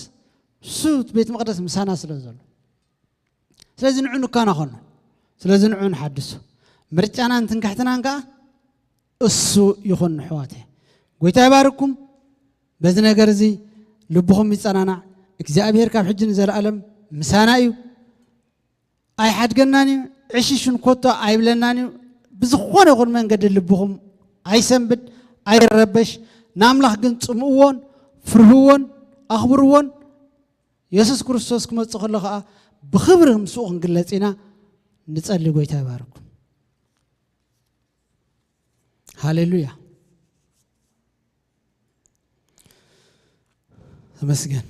እሱ ቤት መቕደስ ምሳና ስለ ዘሎ፣ ስለዚ ንዑ ንካናኸኖ፣ ስለዚ ንዑ ንሓድሶ። ምርጫናን ትንክሕትናን ከዓ እሱ ይኹን ኣሕዋተይ። ጎይታ ይባርኩም። በዚ ነገር እዚ ልብኹም ይጸናናዕ። እግዚኣብሔር ካብ ሕጂ ንዘለኣለም ምሳና እዩ። ኣይሓድገናን እዩ። ዕሽሽን ኮቶ ኣይብለናን እዩ። ብዝኾነ ይኹን መንገዲ ልብኹም ኣይሰንብድ፣ ኣይረበሽ። ንኣምላኽ ግን ጽምእዎን ፍርህዎን ኣኽብርዎን። የሱስ ክርስቶስ ክመጽእ ከሎ ኸኣ ብኽብሪ ምስኡ ክንግለጽ ኢና። ንጸሊ። ጎይታ ይባርኩም። ሃሌሉያ። ተመስገን።